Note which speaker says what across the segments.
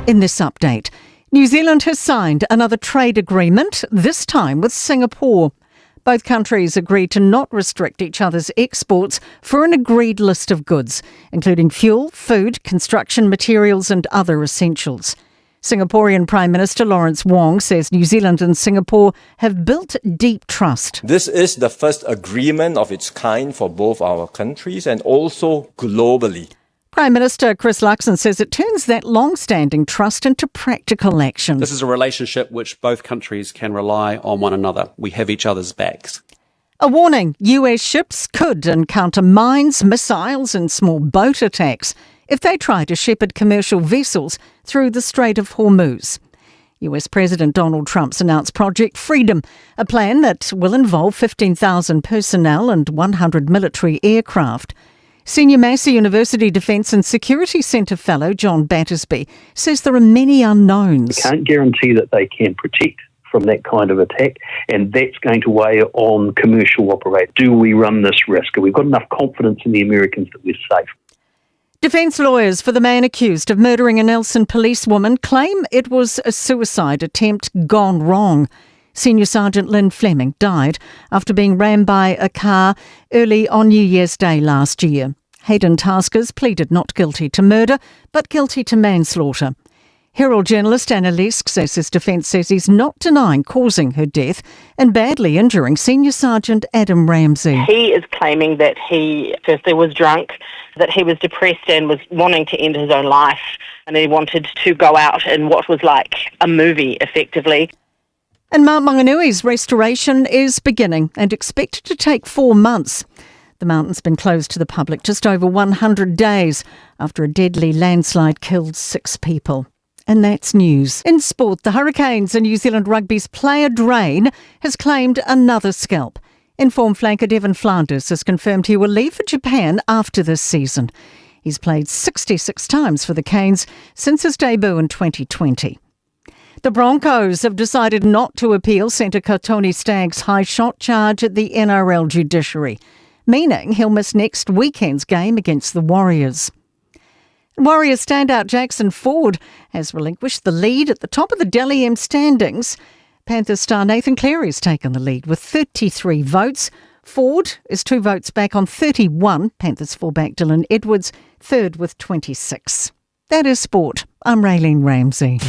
Speaker 1: In this update, New Zealand has signed another trade agreement, this time with Singapore. Both countries agreed to not restrict each other's exports for an agreed list of goods, including fuel, food, construction materials, and other essentials. Singaporean Prime Minister Lawrence Wong says New Zealand and Singapore have built deep trust.
Speaker 2: This is the first agreement of its kind for both our countries and also globally.
Speaker 1: Prime Minister Chris Luxon says it turns that long standing trust into practical action.
Speaker 3: This is a relationship which both countries can rely on one another. We have each other's backs.
Speaker 1: A warning US ships could encounter mines, missiles, and small boat attacks if they try to shepherd commercial vessels through the Strait of Hormuz. US President Donald Trump's announced Project Freedom, a plan that will involve 15,000 personnel and 100 military aircraft. Senior Massey University Defence and Security Centre Fellow John Battersby says there are many unknowns.
Speaker 4: We can't guarantee that they can protect from that kind of attack, and that's going to weigh on commercial operators. Do we run this risk? Have we got enough confidence in the Americans that we're safe?
Speaker 1: Defence lawyers for the man accused of murdering a Nelson policewoman claim it was a suicide attempt gone wrong. Senior Sergeant Lynn Fleming died after being rammed by a car early on New Year's Day last year. Hayden Taskers pleaded not guilty to murder, but guilty to manslaughter. Herald journalist Anna Lesk says his defence says he's not denying causing her death and badly injuring Senior Sergeant Adam Ramsey.
Speaker 5: He is claiming that he firstly was drunk, that he was depressed and was wanting to end his own life, and he wanted to go out in what was like a movie, effectively.
Speaker 1: And Mount Maunganui's restoration is beginning and expected to take four months. The mountain's been closed to the public just over 100 days after a deadly landslide killed six people. And that's news. In sport, the Hurricanes and New Zealand Rugby's player drain has claimed another scalp. Informed flanker Devon Flanders has confirmed he will leave for Japan after this season. He's played 66 times for the Canes since his debut in 2020. The Broncos have decided not to appeal centre Kotoni Stagg's high shot charge at the NRL judiciary, meaning he'll miss next weekend's game against the Warriors. Warriors standout Jackson Ford has relinquished the lead at the top of the Dally M standings. Panthers star Nathan Cleary's taken the lead with 33 votes. Ford is two votes back on 31. Panthers fullback Dylan Edwards third with 26. That is sport. I'm Raylene Ramsey.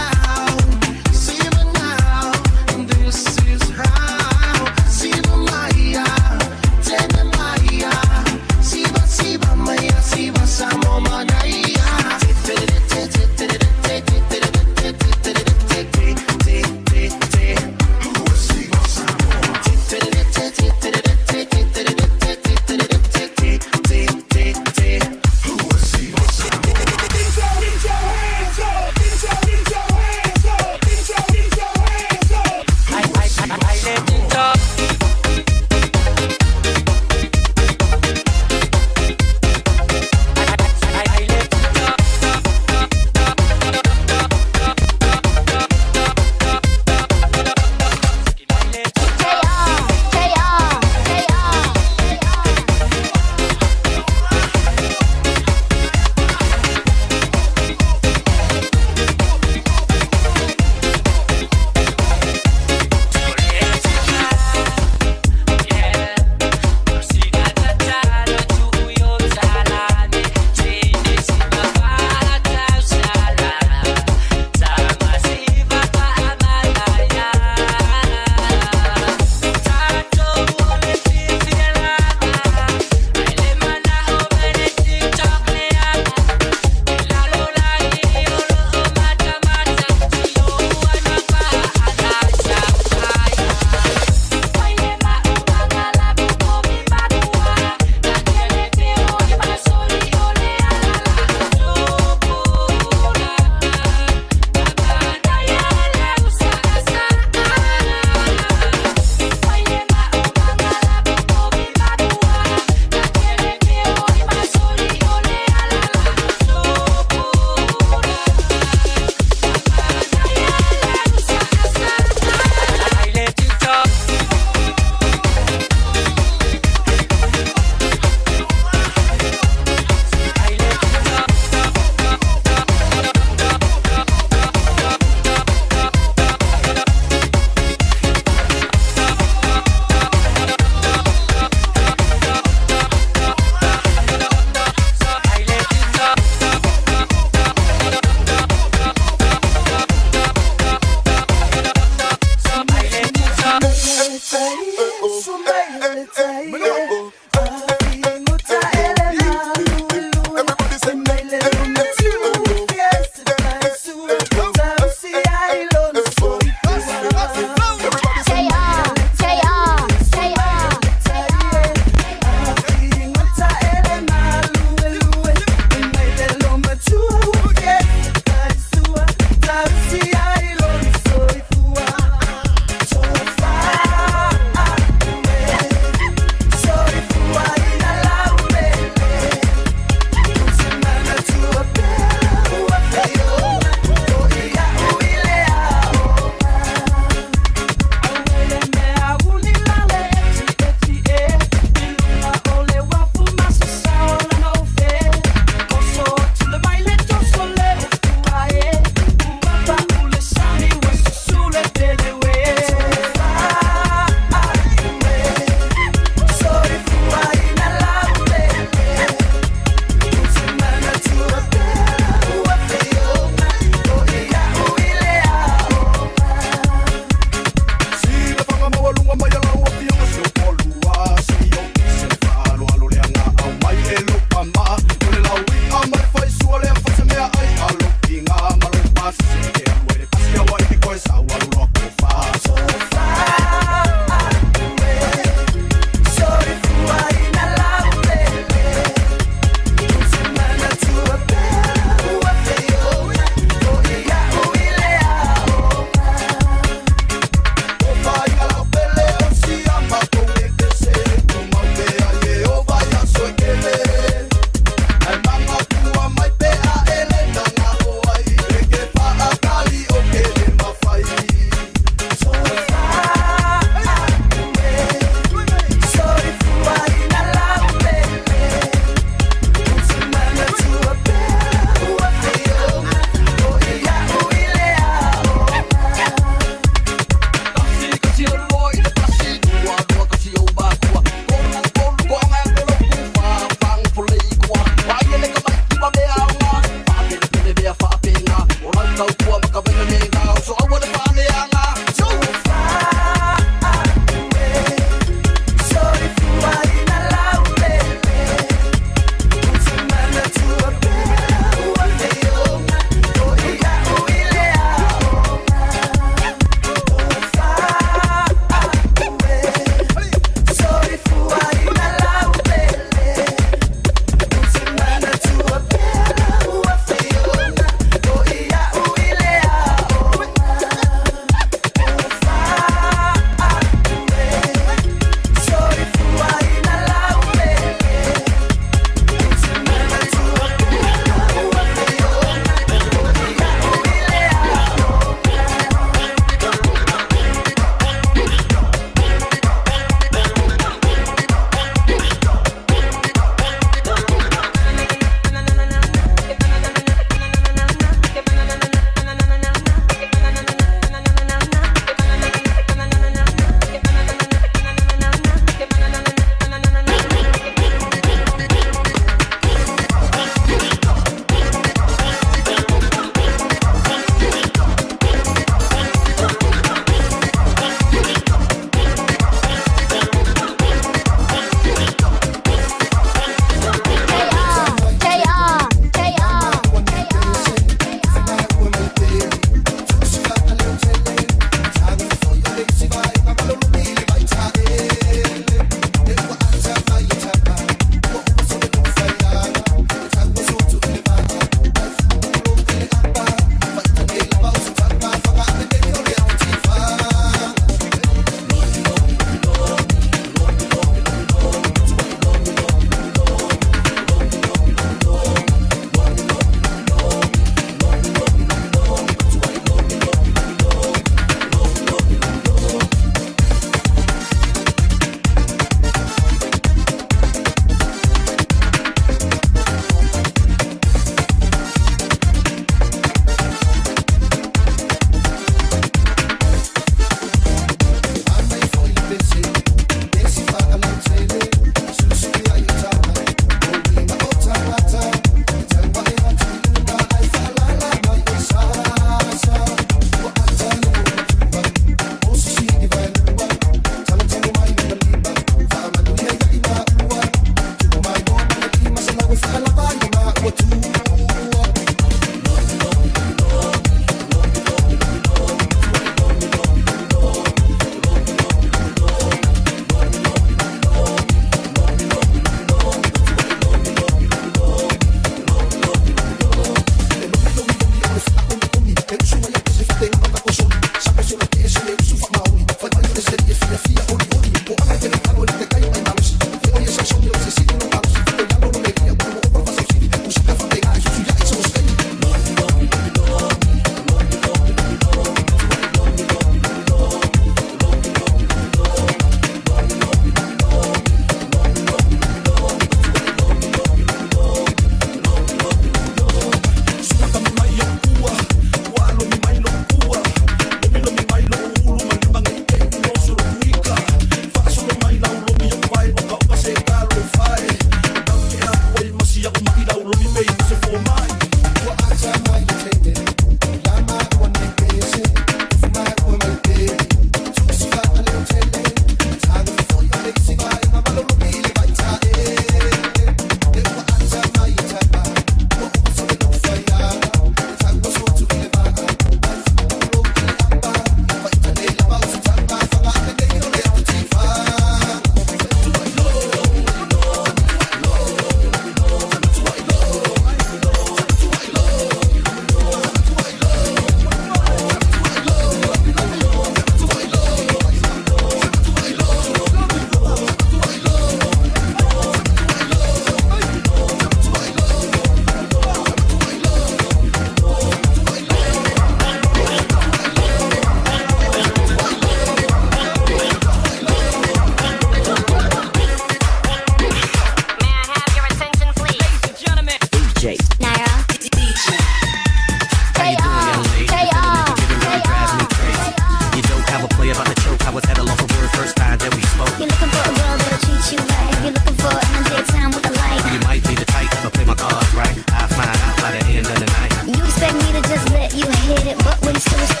Speaker 6: You hit it, but when suicide.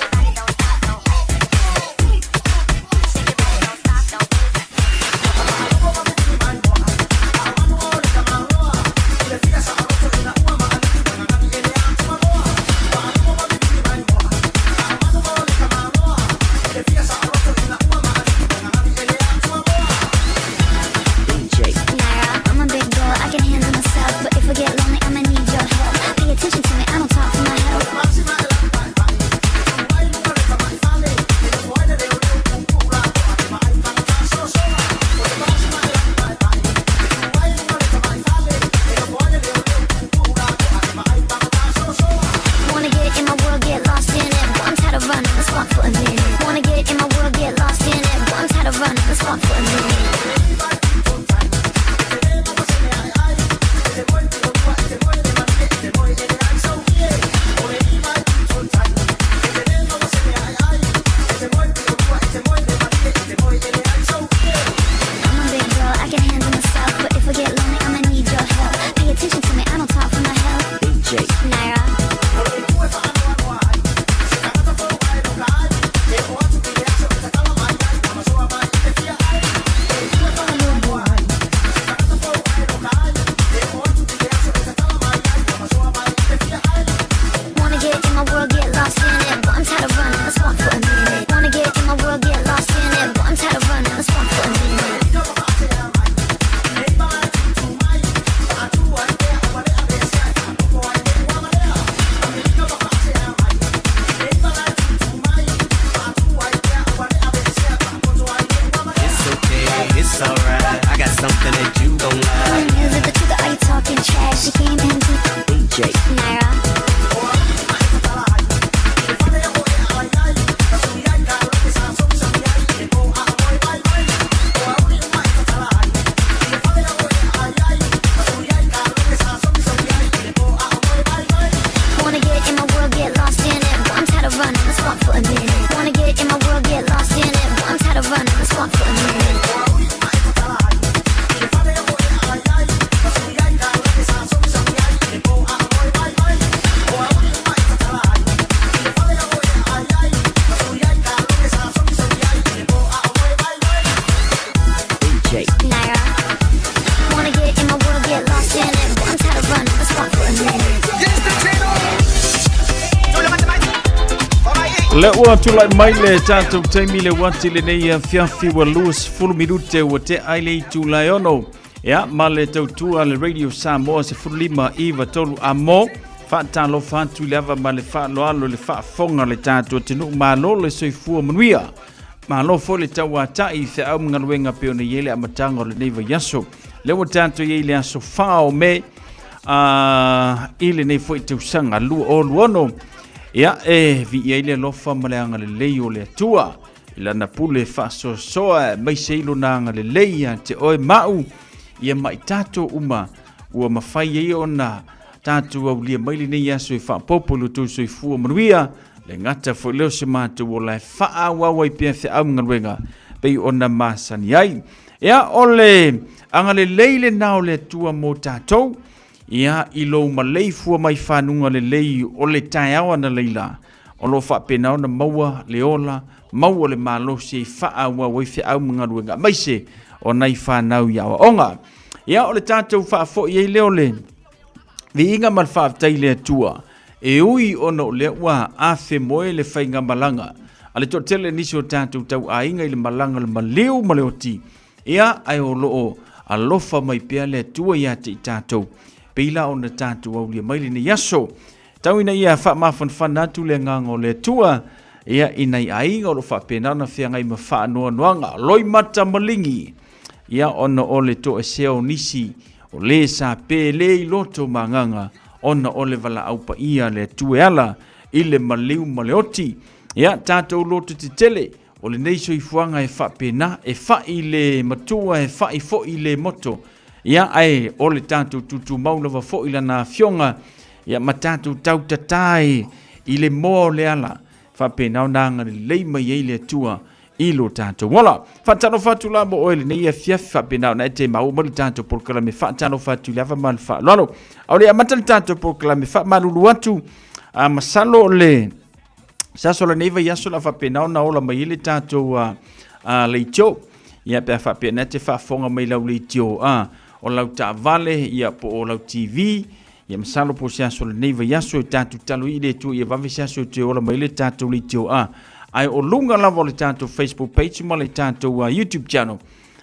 Speaker 6: Naira, I'm a big girl, I can handle myself. But if I get lonely, I'ma need your help. Pay attention to me, I don't talk for my health. Wanna get in my world, get lost in it. But I'm tired of running, let's walk for a minute. Wanna get in my world, get lost in it. But I'm tired of running, let's walk for a minute. I'm a big girl, I can handle myself. But if I get lonely, I'ma need your help. Pay attention to me, I don't talk for my health. Naira. Wanna get in my world, get lost in it. But I'm tired of running, let's walk for a minute. Wanna get in my world, get lost in it. But I'm tired of running, let's walk for a minute.
Speaker 7: It's okay, it's alright. I got something that you gon' like.
Speaker 6: Is it the truth or are you talking trash? You came into Naira. Wanna get in my world, get lost in it. But I'm tired of running, let's walk for a minute. Wanna get in my world, get lost in it. But I'm tired of running, let's walk for a minute. Naira. Wanna get in my world, get lost in it. But I'm tired of running, let's walk for a minute.
Speaker 8: Le ua tulai mai le tatou taimi le uati lenei afiafi ua 20 minute ua tea i le itula e ono. Ia, ma le tautua le Radio Samoa 15 iva tolu a mo. Faatalofa atu i le ava ma le faaaloalo i le faafofoga a le tatou atunuu. Malo le soifua manuia. Malo foi le tauatai i feau ma galuega pei ona i ai le amataga o lenei vaiaso. Lea ua tatou i ai i le aso 4 o Me i lenei foi tausaga 2026. Ia, e viia ai le alofa ma le agalelei o le Atua i lana pule faasoasoa aemaise ai lona agalelei ia te oe ma au, ia ma i tatou uma ua mafai ai ona tatou aulia mai lenei aso e faaopoopo i lo outou soifua manuia. Le gata foi lea o se matou ola e faaauau ai pea feau ma galuega pei ona masani ai. Ia, o le agalelei lena o le Atua mo tatou, ia, i lou maleifua mai fanuga lelei o le taeao analeila, o lo o faapena ona maua le ola, maua le malosi e faaauau ai feau ma galuega, aemaise o nai fanau i aoaoga. Ia, o le tatou faafoi ai lea o le viiga ma le faafetai i le Atua, e ui ona o lea ua afemoe le faigamalaga a le toatele nisi o tatou tauaiga i le malaga le maliu ma le oti, ia, ae o lo o alofa mai pea le Atua ia te i tatou, pei la ona tatou aulia mai lenei aso. Tau ina ia faamafanafana atu le agaga o le Atua, ia, i nai aiga o lo o faapena ona feagai ma faanoanoaga, loimata maligi, ia, ona o le toesea o nisi o le sa pele i loto ma agaga ona o le valaau paia a le Atua e ala i le maliu ma le oti. Ia, tatou loto tetele, o lenei soifuaga e faapena, e fai le matua, e fai foi le moto. Ia, ae o le tatou tutumau lava foi lana afioga, ia, ma tatou tautatā i le moa o le ala, faapena ona agalelei mai ai le Atua i lo tatou ola. Faatalofa atu la mo oe lenei afiafi faapena ona e te maua mai le tatou polokalame. Faatalofa atu i le ava ma le faaaloalo. A o le amata le tatou polokalame, faamalulu atu A masalo o le se aso o lenei vaiaso o le a faapena ona ola mai ai le tatou leitio. Ia pe a faapea na te faafofoga mai lau leitio a o lau taavale ia po o lau TV ia masalo po o se aso o lenei vaiaso e tatou tatalo i le Atua ia vave se aso e toe ola mai ai le tatou leitio a. Ae o luga lava o le tatou Facebook page ma le tatou YouTube channel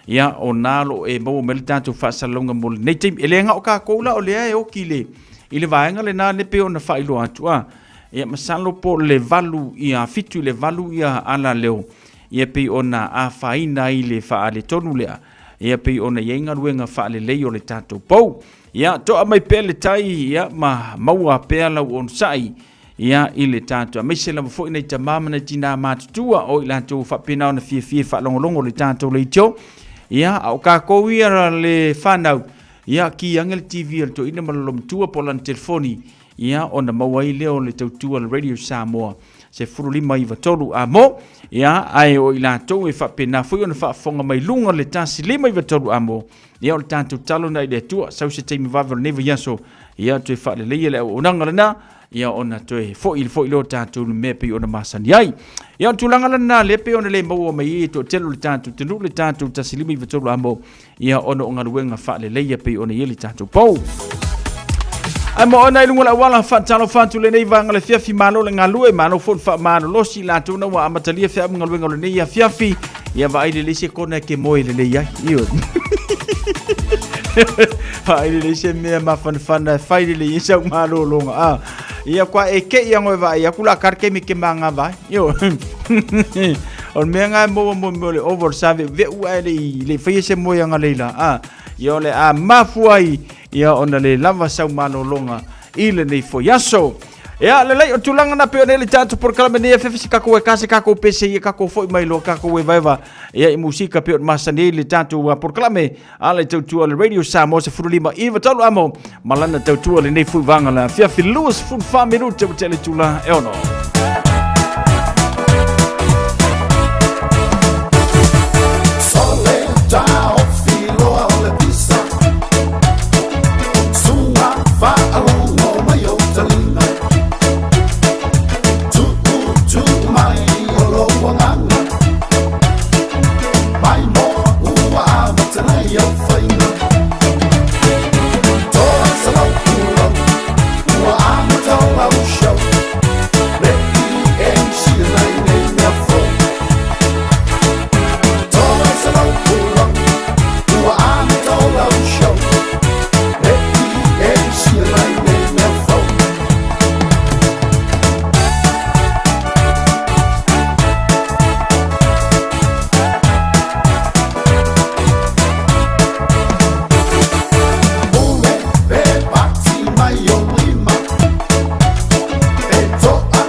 Speaker 8: ia o na lo e maua mai le tatou faasalalauga mo lenei taimi. E le gao kākou la o lea e oki le, i le vaega lena le pei ona faailoa atu a. Ia masalo po le 8 ia 7 i le 8 ia ala leo ia pei ona afaina ai le faaletonu lea ia pei ona i ai galuega faalelei o le tatou pou. Ia toa mai pea le tai ia ma maua pea lau onosai ia i le tatou aemaise lava foi nai tamā ma nai tinā matutua o i latou faapena ona fiafia e faalogologo le tatou leitio. Ia a o kākou ia le whanau, ia ki ange le TV a le toeaina ma le lomatua po o lana telefoni, ia ona maua ai lea o le tautua a le Radio Samoa 1593 a mo, ia ae o i latou e faapena foi ona faafofoga mai luga le 1593 a mo, Ia o le tatou tatalo lena i le Atua, sau se taimi vave o lenei vaiaso, ia toe faaleleia le auaunaga lena, ia ona toe foi foi lea o tatou i le mea pei ona masani ai. Ia o le tulaga lena lea pei ona le maua mai ai e toatele o le tatou atunuu le tatou 1593 amo, ia ona o galuega faaleleia pei ona i ai le tatou pou. Ae mo ona i luga o le auala faatalofa atu lenei vaega le afiafi malo le galue malo foi le faamalolosi i latou na ua amatalia feau ma galuega o lenei afiafi ia vaai lelei se kona e ke moe lelei ai ioe vaai lelei se mea mafanafana e fai lelei ai sau malologa a ia kua e ke ia ngoe vaai aku la kar ke mi ke manga vai ioe o le mea nga e maua mo mea o le over save ve'u ae le i le faia se moeaga leila a ia o le a mafua ai ia ona le lava sau malologa i lenei foi aso. Ia, lelei, o tulaga na pei ona i le tatou polokalame nei afiafi se kakou e ka se kakou pese ia kakou foi mai loa kakou e vaeva ia i musika pei ona masani ai le tatou polokalame a le tautua le Radio Samoa 15 i 3 amo ma lana tautua lenei foi vaga la afiafi 24 minute ua tea le itula e 6.
Speaker 9: Sole taofi loa o le pisa Suga faalogo mai ou taliga Tuu tuu mai o lou agaga Mai moa ua amata nei au faiga Toa salau pulau ua amata o lau show Le EMC nai nei mea fou Toa salau pulau ua amata o lau show Le EMC nai nei mea fou. Pule pe pati mai o lima E toa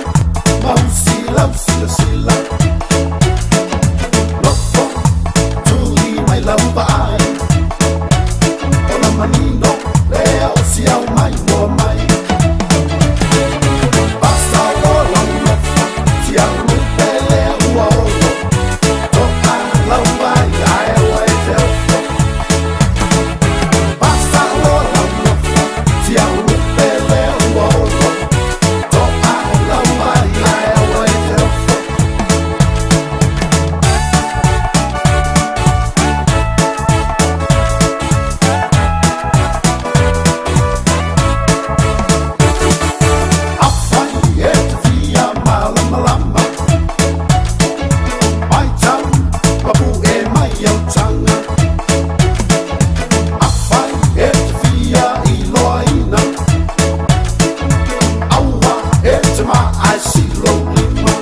Speaker 9: mausi lau silasila Lofo tuli mai lau vaai Ona manino lea o si au mai mua mai Basta loa lau nofo si au lupe lea ua olo Toa lau vaai ae ua e te ofo Basta loa lau nofo si au lupe lea ua olo Toa lau vaai ae ua e te ofo. Afai e te fia malamalama Matau papu'e mai au taga Afai e te fia iloaina Aua e te maa e sili lou lima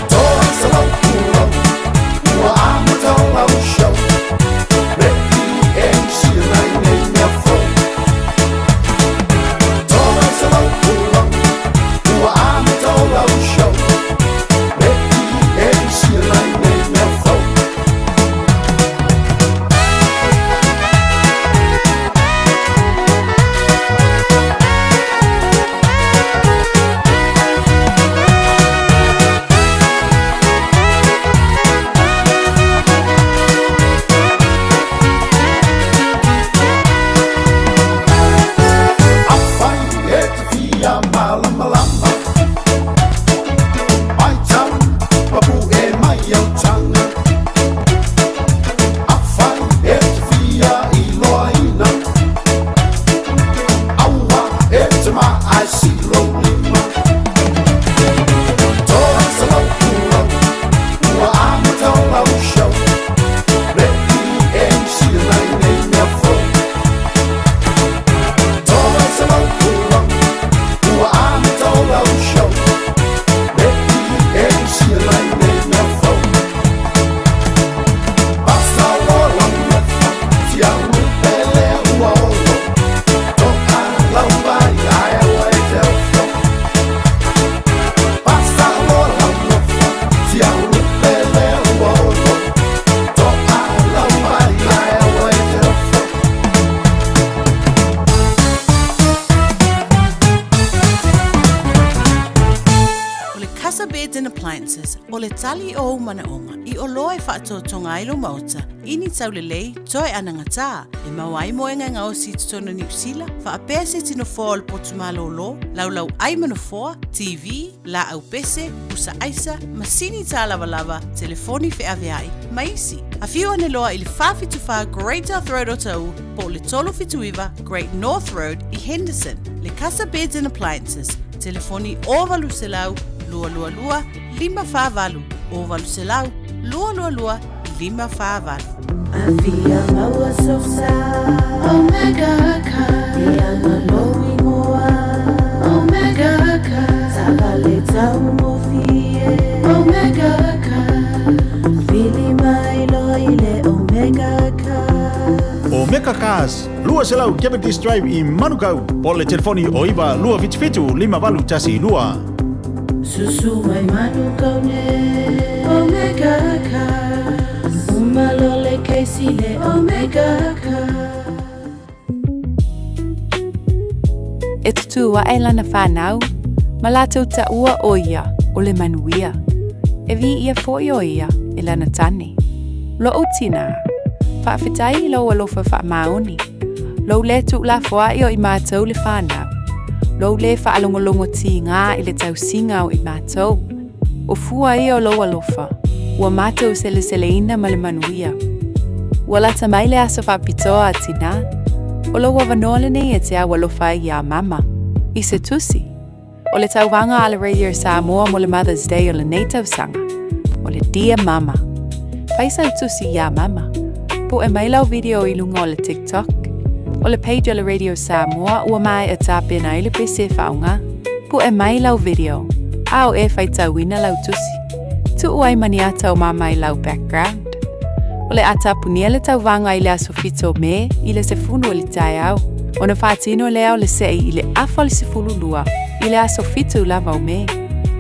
Speaker 9: Toa salau pulau ua amata o lau show Le EMC nai nei mea fou Toa salau pulau ua amata o lau show Le EMC nai nei mea fou. malamalama Mai tau papu e mai au tanga Afai e te fia i loaina Aua e te maa e silo lima Toa sa lau pulau Ua amata o lau show Le i MC nai nei mea fou Toa sa lau pulau Ua amata o lau show Le i MC nai nei mea fou Basta loa lau nofo Tialu pele ua olo To'a lau vai ae aua e te ofo Basta loa lau nofo Tialu pele ua olo To'a lau vai ae aua e te ofo
Speaker 10: O le Casa Beds and Appliances, o le tali o ou manaoga i oloa e faatotoga ai lou maota i ni taulelei toe anagatā e maua ai moega e gaosi i totonu o Niu Sila, faapea se tino foa o le potu malōlō, laulau ʻai ma nofoa, TV, laau pese, pusa aisa, masini tālavalava, telefoni feaveai, ma isi. Afio ane loa i le 474 Great South Road o Taʻu po o le 379 Great North Road i Henderson. Le Casa Beds and Appliances, telefoni 0800 222 548, 0800 222 548.
Speaker 11: Afia maua sosa Omega Car E anga lou ingoa Omega Car Taavale taugofie Omega Car Vili mai loa i le Omega Car
Speaker 8: Omega Cars, 200 Cavendish Drive i Manukau, po o le telefoni o 9 277 5812.
Speaker 11: Susu mai Manukau nei Omega Cars Uma loa le case i le Omega Cars.
Speaker 12: E tutū aʻe lana whānau, ma lātou taʻua ʻo ia ʻo le manuia. E wī ʻia foʻi ʻo ia e lana tane. Loʻu tinā, faafetai i lou alofa faamaoni. Lou lē tuulafoaʻi o i mātou le whānau. Lou lē faalogologo tīgā i le tausiga o i mātou. O fua ia o lou alofa, ua mātou seleseleina ma le manuia. Ua lata mai le aso faapitoa a tinā, o lou avanoa lenei e te au alofa ai iā Mama, i se tusi. O le tauvaga a le Radio Samoa mo le Mother's Day o lenei tausaga, o le Dear Mama. Fai sau tusi iā Mama. Puʻe mai lau video i luga o le TikTok. O le page a le Radio Samoa ua maea tapena ai le pese e faaaoga. Puʻe mai lau video, a o e faitauina lau tusi. Tuu ai ma ni ata o Mama i lau background. O le a tapunia le tauvaga i le aso 7 o Me i le sefulu o le taeao, ona faatino lea o le seʻi i le afa o le 12 i le aso 7 lava o Me.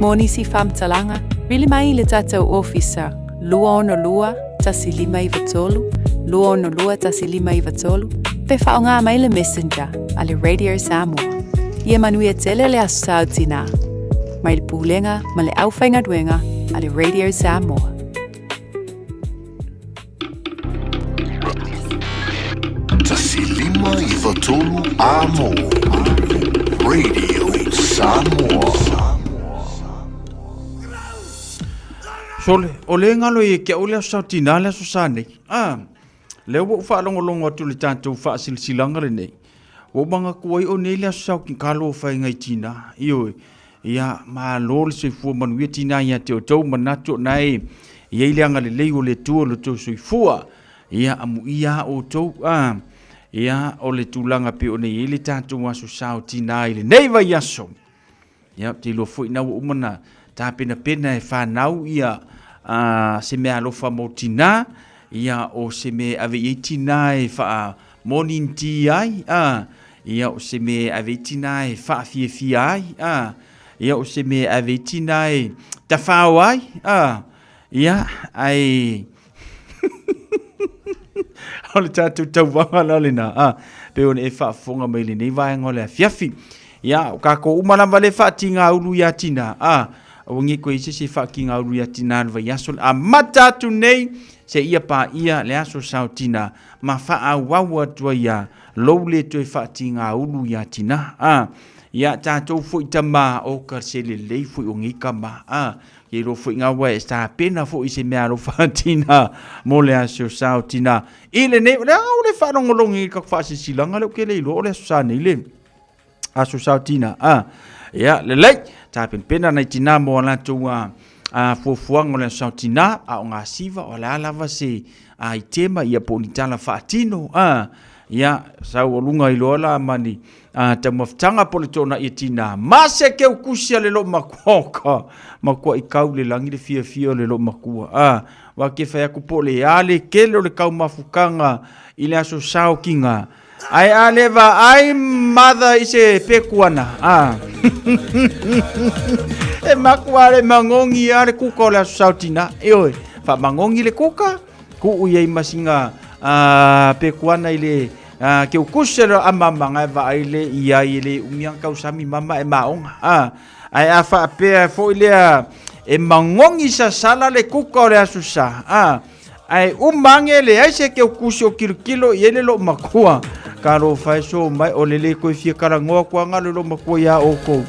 Speaker 12: Mo nisi faamatalaga, vili mai i le tatou ofisa 262 1593, 262 1593, pe faaaoga mai le Messenger a le Radio Samoa. Ia manuia tele le Aso Sa o Tinā, mai le Pulega ma le Aufaigaluega a le Radio Samoa.
Speaker 9: 1 5 9 3 Amo Radio Samoa.
Speaker 8: Sole, o le galo ia ke au le aso sa tinā le aso sa nei. Ah, lea ua ou faalogologo atu i le tatou faasilasilaga lenei. Ua ou manatua ai o nei le aso sa o kalo o whainga i tinā. Ioe, ia, malo le soifua manuia tinā ia te outou manatu o nae i ai le agalelei o le Atua o lo outou soifua. Ia, amuia a outou, ah, ia, o le tulaga pei ona i ai le tatou aso sa o tinā i lenei vaiaso. Ia, ou te iloa foi na ua uma na tapenapena e whanau ia se mea alofa mo tinā, ia o se mea e ave i ai tinā e wha moninti ai, ia o se mea e ave i tinā e whaafiafia ai, ia o se mea e ave i tinā e tawhao ai, ia, ai o le tatou tauvaga la lena, a, pei ona e faafofoga mai lenei vaega o le afiafi. Ia, o kākou uma lava le faatigaulu iā tinā, a, aua ne i koe i se isi e faatigaulu iā tinā le vaiaso le amata atu nei seia paia le aso sao tinā, ma faaauau atu ai ia lou le toe faatigaulu iā tinā, a. Ia tatou foi tama o ka se lelei foi o nei kama a ke iloa foi ngā wai e tapena foi i se mea alofa tina mo le aso sa o tina i lenei o le a o le faalogologo i ka faasilasilaga lea ou ke le iloa o le aso sa nei le aso sa o tina a ia lelei tapenapena nai tina mo a latou a a fuafuaga o le aso sa o tina a o ngā siva o le a lava se a i tema ia po o ni tala faatino a ia sau o luga i loa la ma ni a taumafataga po o le toonai e tinā ma se keukusi a le loomakua o ka makuaʻi kau i le lagi le fiafia o le loomakua a ua ke fai atu po o le a le kele o le kaumafukaga i le aso saokiga ae a le vaai mother i se pekuana a e makua le magogi a le kuka o le aso sao tinā ioe faamagogi le kuka Kuu i ai ma sina pekuana i le keukusi le amamaga e vaai le i ai e le umi a tausami mama e maoga. A, ae a faapea foi lea e magogi sasala le kuka o le aso sa, a, ae uma age e leai se keukusi o kilokilo i ai le loomakua, talofa e so mai o le le toe fia talanoa atu lava le loomakua iā outou.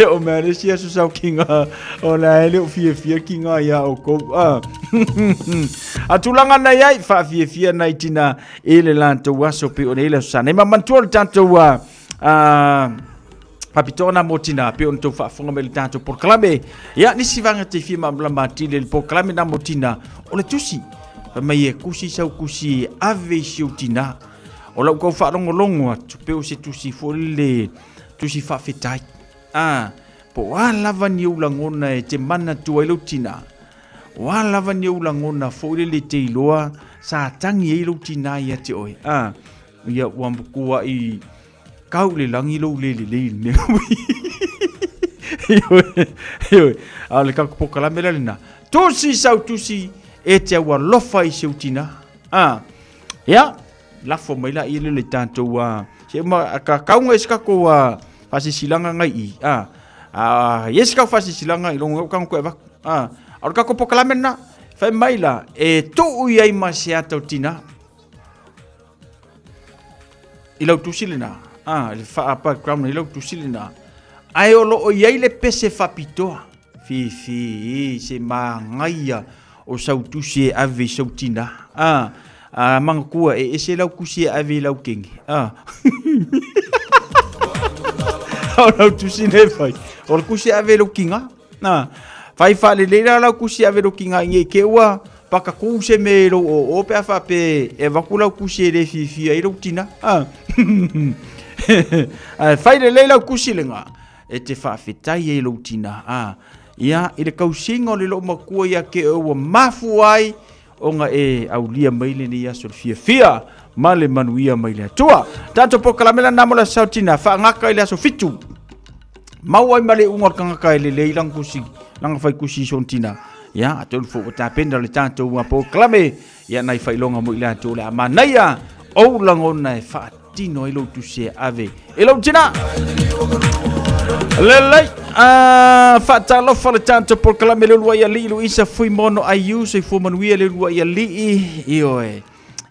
Speaker 8: E o mea le isi aso saukiga o la e le o fiafia kiga iā outou. A, a tulaga na i ai, faafiafia nai tina i le latou aso pei ona i ai le aso sa nei. Ma manatua le tatou a, a, faapitoa mo tina pei ona tou faafofoga mai i le tatou polokalame. Ia, nisi vaega te fia malamalama atili i le polokalame na mo tina, o le tusi. Fai mai e kusi sau kusi e ave i si ou tina. O lau tau faalogologo atu pe o se tusi foi le tusi faafetai. A, po o a lava ni ou lagona e te manatua ai lou tina. O a lava ni ou lagona foi lele e te iloa sa tagi ai lou tina ia te oe. A, ia ua matuai kau i le lagi lou le lelei i le mea. Ioe, ioe. A o le tatou polokalame la lena. Tusi sau tusi e te aualofa i si ou tina. A, ia, lafo mai la ia le tatou a se ma ka kaunga i se tatou a faasilasilaga ngai i a a i se kau faasilasilaga i logo kau koe vaku a o le tatou polokalame lena fai mai la e tuu i ai ma se ata o tina i lau tusi lena a le faa background i lau tusi lena ae o loo i ai le pese faapitoa Fifi se magaia o sau tusi e ave i sou tina. A, a manatua e ese lau tusi e ave i lau kenge. A. o lau tusi nei fai. O le tusi e ave i lou kinga. A, fai faalelei la lau tusi e ave i lou kinga i nei te ua pakakū se mea i lou oo pe a faapea e avatu lau tusi e le fiafia ai lou tina. A. Ae fai lelei lau tusi lena. E te faafetai ai lou tina, a, ia, i le tausiga o le loomatua ia te oe ua mafua ai ona e aulia mai lenei aso le fiafia ma le manuia mai le Atua. Tatou polokalame lana mo le aso tina, faagata i le aso 7. Mau ai ma le iuga o le tagata e lelei lana tusi, lana fai tusi i sona tina. Ia, atonu foi ua tapena le tatou polokalame, ia nai faailoga mo i latou o le a manaia ou lagona e faatino tino ai lou tusi e ave e lou tina. Lelei, faatalofa le tatou polokalame le uluai alii Luisa Fuimono Aiu, soifua manuia le uluai alii, ioe.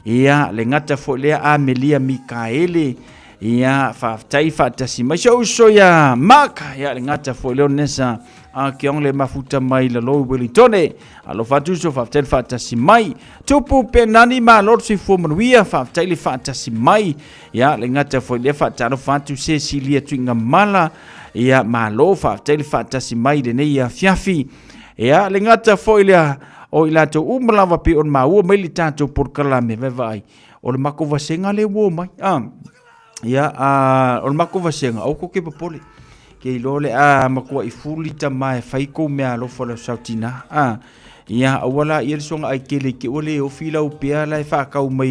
Speaker 8: Ia, le gata foi lea Amelia Mikaele, ia, faafetai faatasi mai si ou uso ia Mark, ia, le gata foi lea o Nessa a ke ong le mafuta mai lalo i Wellingtone. Alofa atu uso, faafetai le faatasi mai. Tupu Penani malo le soifua manuia, faafetai le faatasi mai. Ia, le gata foi lea faatalofa atu Cecilia Tuigamala, ia, malo, faafetai le faatasi mai i lenei afiafi. Ia, le gata foi lea o i latou uma lava pei ona maua mai le tatou polokalame, vaevaai, o le matou vasega lea ua o mai. Ah. Ia, a, o le matou vasega, aua tou te popole. Ke iloa le a matuai fuli tama e fai kou mea alofa o le sau tina. A, ia, aua la ia le soga ai tele i te ua le ofi lau pea la e whaakau mai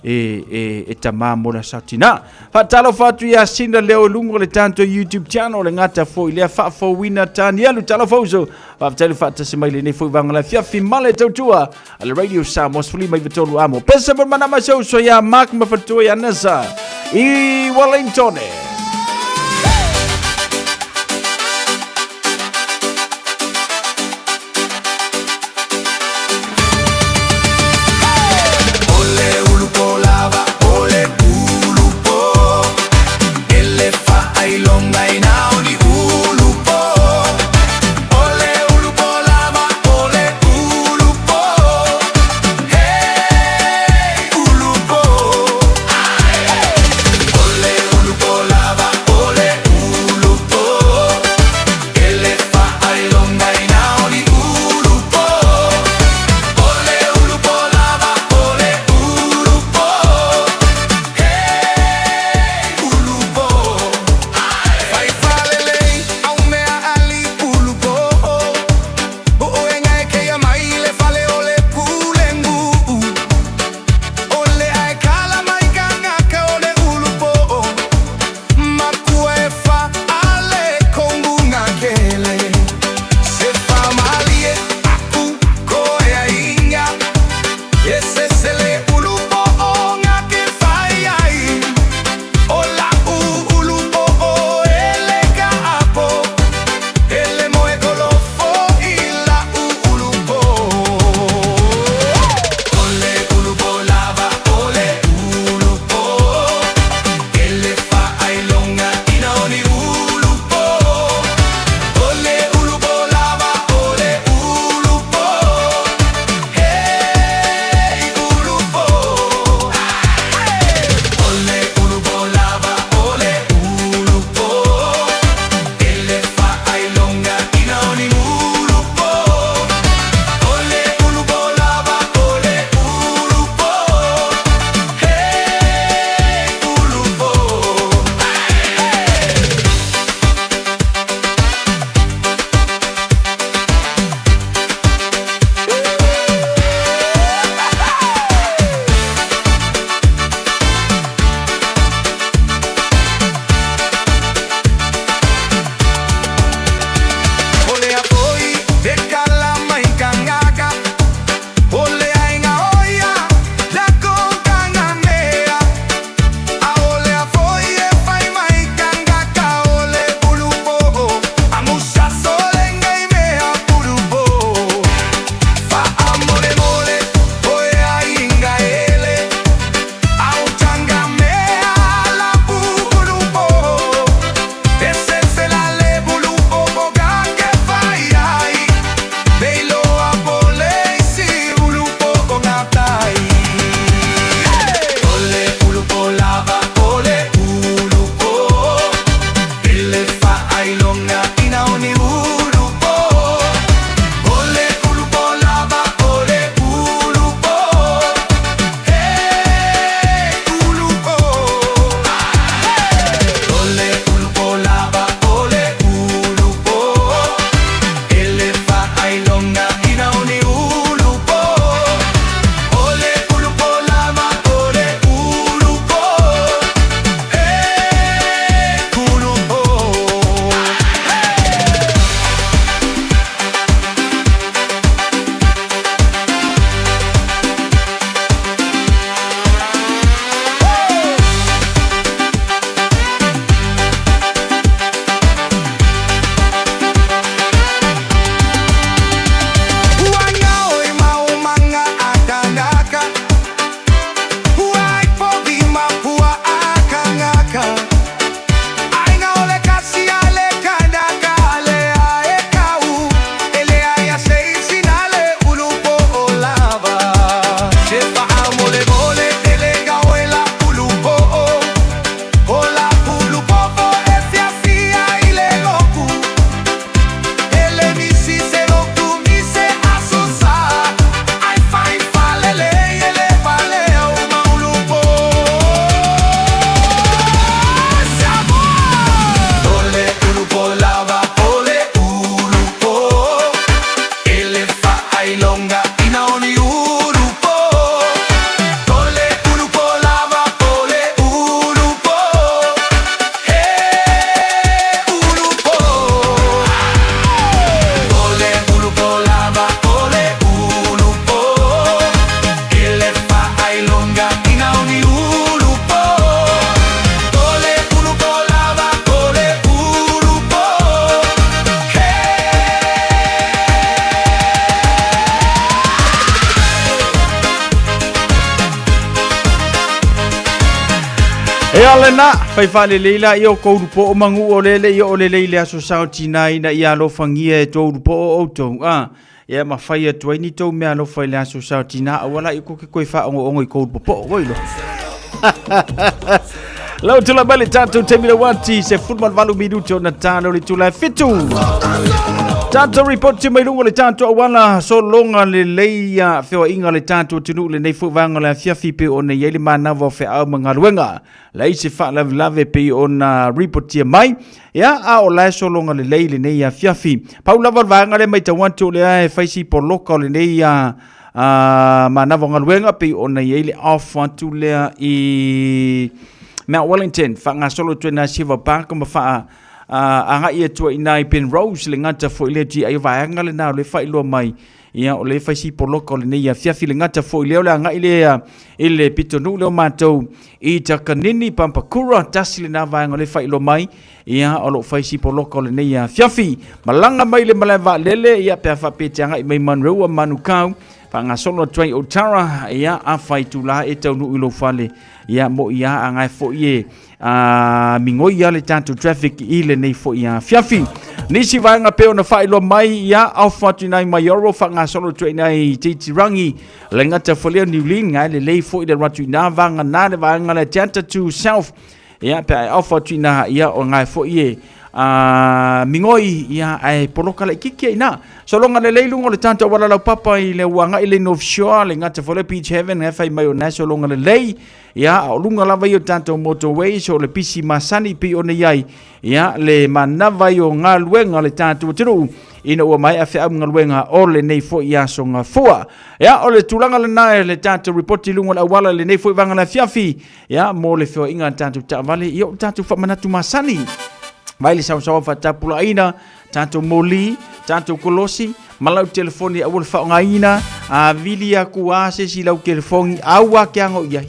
Speaker 8: e, e, e, e tama mo le sau tina. Faatalofa atu ia Sina Leo i luga o le tatou YouTube channel le gata foi lea faafouina Tanialu talofa uso. Faafetai le faatasi mai lenei foi vaega la fiafi ma le tautua a le Radio Samoa 13 amo. Pese mo mana mai se uso ia Mark Mafatua ia Nessa i Wellingtone. Ia lena, fai faalelei laia o kou ulupoo ma nuu o lea e le i oo lelei i le Aso Sa o Tina ina ia alofagia e tou ulupoo outou, a, ia ma fai atu ai ni tou meaalofa i le Aso Sa o Tina, aua laia kou te toe faaogo'ogo i kou ulupopoo, ua iloa. Lau tula mai le tatou taimi le wati se 18 minute ona talo le tula e fitu. Tatou ripoti mai luga o le tatou auala sologa lelei a feoaiga le tatou atunuu lenei foi vaega o le afiafi pei ona i ai le manava o feau ma galuega. Leai se faalavelave pei ona ripotia mai. Ia, a o la e sologa lelei lenei afiafi. Pau lava o le vaega lea matau atu o lea e fai si poloka o lenei a manava o galuega pei ona i ai le off atu lea i Mount Wellington faagasolo atu ai na Silver Park ma faa agai atu ai i Penrose le gata foi lea ti ai vaega lena o le faailoa mai ia o le fai si poloka o lenei afiafi le gata foi lea o le agai lea i le pitonuu lea o matou i Takanini Pampakura tasi lena vaega o le faailoa mai ia o lo o fai si poloka o lenei afiafi. Malaga mai le malae vaalele, ia pe a faapea e te agai mai Manureua, Manukau, faagasolo atu ai Otara, ia afa itula e taunuu i lou fale, ia mo ia agai foi e a, migoi a le tatou traffic i lenei foi afiafi. Nisi vaega pe ona faailoa mai, ia off atu inai Maioro, faagasolo atu ai inai Titirangi, le gata foi lea o New Lynn, ngai lelei foi le alu atu ina vaega na le vaega lea te ata to south, Ia, pe a e ofa atu ina, ia, o ngae foi e a, migoi, ia, ae poloka laitiiti ai ina. Sologa lelei luga o le tatou auala laupapa i le ua agai le North Shore, le gata foi lea Beach Haven, ngae fai mai o nae sologa lelei, ia, a o luga lava ia o tatou motorways, o le pisi masani pei ona i ai, ia, le manava ai o galuega a le tatou atunuu, ina ua maea feau ma galuega o lenei foi aso gafua. Ia, o le tulaga lena e le tatou ripoti i luga o le auala i lenei foi vaega o le afiafi, Ia, mo le feoaiga a le tatou taavale, ia o le tatou faamanatu masani. Vai le saosaoa faatapulaaina, tatou moli, tatou kolosi, ma lau telefoni aua le faaaogaina, a vili aku a se isi lau telefoni, aua ke ago i ai.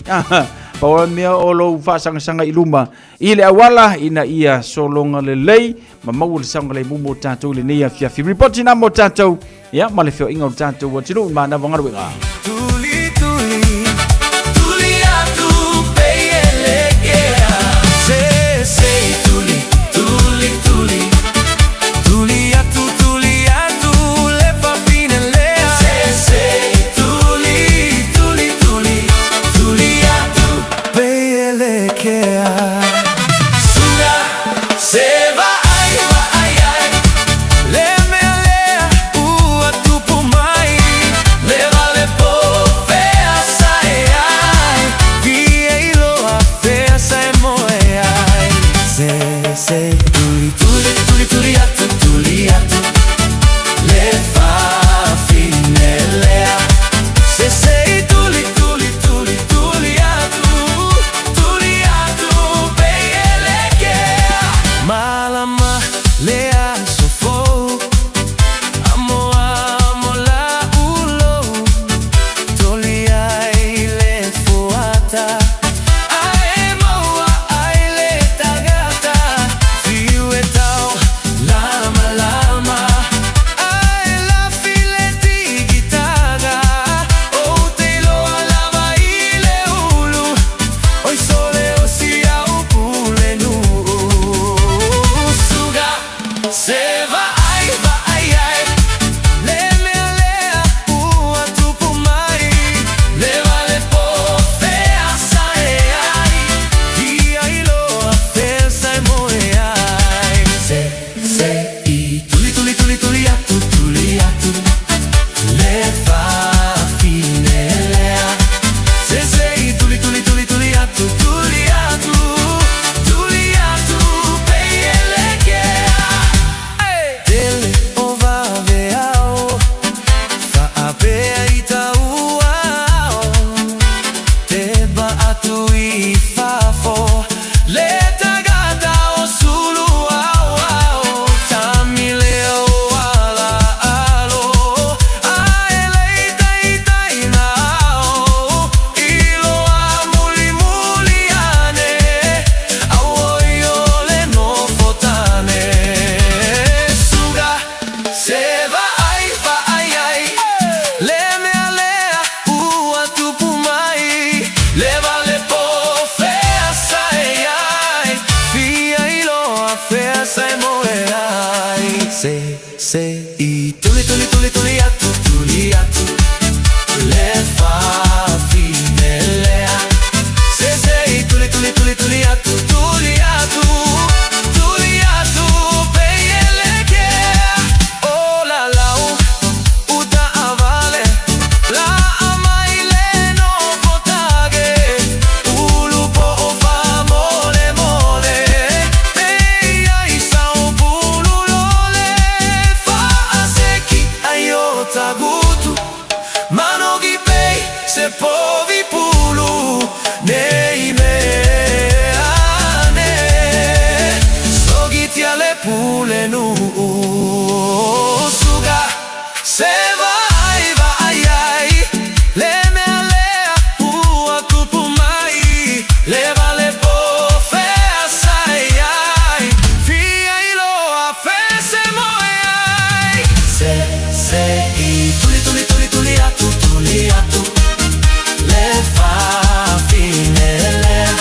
Speaker 8: Pau lava le mea o lou faasagasaga i luma i le auala ina ia sologa lelei ma maua le saogalemu mo tatou i lenei afiafi. Ripoti na mo tatou Ia, ma le feoaiga o le tatou atunuu i manava galuega. Tuli tuli tuli atu pei e le kea Se se tuli tuli tuli tuli atu tuli atu le fafine lea Se se tuli tuli tuli tuli atu pei e le kea Suga Se vaai vaai ai le mea lea ua tupu mai Le vale po fea sa e ai Vie iloa fea sa e moe ai Se se tuli tuli tuli tuli atu tuli atu Le fafine lea Se se tuli tuli tuli tuli atu Tuli atu pei e le kea Malama le aso fou Amo amo la ulou Toli ai le fuata Ae maua ai le tagata Fiu e tau lama lama Ae lafi le tigitaga Ou te iloa lava i le ulu Oi sole o si au pule nuu Suga se vaai vaai ai Le mea lea ua tupu mai Le vale po fea sa e ai Ia iloa fea sa e moe ai Se se i tuli tuli tuli tuli atu tuli atu Le fafine lea Se se i tuli tuli tuli tuli atu tuli atu Tuli atu pei e le kea.
Speaker 13: mea sa e moe ai. Se, se, i Tuli, tuli, tuli, tuli atu, tuli atu Le fafine lea. Se, se, i Tuli, tuli, tuli, tuli atu, tuli atu Tuli atu peiele kea. O la lau uta avale La amai le no potage Ulu po o fa mole mole Peia i sao pulu lole Fa aseki ai o tagutu Manogi pei se povi pulu Nei mea ne Sogitia le pule nu Suga se vai vai ai Le mea lea ua tupu mai Le vale po fea sai ai Fia iloa fe se moe ai Se se i tuli tuli tuli tuli atu tuli atu Le fafine lea.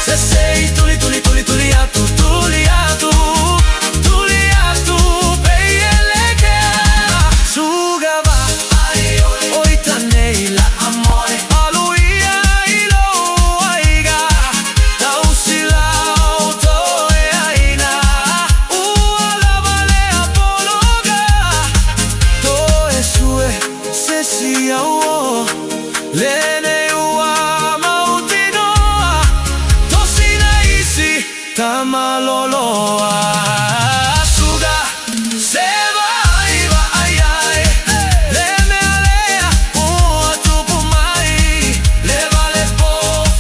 Speaker 13: Se se i tuli tuli tuli tuli atu tuli atu Tuli atu peiele kea. Suga va oita nei la Aluia ilo aiga Tausilau toe aina Ua lava lea pologa Toe sue se si au Lenei ua mautinoa Tosina isi tamaloloa Suga se vai vai ai Le mea lea ua tupu mai Le vale po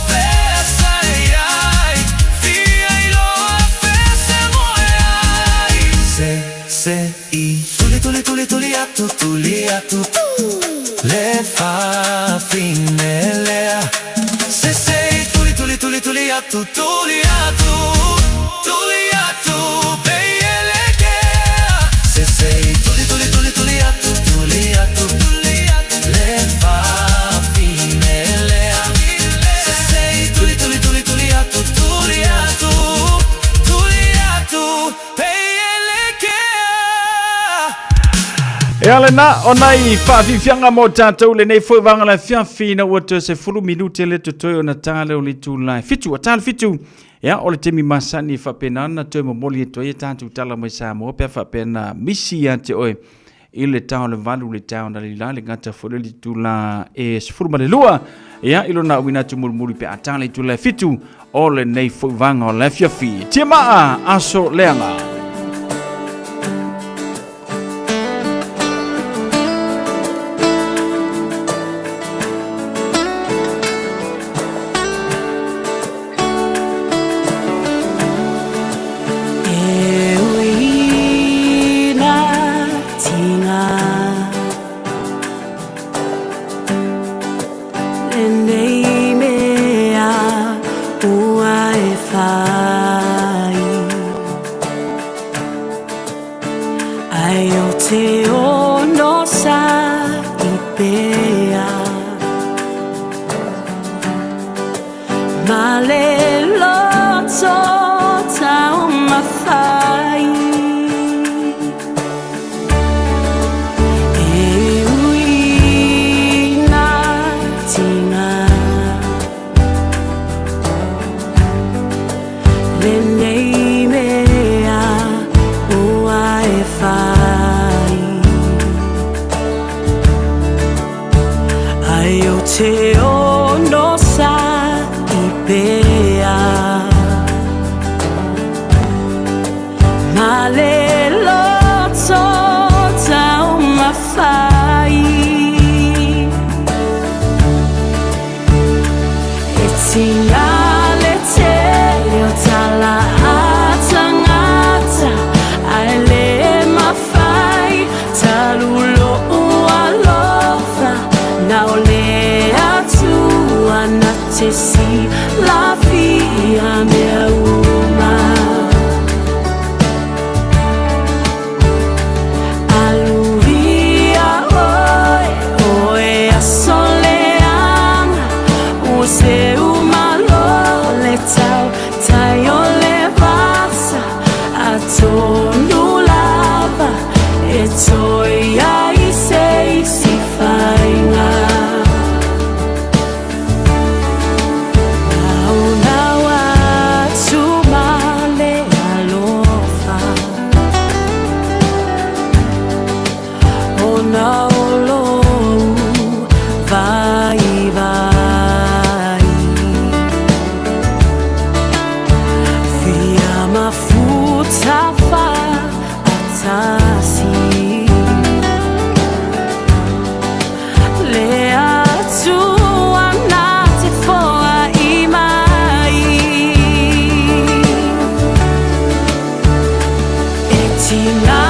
Speaker 13: fea sai ai Fia iloa fe se moe ai Se, se, i Tuli, tuli, tuli, tuli atu, tuli atu Le fafine lea. Se, se, i tuli, tuli, tuli, tuli atu, tuli atu Tuli atu, peiele kea. Se, se, i tuli, tuli, tuli, tuli atu, tuli atu Le fafine lea. Se, se, i tuli, tuli, tuli, tuli atu, tuli atu Tuli atu, peiele kea.
Speaker 8: E ale na o nai whaafifianga mo tātou le nei foi vanga la fiafi na ua te se fulu minute le totoe o na tāle o le tūlai. Fitu, a tāle fitu. Ia, o le temi masani whapena na toe momoli e toi e tātou tala mai Samoa pea whapena misi ia te oe. I le tau le valu le tau na lila le ngata fole le tūla e sefulu ma le lua. Ia, ilo na uina tu murimuri pe a tāle tūlai fitu o le nei foi vanga o le fiafi. Tia maa, aso leanga.
Speaker 11: E uina tinga Lenei mea ua e fai Ai o te ono sa i pea Ma le loto tau mawhai E uina tinga Lenei mea ua e fai Ai o te ono sa i pea Ma le loto tau mawhai E tinga le tele o tala a tangata Ai le mawhai talulo ua lofa Na o le atua na te si la fia mea uma. Atonu lava e toe ai se isi faiga. Naonao atu ma le alofa, ona o lou vaivai. Fia mafuta fa'atasi le Atua na te foa'i mai. E tiga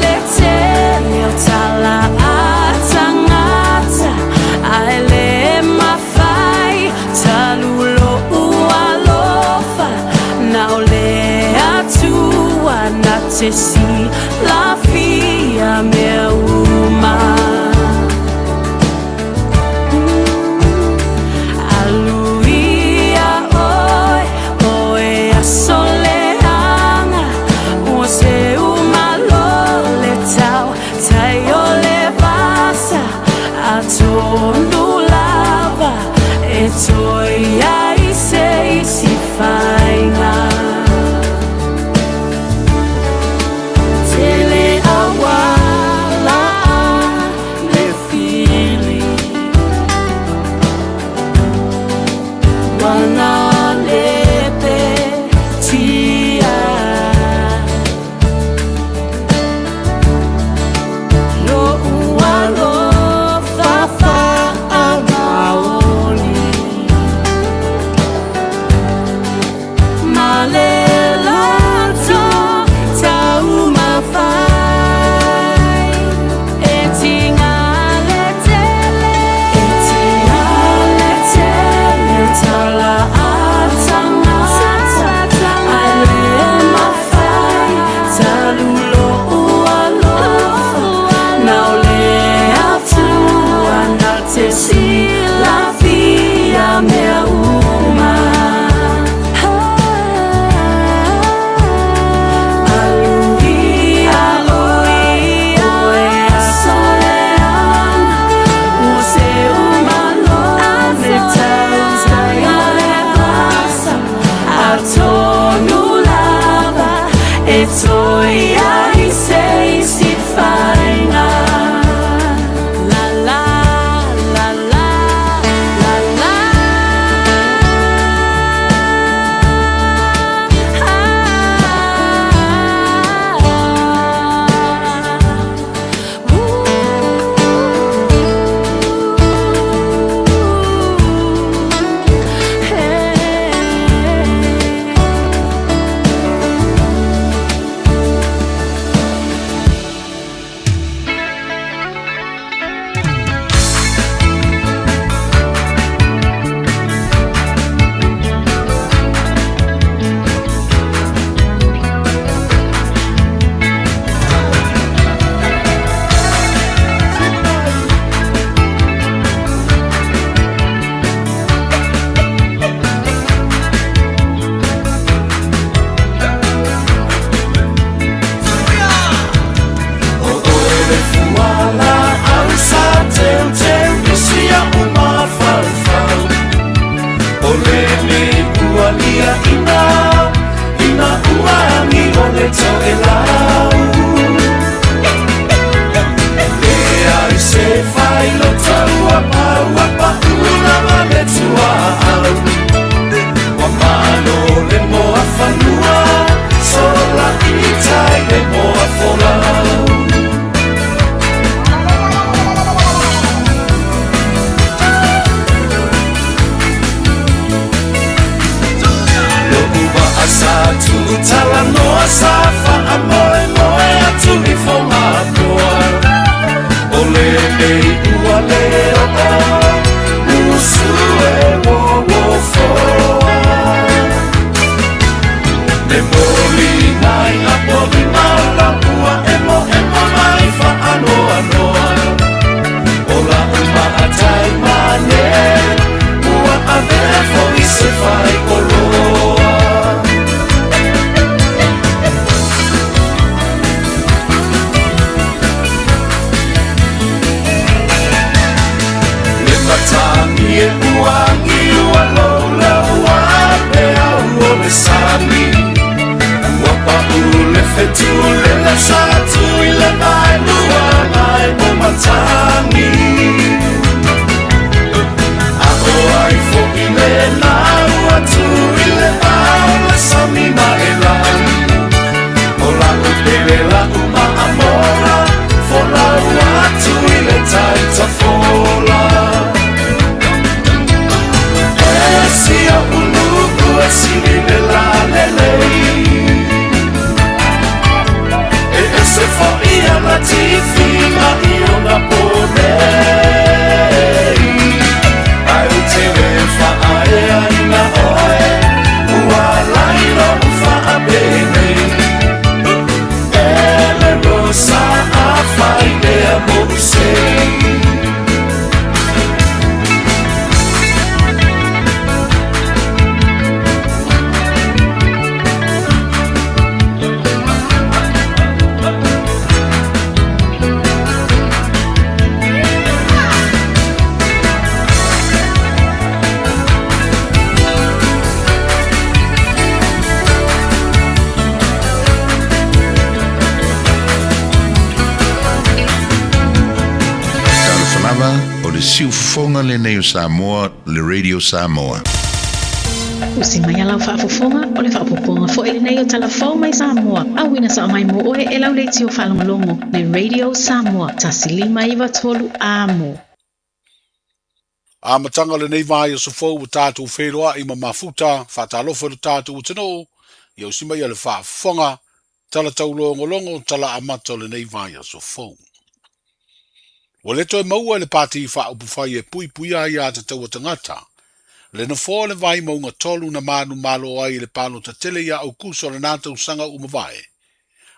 Speaker 11: le tele o tala a tagata, ae le mafai talu lo'u alofa. Na o le Atua na te silafia mea uma. Aluia oe, oe aso leaga, ua seu malo le tautai o le vasa. Atonu lava e toe i ai se isi faiga. Tele auala le fili, wana lepe tia. Lo'u alofa fa'amaoni ma le loto taumafai. E tiga le tele, e tiga le tele o tala a tagata, ae le mafai talu lo'u alofa. Na o le Atua na te silafia mea uma. Aluia oe, oe aso leaga, ua seu malo le tautai o le vasa. Atonu lava e toe i ai se isi faiga. La la la la la la.
Speaker 9: Sa tu i le vai lua ai mo matangi. A o ai fo i le lau atu i le vao le sami ma e lani. O la u pele la u ma amora, fo lau atu i le taita fola. E sia uluku e sini le la lelei. E ese fo ia la tifi ma i ona pōnei. Ai u te le wha ae aina oe, ua laila u wha a penei. E le rosa a whai ea mo i sei.
Speaker 14: Talofa lava, o le siufofoga lenei o Samoa, le Radio Samoa.
Speaker 15: Usi mai a lau faafofoga, o le faaopoopoga foi lenei o Tala Fou mai Samoa, auina sao mai mo oe e lau leitio faalogologo, le Radio Samoa, 1 5 93 amo.
Speaker 16: Amataga o lenei vaiaso fou ua tatou feiloa'i ma mafuta faatalofa i lo tatou atunuu ia usi mai a le faafofoga tala taulogologo tala amata o lenei vaiaso fou. Ua le toe maua e le Pati Faaupufai e Puipuia Aiā Tatau a Tagata le nofoa o le Vaimauga 3 na manumalo ai i le palota tele iā Aukuso o lenā tausaga ua mavae,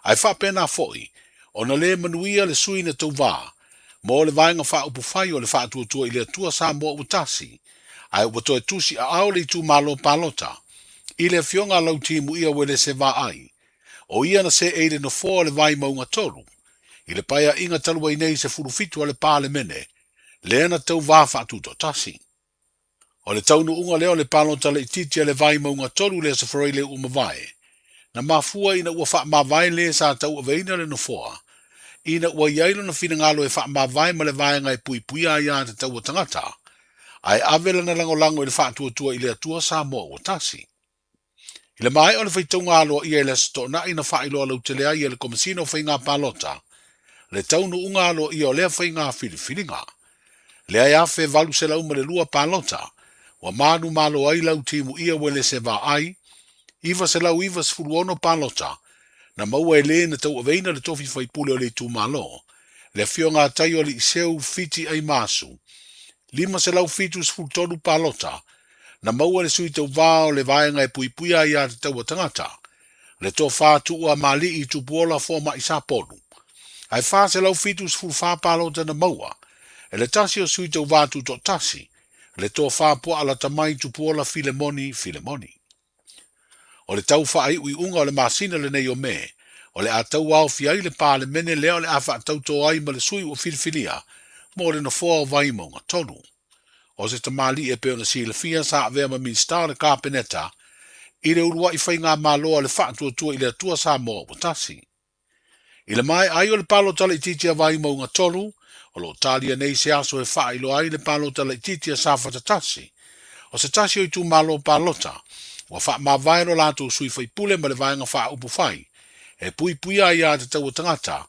Speaker 16: ae faapena foi ona lē manuia le sui na tauvā mo le Vaega Faaupufai o le Faatuatua i le Atua Samoa Ua Tasi, ae ua toe tusi aao le itumalo palota i le afioga a Lautimuia Uelese Vaai, o ia na seei i le nofoa o le Vaimauga 3 i le paeaiga talu ai nei 17 a le Palemene lea na tauvā faatutoatasi. O le taunuuga lea o le palota laitiiti a le Vaimauga 3 i le Aso Faraile ua mavae, na mafua ina ua faamavae lē sa tauaveina le nofoa, ina ua i ai lona finagalo e faamavae ma le Vaega e Puipuia Aiā Tatau a Tagata, ae ave lana lagolago i le Faatuatua i le Atua Samoa Ua Tasi. I le maea o le faitauga aloaia i le Aso Toonai na faailoa lautele ai e le Komesina o Faiga Palota le taunuuga aloaia o lea faiga filifiliga. Lea e 1802 palota ua manumalo ai Lautimuia Uelese Vaai, 996 palota na maua e lē na tauaveina le tofi faipule o le itumalo, le afioga a Taioaliiseu Fiti Aimaasu, 573 palota na maua e le sui tauvā o le Vaega e Puipuia Aiā Tatau a Tagata, le Tofa Tuuamali'i Tupuola Foama'i Sapolu, ae 474 palota na maua e le tasi o sui tauvā tutoatasi, le Tofa Puaalatamai Tupuola Filemoni Filemoni. O le tau faaiuiuga o le masina lenei o Me, o le a tauaofia ai le Palemene lea o le a faatautō ai ma le sui ua filifilia mo le nofoa o Vaimauga 3. O se tamalii e pei ona silafia sa avea ma Minisita o le Kapeneta i le ulua'i faigamalo a le Faatuatua i le Atua Samoa Ua Tasi. I le maea ai o le palota laitiiti a Vaimauga 3, o lo o talia nei se aso e faailoa ai le palota laitiiti a Safata 1, o se tasi o itumalo palota ua faamavae lo latou sui faipule ma le Vaega Faaupufai e Puipuia Aiā Tatau a Tagata,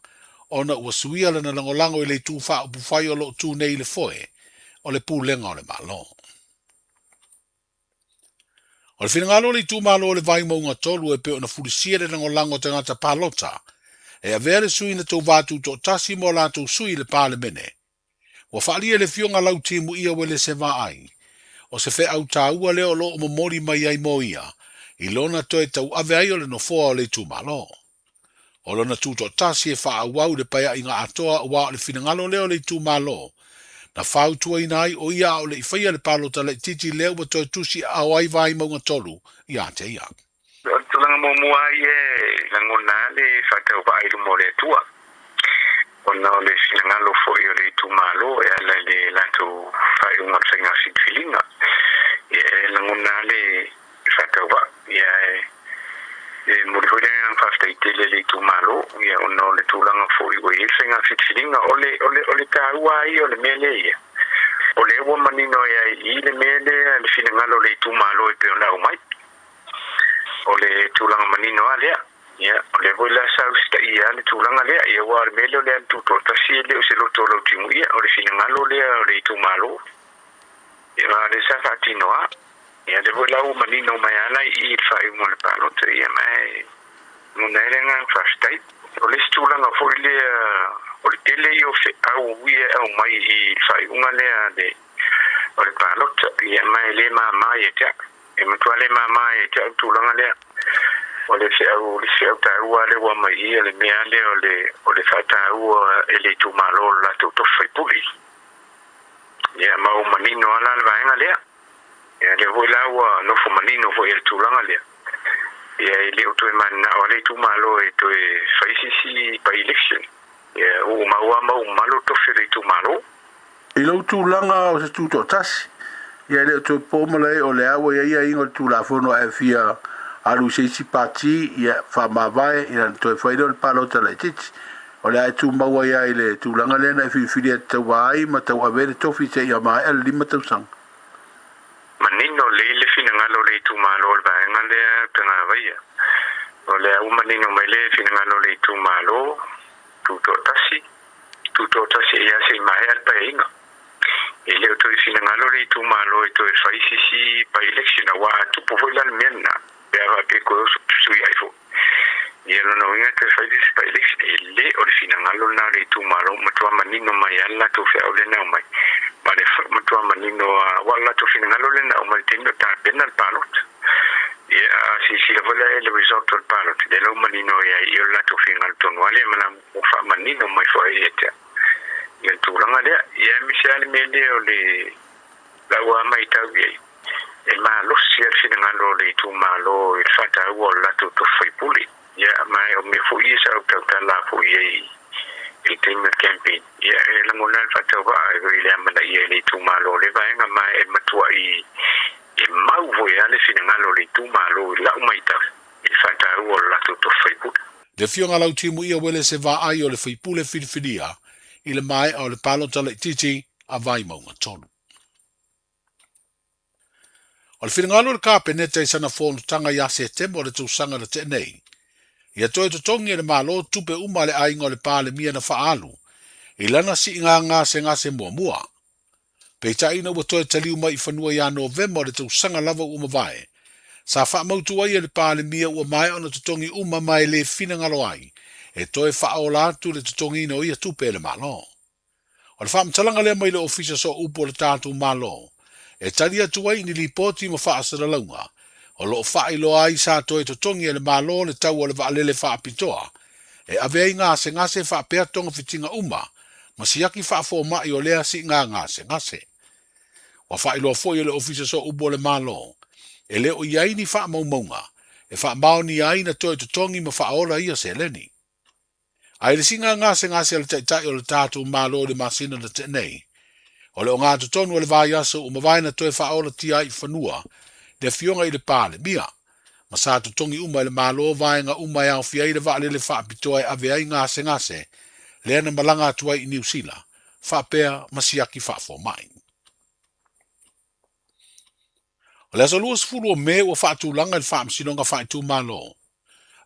Speaker 16: ona ua suia lana lagolago i le itu faaupufai o lo o tu nei i le foe o le pulega o le Malo. O le finagalo o le itumalo o le Vaimauga 3 e pei ona fulisia le lagolago a tagata palota e avea le sui na tauvā tutoatasi mo a latou sui i le Palemene. Ua faaalia e le afioga Lautimuia Uelese Vaai, o se feau taua lea o lo o momoli mai ai mo ia i lona toe tauave ai o le nofoa o le itumalo. O lona tutoatasi e faaauau i le paeaiga atoa aua o le finagalo lea o le itumalo na fautuaina ai o ia a o le i faia le palota laitiiti lea ua toe tusi aao ai Vaimauga 3 ia te ia.
Speaker 17: O le tulaga muamua ai e lagona lava le faatauvaa i luma o le Atua, ona o le finagalo foi o le itumalo e ala i le latou faaiuga o le faiga filifiliga. Ia e lagona lava le faatauvaa, ia e momoli foi le agaga faafetai tele i le itumalo, ia ona o le tulaga foi ua i ai le faiga filifiliga. O le, o le, o le taua lava ia o le mea lea ia, o lea ua manino ai i i le mea lea, le finagalo o le itumalo e pei ona aumai. O le tulaga manino lava lea. Ia, o lea foi la sa usitaia lava le tulaga lea. Ia, aua o le mea lea o le alu tutoatasi e le o se loto o Lautimuia, o le finagalo lea o le itumalo. Ia, a o lea sa faatino lava. Ia, lea foi la ua manino mai lava la i i i le faaiuga o le palota, ia, ma e lagona ai le agaga faafetai. O le isi tulaga foi lea, o le tele ia o feau ia e aumai i le faaiuga lea a le, o le palota, ia, ma e le mama ia te au. E matua le mama ia te au le tulaga lea. O le feau, le feau taua lea ua aumai i i, o le mea lea o le, o le faataua e le itumalo o le latou tofi faipule. Ia, ma ua manino lava la le vaega lea. Ia, lea foi la ua nofo manino foi i le tulaga lea. Ia, e le o toe mananao lava le itumalo e toe fai se isi by-election. Ia, ua mau lava ma ua mamalu le tofi o le itumalo.
Speaker 16: I lou tulaga o se tutoatasi, ia e le o toe po malae o le a ua i ai aiga o le Tulafono ae fia alu i se isi pati, ia faamavae, ia ona toe fai lea o le palota laitiiti. O le a e tumau ai lava i le tulaga lea na e filifilia e te tauva ai ma tauave ai le tofi seia maea le 5 tausaga.
Speaker 17: Manino lelei le finagalo o le itumalo o le vaega lea Pegavaia. O lea ua manino mai le finagalo o le itumalo, tutoatasi, tutoatasi ia se i maea le paeaiga. E le o toe finagalo le itumalo e toe fai se isi by-election aua a tupu foi la le mea lena, pe a faapea e toe oso sui ai foi. Ia lona uiga e toe fai le isi by-election. E le o le finagalo lena o le itumalo, ua matua manino mai lava le latou feau lea na aumai. Ma le matua manino lava, aua o le latou finagalo lea na aumai i le taimi o tapena le palota. Ia, a silasila foi la i le result o le palota, lea la ua manino ai i i o le latou finagalo tonu lava lea ma la ua faamanino mai foi ia te au ia le tulaga lea. Ia aemaise lava le mea lea o le lau lava matau i ai, e malosi lava le finagalo o le itumalo i le faataua o le latou tofi faipule. Ia, ma o mea foi ia sa ou tautala foi i ai i le taimi o le campaign. Ia, e lagona lava le faatauvaa i le amanaia e le itumalo o lea vaega, ma e matuai e mau foi lava le finagalo o le itumalo i lau matau i le faataua o le latou tofi faipule.
Speaker 16: Le Afioga a Lautimuia Uelese Vaai o le faipule filifilia i le maea o le palota laitiiti a Vaimauga 3. O le finagalo o le Kapeneta i sana fonotaga ia Setema o le tausaga na tea nei, ia toe totogi e le Malo tupe uma a le aiga o le Palemia na faaalu i lana siiga gasegase muamua. Peitai ina ua toe taliu mai i fanua ia Novema o le tausaga lava ua mavae, sa faamautu ai e le Palemia ua maea ona totogi uma ma e le finagalo ai e toe faaola atu le totogiina o ia tupe e le Malo. O le faamatalaga lea mai le Ofisa Sooupu o le tatou Malo e tali atu ai i ni lipoti ma faasalalauga o lo o faailoa ai sa toe totogi e le Malo le tau o le vaalele faapitoa e ave ai gasegase faapea togafitiga uma ma siaki faafomai o lea siiga gasegase. Ua faailoa foi e le Ofisa Sooupu o le Malo e le o i ai ni faamaumauga e faamaonia ai na toe totogi ma faaola ia seleni. A i le siiga gasegase a le Taitai o le tatou Malo i le masina na tea nei, o le ogatotonu o le vaiaso ua mavae na toe faaolatia ai i fanua le Afioga i le Palemia, ma sa totogi uma e le Malo vaega uma e aofia ai le vaalele faapitoa e ave ai gasegase lea na malaga atu ai i Niu Sila, faapea ma siaki faafomai. O le aso 20 o Me ua faatulaga i le Faamasinoga Faaitumalo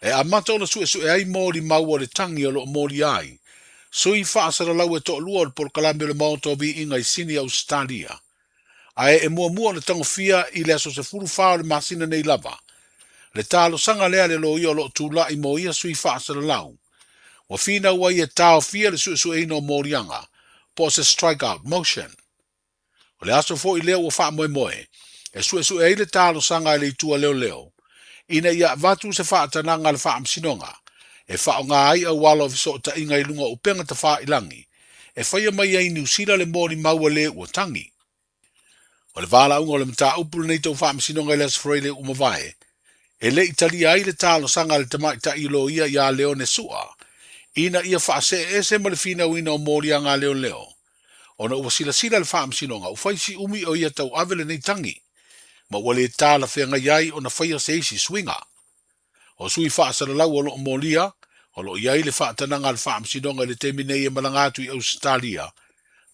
Speaker 16: e amata ona suesue ai molimau o le tagi o lo o molia ai sui faasalalau e toalua o le polokalame o le Maota o Viiga i Sini, Ausetalia, ae e muamua ona tagofia i le aso 14 o le masina nei lava le talosaga lea a le loia o lo o tulai mo ia sui faasalalau ua finau ai e taofia le suesueina o moliaga po o se strike out motion. O le aso foi lea ua faamoemoe e suesue ai le talosaga a le Itu a Leoleo ina ia avatu se faatanaga a le Faamasinoga e faaaoga ai auala o fesootaiga i luga o upega tafailangi e faia mai ai i Niu Sila le molimau a le ua tagi. O le valaauga o le mataupu lenei tau Faamasinoga i le Aso Faraile ua mavae, e le i talia ai le talosaga a le tamaitai loia ia Leone Sua ina ia faasee ese ma le finauina o moliaga a leoleo ona ua silasila le Faamasinoga ua fai si umi o ia tauave lenei tagi, ma ua le talafeagai ai ona faia se isi suiga. O sui faasalalau o lo o molia, O lo o i ai le faatanaga a le Faamasinoga i le taimi nei e malaga atu i Ausetalia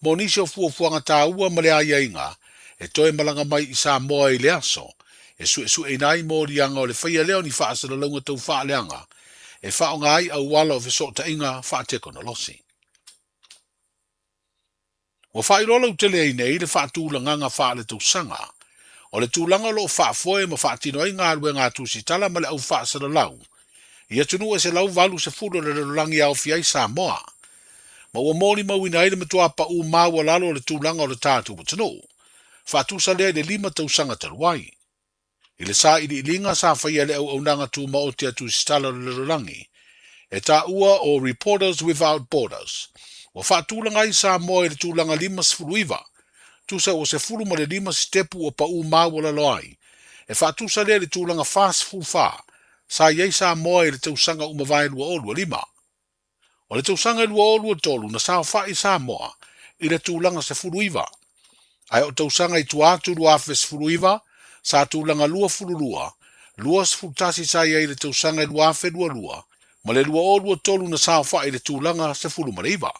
Speaker 16: mo nisi o fuafuaga taua ma le aiaiga e toe malaga mai i Samoa i le aso e suesueina ai moliaga o le faia lea o ni faasalalauga tau faaleaga e faaaoga ai auala o fesootaiga faatekonolosi. Ua faailoa lautele ai nei le faatulagaga faaletausaga o le tulaga o lo o faafoe ma faatino ai galuega a tusitala ma le au faasalalau i atunuu e 180 o le lalolagi e aofia ai Samoa, ma ua molimauina ai le matua pau maualalo o le tulaga o le tatou atunuu, faatusa lea i le 5 tausaga talu ai. I le sailiiliga sa faia e le Auaunaga Tumaoti a Tusitala o le Lalolagi, e taua o Reporters Without Borders, ua faatulaga ai Samoa i le tulaga 59, tusa ua 15 sitepu ua pau maualalo ai, e faatusa lea i le tulaga 44 sa i ai Samoa i le tausaga uma vae 2025. O le tausaga e 2023 na saofai Samoa i le tulaga 19, ae o tausaga i tua atu 2019 sa tulaga 22, 21 sa i ai i le tausaga e 2022 ma le 2023 na saofai i le tulaga 19.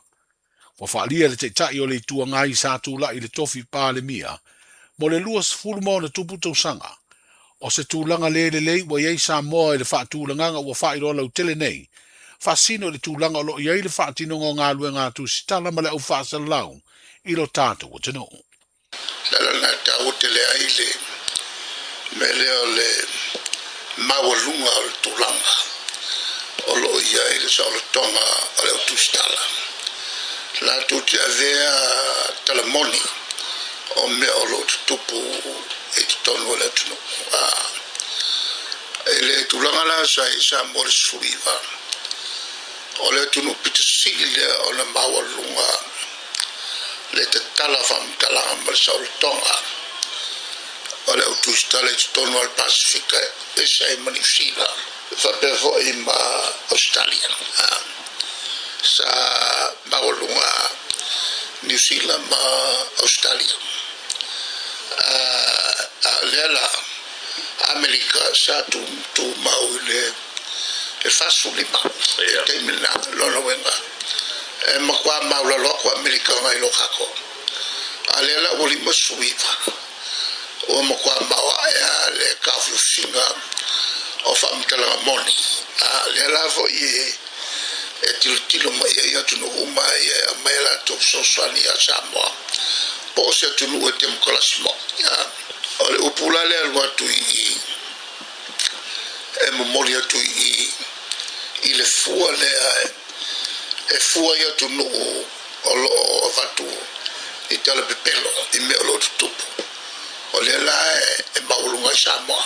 Speaker 16: Ua faaalia e le Taitai o le Itu Agai sa tulai i le tofi Palemia mo le 20 ma ona tupu tausaga, o se tulaga le lelei ua i ai Samoa i le faatulagaga ua faailoa lautele nei, faasino i le tulaga o lo o i ai le faatinoga o galuega a tusitala ma le au faasalalau i lo tatou atunuu.
Speaker 18: Le ala lena e taua tele ai le mea lea o le maualuga o le tulaga o lo o i ai le saolotoga o le au tusitala. Latou te avea tala moni o mea o lo o tutupu i totonu o le atunuu. I le tulaga la sa i Samoa i le 19, o le atunuu pito sili lea ona maualuga le tatala faamatalaga ma le saolotoga o le au tusitala i totonu o le Pasefika e ese ai ma Niu Sila faapea foi ma Ausetalia. Sa maualuga Niu Sila ma Ausetalia. A o lea la, Amerika sa tumau i le 45 i le taimi lena, lona uiga e matua maulalo atu Amerika nai lo tatou. A lea la ua 59, ua matua maoae lava le taofiofiga o faamatalaga moni. A lea la foi e tilotilo mai ai atunuu uma ia e aumai a latou fesoasoani ia Samoa po o se atunuu e temokalasi moni. O le upu la lea e alu atu i i, e momoli atu i i, i le fua lea e fua i atunuu o lo o avatu i tala pepelo i mea o lo o tutupu. O lea la e maualuga ai Samoa.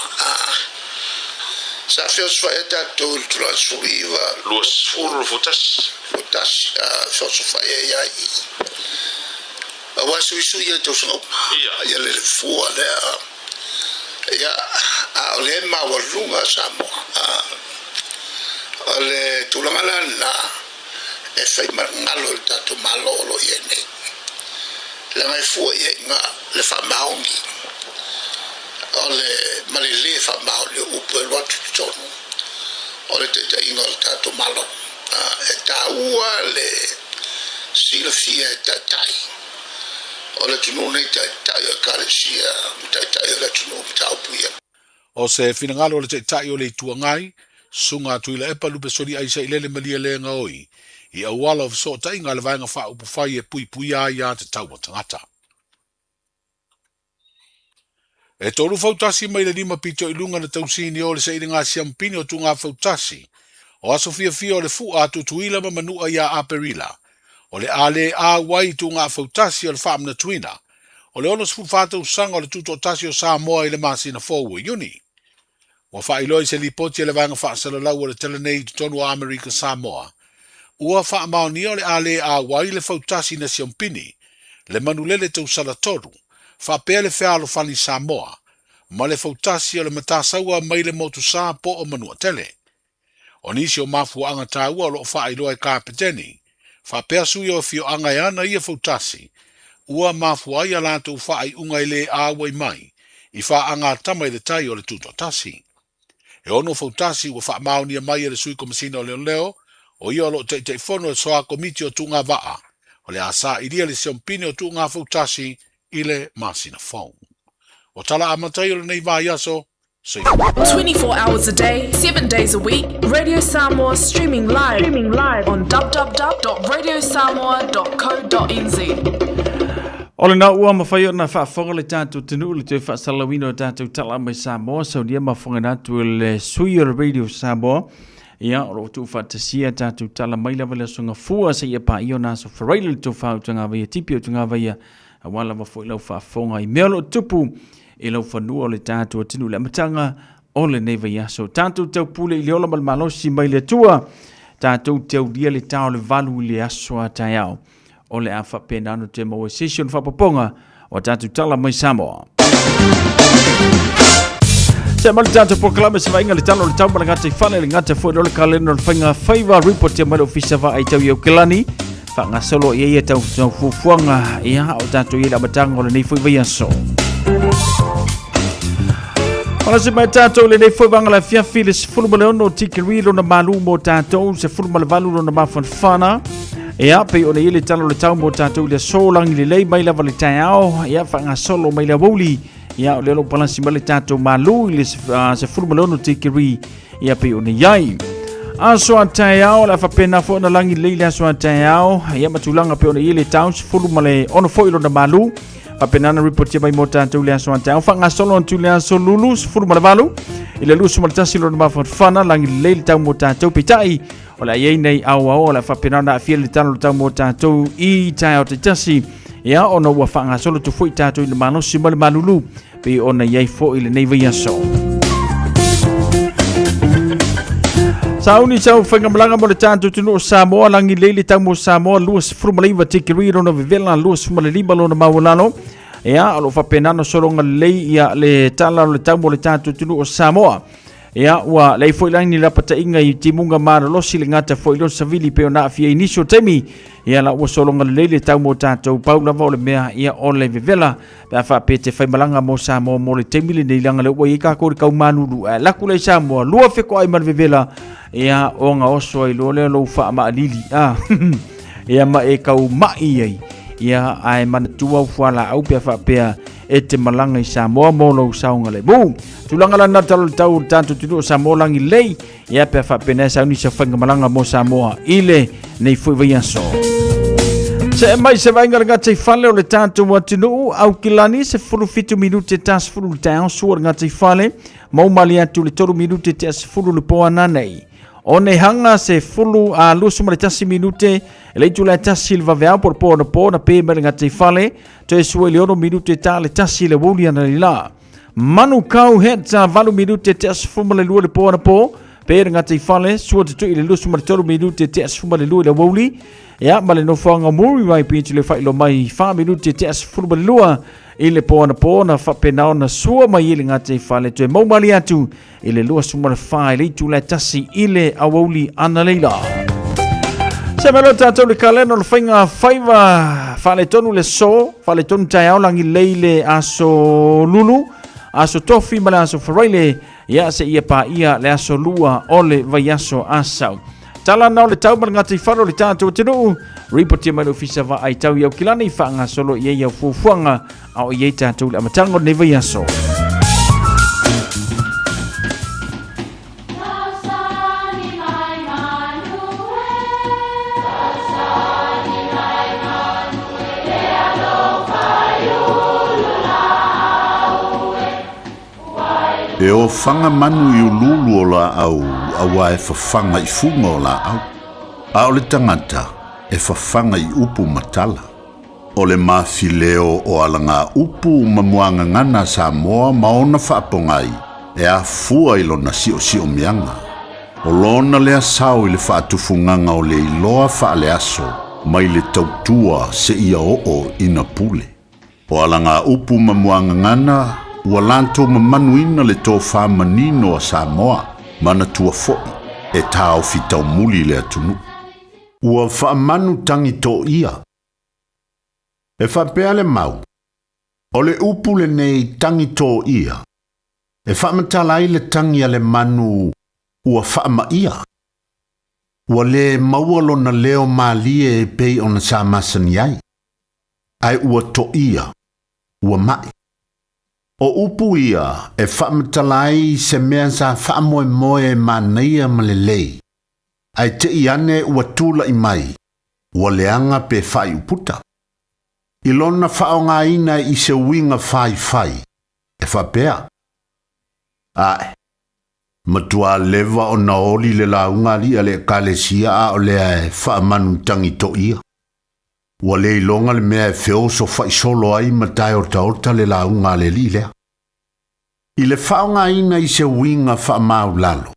Speaker 18: Sa feosofai ai tatou i le tulaga 19.
Speaker 14: 21.
Speaker 18: 21, feosofai ai ai i i. Aua e suisui ai tausaga uma. Ia le fua lea. Ia, a o lea e maualuga Samoa. O le tulaga la lena e fai ma galo i le tatou Malo o lo o i ai nei. Leaga e fua i ai i ina le faamaoni o le ma le lē faamaoni o upu e alu atu i totonu o le taitaiga o le tatou Malo. E taua le silafia e taitai o le atunuu nei, taitai o Ekalesia ma taitai o le atunuu mataupu ia.
Speaker 16: O se finagalo o le Taitai o le Itu Agai, Susuga a Tuilaepa Lupesoli Aisailele Malielegaoi, i auala o fesootaiga a le Vaega Faaupufai e puipuia ai aiatatau a tagata. E tolu fautasi mai le lima pito i luga na tausini o le sailiga siamupini o Tugafautasi o aso fiafia o le fu'a a Tutuila ma Manua ia Aperila o le a le auai i Tugafautasi o le faamanatuina o le 64 tausaga o le Tutoatasi o Samoa i le masina fou o Iuni. Ua faailoa i se lipoti a le Vaega Faasalalau o le tala nei i totonu o Amerika Samoa, ua faamaonia o le a le auai le fautasi na siompini, le manulele tausala tolu, faapea le fealofani Samoa, ma le fautasi o le matasaua mai le motu sa po o Manuatele. O nisi o mafuaaga taua o lo o faailoa e Kapeteni, faapea sui o afioaga e ana ia fautasi, ua mafua ai a latou faaiuga e le auai mai i faagatama i le tai o le Tutoatasi. E ono fautasi ua faamaonia mai e le Sui Komesina o Leoleo O ia o lo o Taitaifono e Soa Komiti o Tuuga Vaa, o le a sailia le siompine o Tuuga Fautasi i le masina fou. O tala amata ia o lenei vaiaso, soifua.
Speaker 19: 24 hours a day, 7 days a week, Radio Samoa streaming live, streaming live on www.radiosamoa.co.nz.
Speaker 8: O lena ua mafai ona faafofoga le tatou atunuu i le toe faasalalauina o tatou tala mai Samoa, saunia mafofoga atu e le sui o le Radio Samoa. Ia, o lo o tuufaatasia tatou tala mai lava le aso Gafua seia paia ona aso Faraile le tofa o Tugavaia Tipi o Tugavaia, aua lava foi lau faafofoga i mea o lo o tupu i lau fanua o le tatou atunuu i le amataga o lenei vaiaso. Tatou taupule i le ola ma le malosi mai le Atua, tatou te aulia le tao le valu i le aso a taeao. O le a faapena ona toe maua i se isi o faapopoga o tatou tala mai Samoa. Se mai le tatou polokalame se vaaiga le tala o le tau ma le gata i fale le gata foi le kalena o le faiga faiva report ia mai le ofisa vaai tau i Aukelani faagasolo i ai ia tau tau fuafuaga ia o tatou i le amataga o lenei foi vaiaso. Ola se mai tātou lenei foi vanga la fiafi le 16 tikiri lona malu mo tātou 18 lona mafanafana. Ia, pei ona i le tala o le tau mo tātou i le aso langi lelei mai lava le taeao, ia, faagasolo mai le aoauli, ia, o lea o lo o palasi mai le tātou malu i le 16 tikiri, ia, pei ona i ai. Aso a taeao, o le a faapena foi ona lagi lelei le aso a taeao, ia, ma tulaga pei ona i le tau, 16 foi lona malu, faapena ona ripotia mai mo tātou le aso a taeao. Faagasolo atu le aso lulu, 18 i le 21 lona mafanafana, lagi lelei le tau mo tātou, peitai, O le a i ai nei aoao o le a faapena ona aafia le tala o le tau mo tātou i taeao taitasi. Ia, ona ua faagasolo atu foi tātou i le malosi ma le malulu, pei ona i ai foi lenei vaiaso. Sauni sau whaingamalaga mo le tātou tunu o Samoa, langi lei le tau mo Samoa, 29 tikiri lona vevela, 25 lona maualalo. Ia, o lo o faapena ona sologa lelei ia le tala o le tau mo le tātou tunu o Samoa. Ia, ua leai foi la ni lapataiga i timuga malolosi le gata foi leo savili pei ona aafia i nisi o taimi. Ia la ua sologa lelei le tau mo tatou pau lava o le mea ia o le vevela pe a faapea te faimalaga mo Samoa mo le taimi lenei leaga lea ua i ai kākou i le kau malulu ae laku lea i Samoa lua fekoai ma le vevela ia ona oso ai loa lea lou faamaalili a ia ma e kau mai ai ia ae manatua au fualaau pe a faapea e te malaga i Samoa mo lou saogalemu. Tulaga la na talo tau tatou atunuu o Samoa lagi lelei, ia pe a faapena e sauni se faiga malaga mo Samoa i le nei foi vaiaso. Se mai se vaaiga le gata i fale o le tatou atunuu, Aukilani 17 minute ta 10 le taeao sua le gata i fale, maumali atu le 3 minute tea 10 le po ananei. O nei hanga se fulu a 21 minute e le itula e tasi le vaveao po le po ona po na pe mai le gata i fale, toe sua i le 6 minute ta le tasi le wouli ana le la. Manukau Heta, 8 minute te 12 le po anapo, pe le gata i fale, sua te tui le 23 minute te 12 le wouli, ia ma le nofoaga o Muriwai Beach le faailoa mai 4 minute te 12 i le po anapo na faapena ona sua mai i le gata i fale toe maumali atu i le 24 i le itula e tasi i le aoauli analeila. Se mai loa tātou le kalena o le faiga faiva faaletonu le so, faaletonu taeao lagi lei le aso lulu, aso tofi ma le aso faraile, ia se ia paia le aso lua o le vaiaso asau. Tala na o le tau ma le ngata i falo le tātou atunuu, ripotia mai le ofisa vaai tau i Aukilani, faagasolo i ai au fuafuaga a o i ai tātou i le amataga o lenei vaiaso.
Speaker 14: E ofaga manu i uluulu o laau auā e fafaga i fuga o laau, a o le tagata e fafaga i upu ma tala. O le mafileo o alagaupu ma muagagana a Samoa ma ona faapogai e afua i lona siosiomiaga. O lona lea sao i le faatufugaga o le iloa faaleaso mai le tautua seia oo ina pule. O alagaupu ma muagagana ua latou mamanuina le tofa manino a Samoa, manatua foi e taofi taumuli le atunuu. Ua faamanu tagi toia. E faapea le mau, O le upu lenei tagi toia, e faamatala ai le tagi a le manu ua faamaia. Ua le maua lona leo malie e pei ona sa masani ai. Ae ua toia, ua mai. O upu ia e faamatala ai se mea sa faamoemoe e manaia ma lelei. Ae te i ane ua tula'i mai, ua leaga pe faaiuputa. I lona faaaogaina i se uiga faifai, e faapea, Ae, matuā leva ona oli le lauga a alii a le Ekalesia a o lea e faamanutagi toia. Ua le iloga le mea e feoso faisolo ai ma taeotaota le lauga a le alii lea. I le faaaogaina i se uiga faamaulalo,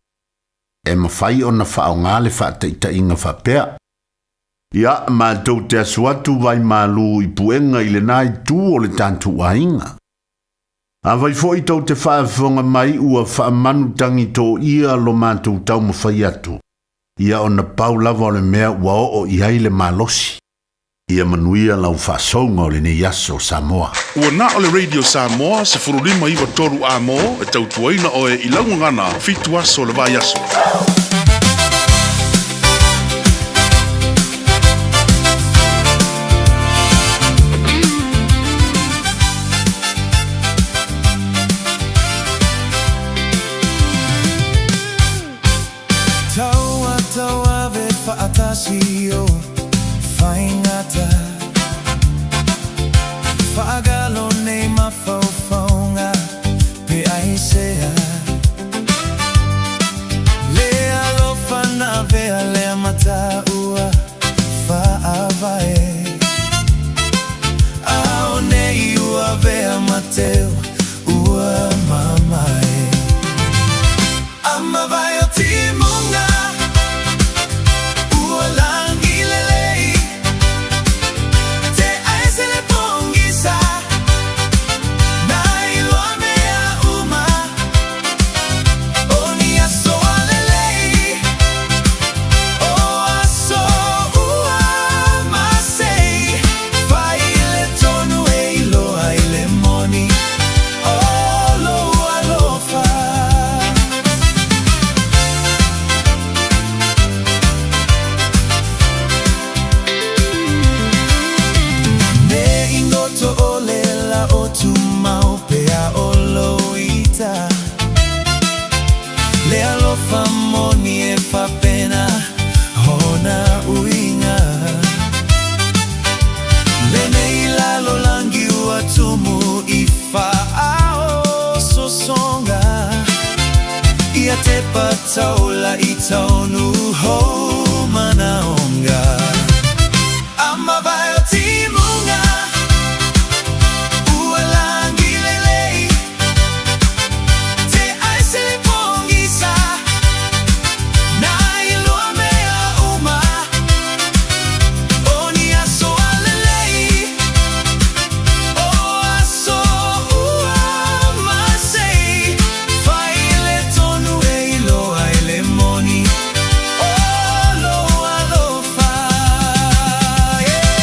Speaker 14: e mafai ona faaaoga le faataitaiga faapea, Ia, matou te asu atu vai malu i puega i lena itu o le tatou aiga. Afai foi tou te faafofoga mai ua faamanutagi toia lo matou taumafai atu, ia ona pau lava o le mea ua oo i ai le malosi. Ia manuia lau faasouga o lenei aso, Samoa.
Speaker 16: Ua na o le Radio Samoa 15 9 3 A-mo e tautuaina oe i lau gagana 7 aso o le vaiaso.
Speaker 13: Taua tauave faatasi o Faigata Faagalo nei mafaufauga pe aisea Le alofa na avea lea mataua faavae A o nei ua avea mateu ua mamae A mavae o timuga ua lagi lelei Te aese le pogisa na iloa mea uma O ni aso a lelei O aso ua masei Fai le tonu e iloa ai le moni O lou alofa. Ne i goto o le la o tumau pea o lou ita Le alofa moni e faapena ona uiga Lenei lalolagi ua tumu i faaososoga Ia tepa taula i taunu hou manaoga A mavae o timuga ua lagi lelei Te aese le pogisa na iloa mea uma O ni aso a lelei O aso ua masei Fai le tonu e iloa ai le moni O lou alofa yeah.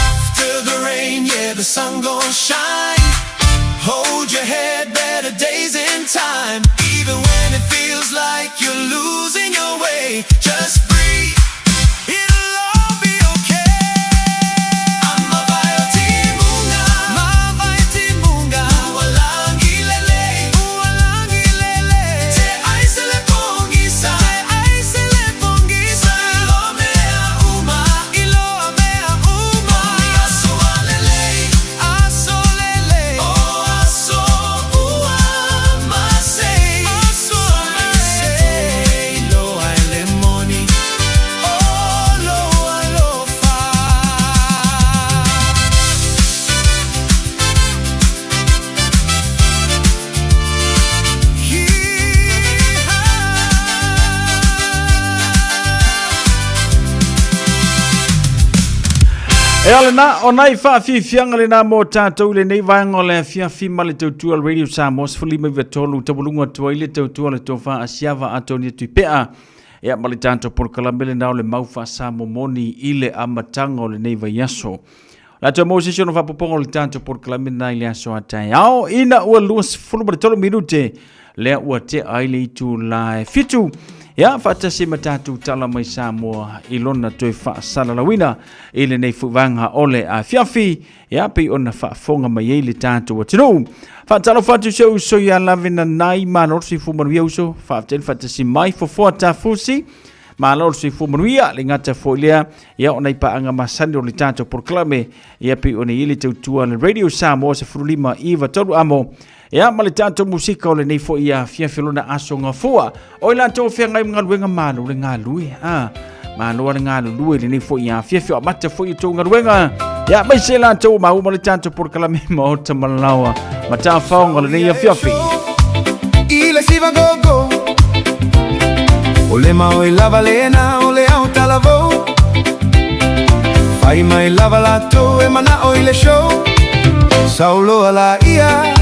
Speaker 13: After the rain, yeah, the sun gon' shine. Hold your head, better days in time. Even when it feels like you're losing your way, just breathe. It'll all be okay. A mavae o timuga, mavae timuga. Ua lagi lelei, ua lagi lelei. Te aese le pogisa, te aese le pogisa. Iloa mea uma, iloa mea uma. O ni aso a lelei, aso lelei. O aso ua masei.
Speaker 8: E ale na, o nai whaafifianga le nā mō tātou le nei vaenga o le afiafi ma le tautua le Radio Samoa 15 93 taualunga atu ai le tautua le tofa a Siava Atonia Tuipea. Ia ma le tātou polokalame le nā o le mau whaasamomoni i le amataga o lenei vaiaso. La te mo sisi ono whapoponga o le tātou polokalame nā i le aso a taeao ina ua 23 minute lea ua te ai le itu la e fitu. Ia, whaatasi ma tātou tala mai Samoa i lona toe whaasalalauina i lenei fuvaga o le afiafi. Ia, pei ona faafofoga mai ai le tatou atunuu. Faatalofa atu si ou uso ia Lavena Nai, malo le soifua manuia uso, faafetai le faatasi mai, fofoa tafusi, malo le soifua manuia, le gata foi lea, ia o nai paaga masani o le tatou polokalame, ia pei ona i ai le tautua a le Radio Samoa 15 9 3 amo, ia ma le tatou musika o lenei foi afiafi o lona aso gafua. O i latou o feagai ma galuega malo le galue. Ah, malo le galulue i lenei foi afiafi o amata foi o tou galuega. Ia, mai se latou maua ma le tatou polokalame maota malawa. Matafaoga o lenei afiafi.
Speaker 13: I le siva gogo O le mao i lava lena o le au talavou Fai mai lava latou e manao i le show Sauloa la ia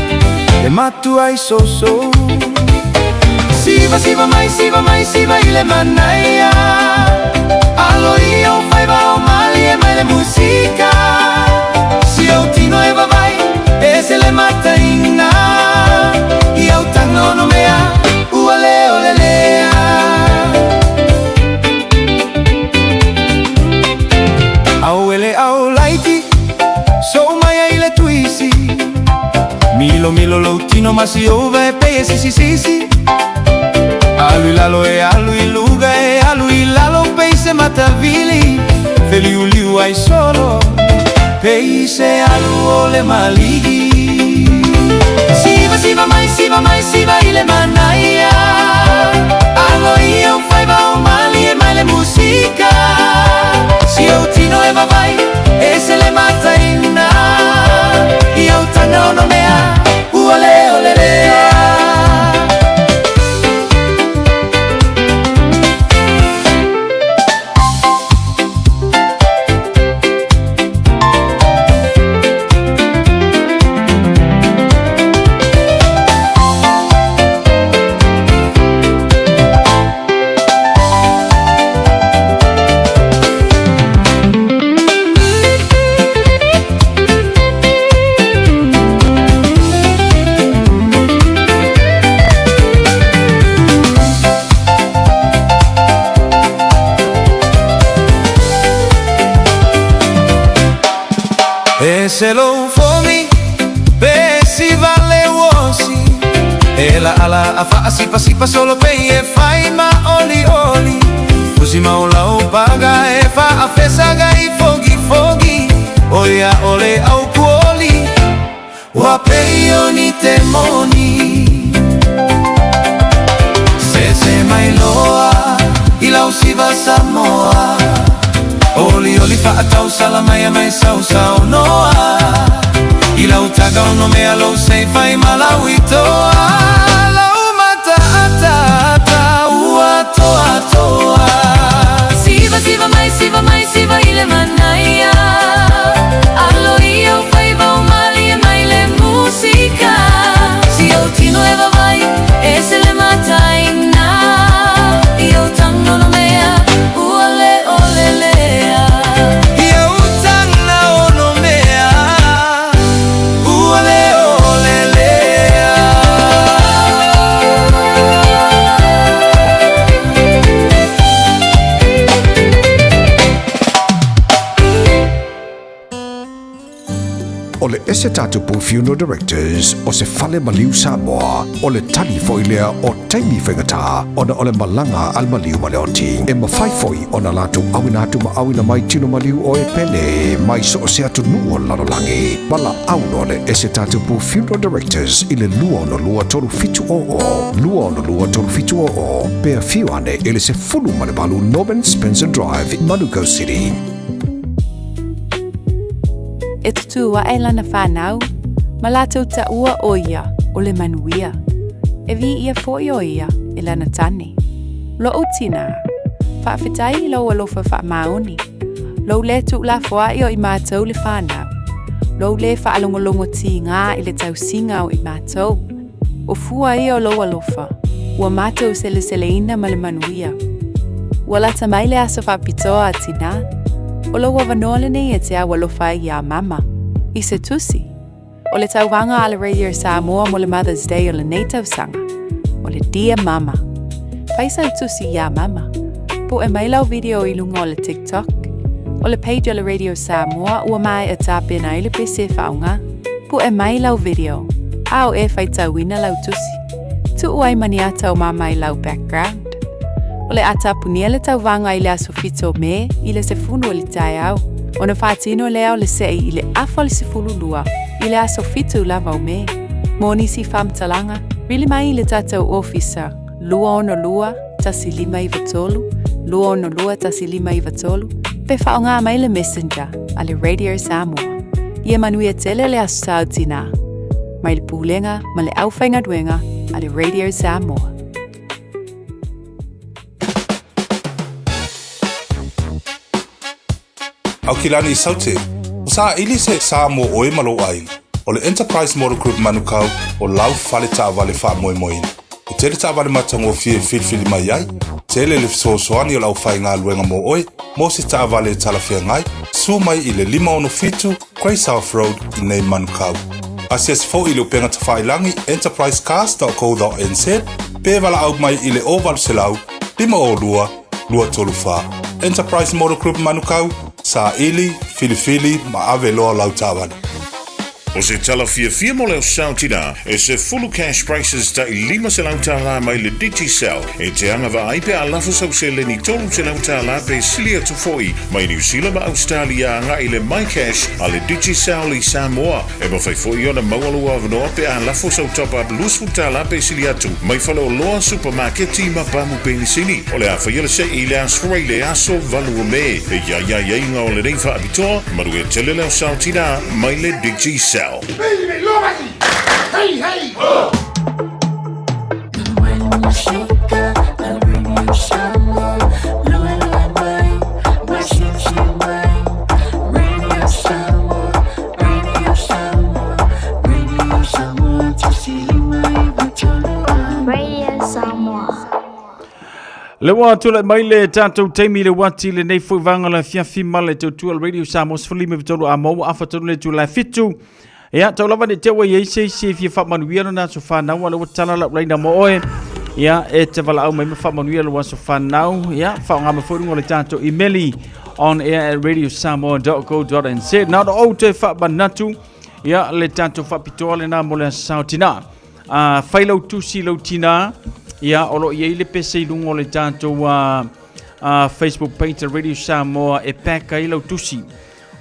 Speaker 13: le matua i soso Siva siva mai siva mai siva i le manaia Alo ia o faiva o malie mai le musika Si au tino e vavai e se le mataina I au taga ono mea ua le o le lea Au ele au laiti So mai ai le tuisi Milo milo lou tino ma si ova e pei e sisi sisi Alu i lalo e alu i luga e alu i lalo pei se matavili Feliuliu ai solo pei se alu o le maligi Siva siva mai siva mai siva i le manaia Alo ia o faiva o malie mai le musika Si ou tino e vavai e se le mataina I au taga ono mea ua le o le lea. E se lou fomi pe si vale uosi E la ala a faasipasipa solo pei e fai ma oli oli Fusi mau lau paga e faafesaga i fogi fogi O ia o le au kuoli Ua pei o ni te moni Sese mai loa i lau siva Samoa Olioli faatausala mai a mai sausaunoa I lau taga ono mea lou sei fai ma lau itoa Lau mata ataata ua toatoa
Speaker 20: Siva siva mai siva mai siva i le manaia Alo ia o faiva o malie mai le musika Si ou tino e vavai e se le mataina I ou taga ono mea ua le o le lea.
Speaker 13: I ou taga ono mea ua le o le lea.
Speaker 21: O le ese tatou Funeral Directors o se fale maliu Samoa, o le tali foi lea o taimi faigata ona o le malaga a le maliu ma le oti. E mafai foi ona latou auina atu ma auina mai tino maliu o e pele mai so o se atunuu o le lalolagi. Valaau loa le ese tatou Funeral Directors i le 262 3700, 262 3700, pe afio ane i le 18 Norman Spencer Drive, Manukau City.
Speaker 12: E tutū aʻe lana whānau, ma lātou taua ʻo ia o le manuia. E viia foi ʻo ia e lana tane. Loʻu tinā, faafetai i lou alofa faamaoni. Lou lē tuulafoaʻi o i matou le fanau. Lou lē faalogologo tigā i le tausiga o i matou. O fua ia o lou alofa, ua matou seleseleina ma le manuia. Ua lata mai le aso faapitoa a tinā, o lou avanoa lenei e te au alofa ai iā mama, i se tusi. O le tauvaga a le Radio Samoa mo le Mother's Day o lenei tausaga, o le Dear Mama. Fai sau tusi iā mama. Po'e mai lau video i luga o le TikTok. O le page o le Radio Samoa ua maea tapena ai le pese e faaaoga. Po'e mai lau video, a o e faitauina lau tusi. Tuu ai ma ni ata o mama i lau background. O le a tapunia le tauvaga i le aso 7 o Me i le 10 o le taeao, ona faatino lea o le seʻi i le afa o le 12 i le aso 7 lava o Me. Mo nisi faamatalaga, vili mai i le tatou ofisa 262 1593, 262 1593, pe faaaoga mai le Messenger a le Radio Samoa. Ia manuia tele le Aso Sa o Tinā, mai le Pulega ma le Aufaigaluega a le Radio Samoa.
Speaker 2: Aukilani Saute, ua saili se sa mo ʻoe ma lou ʻaiga. ʻO le Enterprise Motor Group Manukau o lau fale taavale faamoemoeina. E tele taavale matagofie e filifili mai ai, tele le fesoasoani o le aufaigaluega mo ʻoe mo se taavale e talafeagai, susu mai i le 567 Grey South Road i nei Manukau. Asiasi foi i le upega tafailagi enterprisecars.co.nz pe valaau mai i le 0800 502 234. Enterprise Motor Group Manukau, saili, filifili ma ave loa lau taavale.
Speaker 22: O se tala fiafia mo le Sao Tinā, e 10 cash prices tai $500 mai le Digicel e te agavaa ai pe a lafo sau seleni $300 pe sili atu foi mai Niu Sila ma Ausetalia agai i le MyCash a le Digicel i Samoa. E mafai foi ona maua lou avanoa pe a lafo sau top-up $20 pe sili atu mai faleoloa, supamaketi ma pamu penisini. O le a faia le seʻi i le Aso Faraile aso 8 o Me. E i ai aiaiga o lenei faapitoa, manuia tele le Sao Tinā mai le Digicel.
Speaker 23: Hey, hey, ho!
Speaker 8: Le ua tulai mai le tatou taimi le uati lenei foi vaega o le afiafi ma le tautua o le Radio Samoa 13 a maua afa tonu le itula e 7. Ia, tau lava ne te ua i ai se isi e fia faamanuia lona aso fanau, a le ua tala lau laina mo oe. Ia, e te valaau mai ma faamanuia lou aso fanau. Ia, faaaoga mai foi luga o le tatou imeli on air at radiosamoa.co.nz. Na ona ou toe faamanatu, ia, le tatou faapitoa lena mo le aso Sa o Tinā. Fai lau tusi i lou tinā, ia, o lo o i ai le pese i luga o le tatou Facebook page a Radio Samoa e pack ai lau tusi.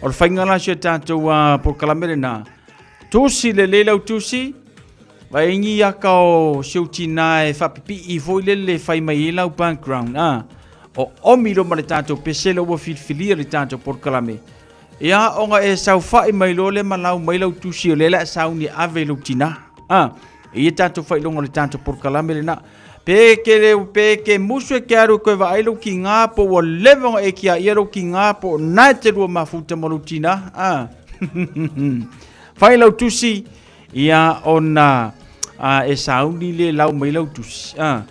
Speaker 8: O le faiga la si o tatou polokalame lena, tusi lelei lau tusi, vaeigi aka o si ou tinā e faapipii foi lele e fai mai ai lau background, a. O omi loa ma le tatou pese lea ua filifilia le tatou polokalame. Ia, ona e saofai mai loa lea ma lau mai lau tusi o lea o le a sauni e ave i lou tinā. A, e i ai tatou faailoga o le tatou polokalame lena. Pe ke le, pe ke musu e ke alu e koe vaai lou kigā po ua leva ona e tiaia lou kigā po o na e te lua mafuta ma lou tinā. A. Fai lau tusi, ia ona a, e sauni le lau mai lau tusi. A.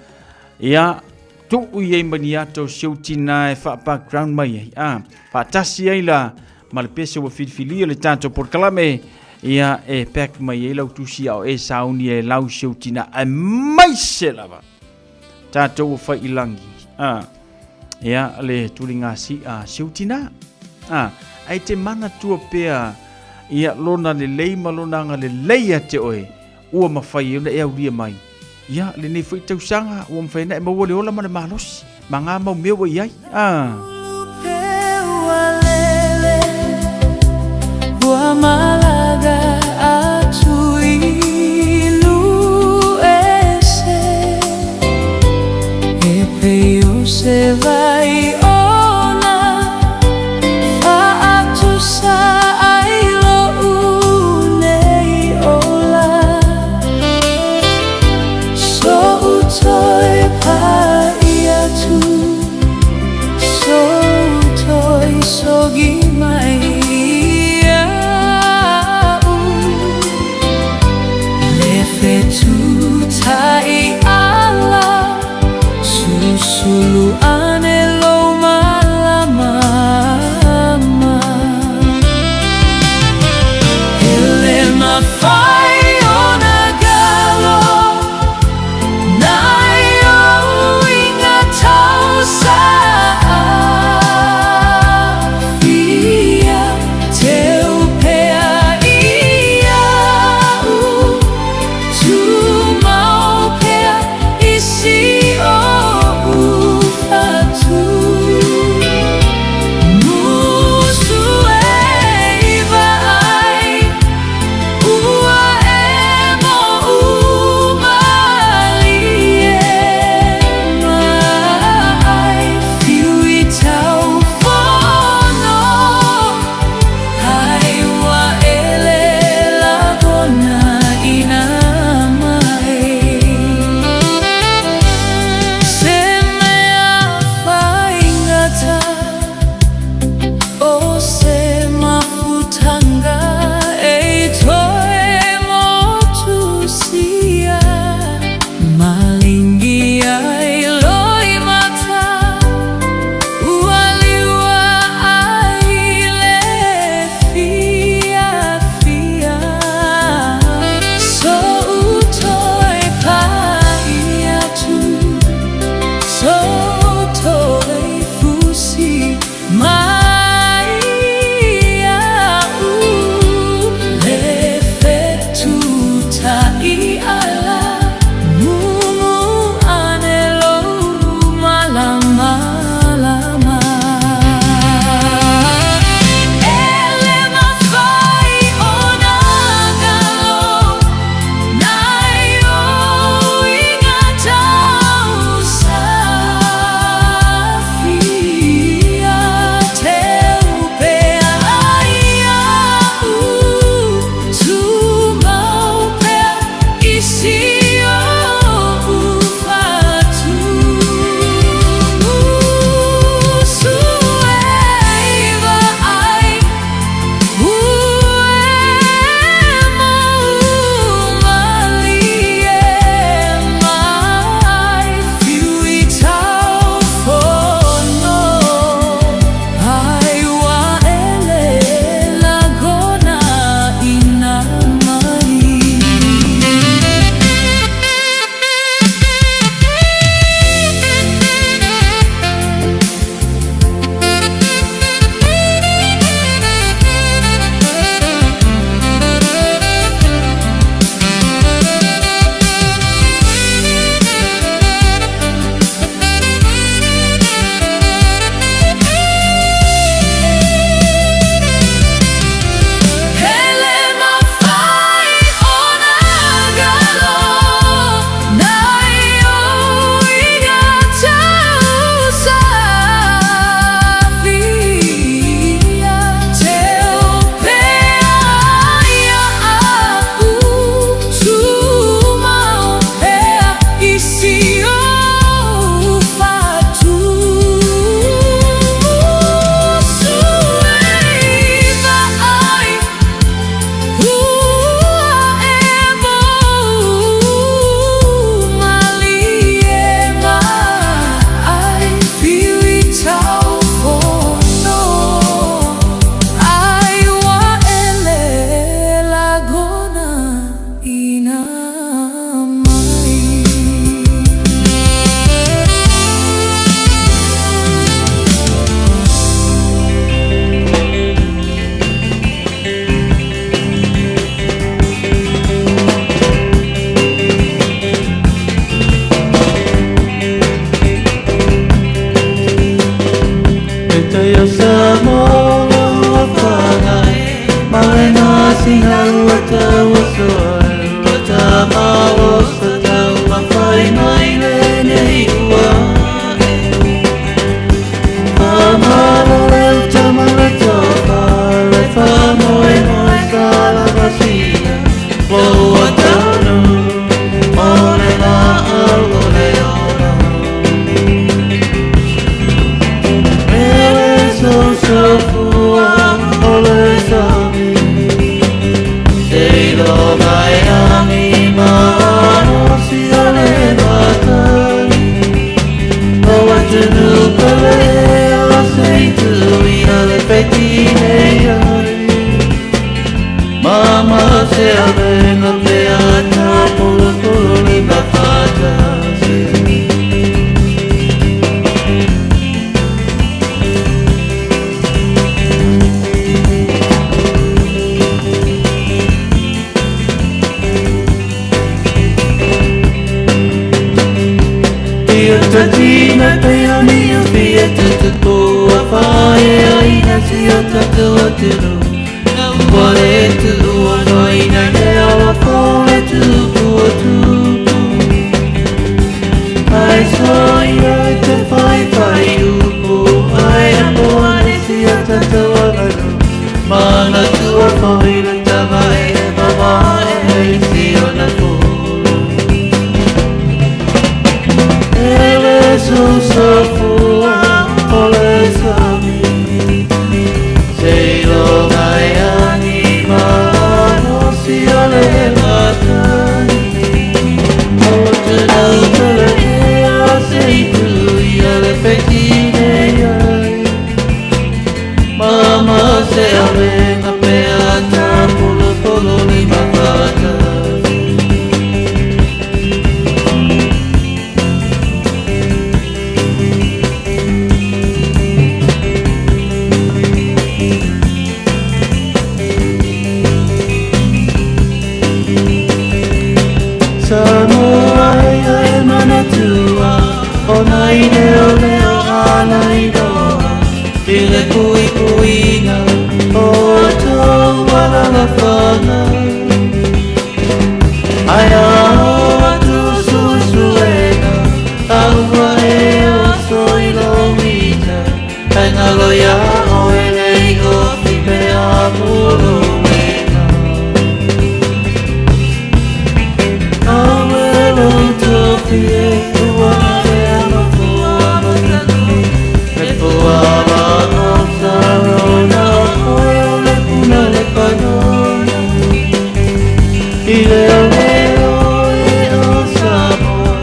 Speaker 8: Ia, tuu i ai ma ni ata o si ou tinā e faa-background mai ai. A. Faatasi ai la ma le pese ua filifilia le tatou polokalame, ia e pack mai ai lau tusi a o e sauni e lau si ou tinā aemaise lava tatou ua fai i lagi. A. Ia le tuliga si'a a si ou tinā. A. Ae te manatua pea ia lona lelei ma lona agalelei ia te oe ua mafai ai ona e aulia mai ia lenei foi tausaga ua mafai ona e maua le ola ma le malosi ma ngā mau mea ua i ai. A.
Speaker 20: Ua malaga atu i Luese E pei o se vai ona Faatusa ai lo'u nei ola So'u toe pa'i atu.
Speaker 3: se avenga pe ata polo polo le mafatasi. Ia tatina pe ani o fia te te pua whae aina si o tatou atunu. Ua le tu ua noina le awa fōle tu pua tupu. Ai soia i te whai whai upu ai a moane si o tatou aganu. Mana tua whai le tama e e mama e si o na fōlo. Ele susafua o le sami. Se lo mai ani ma no si o le matani. O te nau te le ea se i tu i a le whetine ai. Mama se avenga pe ata polo polo ni mawhata. Samoa e manatua, o nai leo leo ala inoa, i le kui kuiga, o tau ala la whana. Ai a o atu sui suega, a ua e o soi lo mita, ai ngalo ia o e lei o fipe a polo wena. Awe lo tofi e ua e ama fua matanu, e fua ma o sarona o koe o le puna le panona. I leo leo e o Samoa,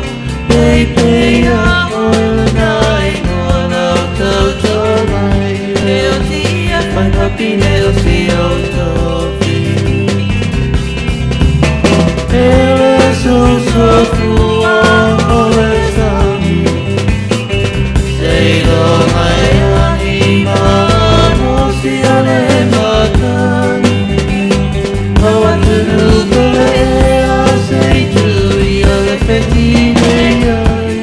Speaker 3: pei pei a oe le nai noa nau tau tau mai. Leo tia whanapine o si o tofi. Ele susafua o le sami. Se lo mai ani ma no si o le matani. O atunu kole ea se i tu i o le whetine ai.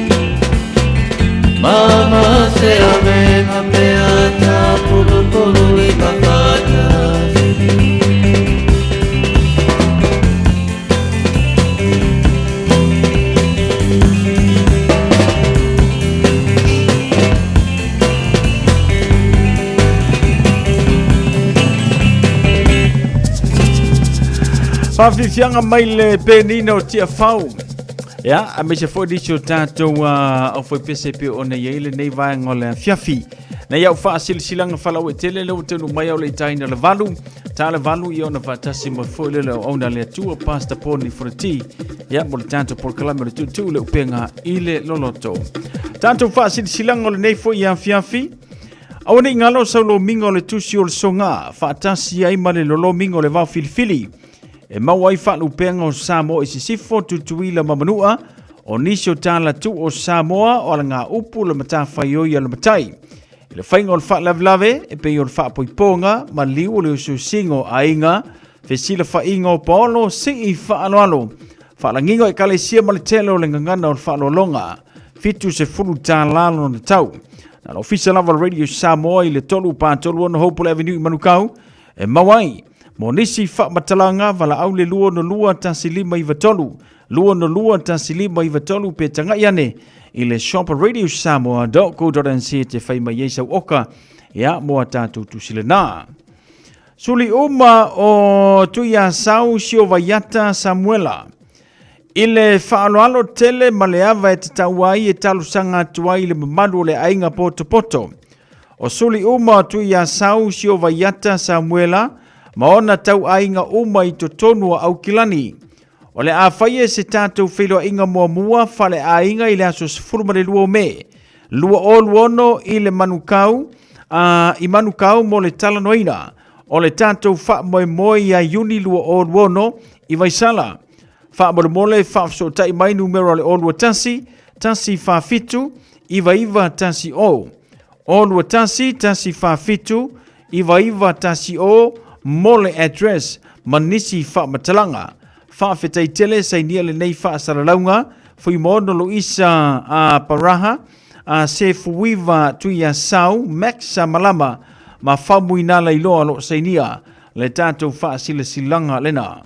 Speaker 3: Mama se avenga pe ata polo polo le mawhatasi.
Speaker 8: Faafiafiaga mai le penina o Tiafau. Ia, aemaise foi nisi o tatou aufaipese pei ona i ai lenei vaega o le afiafi. Na iau faasilasilaga falauetele lea ua taunuu mai au le itaina le valu. Ta le valu ia ona faatasi mai foi lea le auauna a le Atua Pastor Poni Fonoti. Ia, mo le tatou polokalame o le tuutuu le upega i le loloto. Tatou faasilasilaga o lenei foi afiafi. Aua ne i galo sau lomiga o le tusi o le soga, faatasi ai ma le lolomiga o le vao filifili. E maua ai faalupega o Samoa i Sisifo, Tutuila ma Manua, o nisi o tala tuu o Samoa o alagaupu le matafaioi a le matai. I le faiga o le faalavelave, e pei o le faapoipoga, maliu o le usiusiga o aiga, fesilafaiga o paolo, sii faaaloalo, faalagiga o ekalesia ma le tele o le gagana o le faaaloaloga. $70 lona tau. Na le ofisa lava o le Radio Samoa i le 3 4 3 6 Hopewell Avenue i Manukau, e maua ai. Mo nisi faamatalaga, valaau le 262 1593, 262 1593 pe tagai ane i le shop radiosamoa.co.nz te fai mai ai sau oka ia mo a tatou tusi lena. Suli uma o Tuiasau Siovaiata Samuela. I le faaaloalo tele ma le ava e tatau ai e talosaga atu ai i le mamalu o le aiga potopoto. O suli uma o Tuiasau Siovaiata Samuela ma ona tauaiga uma i totonu o Aukilani. O le a faia se tatou feiloaiga muamua faaleaiga i le aso 12 o Me 2026 i le Manukau, a, i Manukau mo le talanoaina o le tatou faamoemoe ia Iuni 2026 i Vaisala. Faamolemole faafesootai mai numera o le 021 147 9910. 021 147 9910 mo le address ma nisi faamatalaga. Faafetai tele sainia lenei faasalalauga Fuimaono Loisa a Paraha a Sefuiva Tuiasau Max Malama ma Faumuina Lailoa lo sainia le tatou faasilasilaga lena.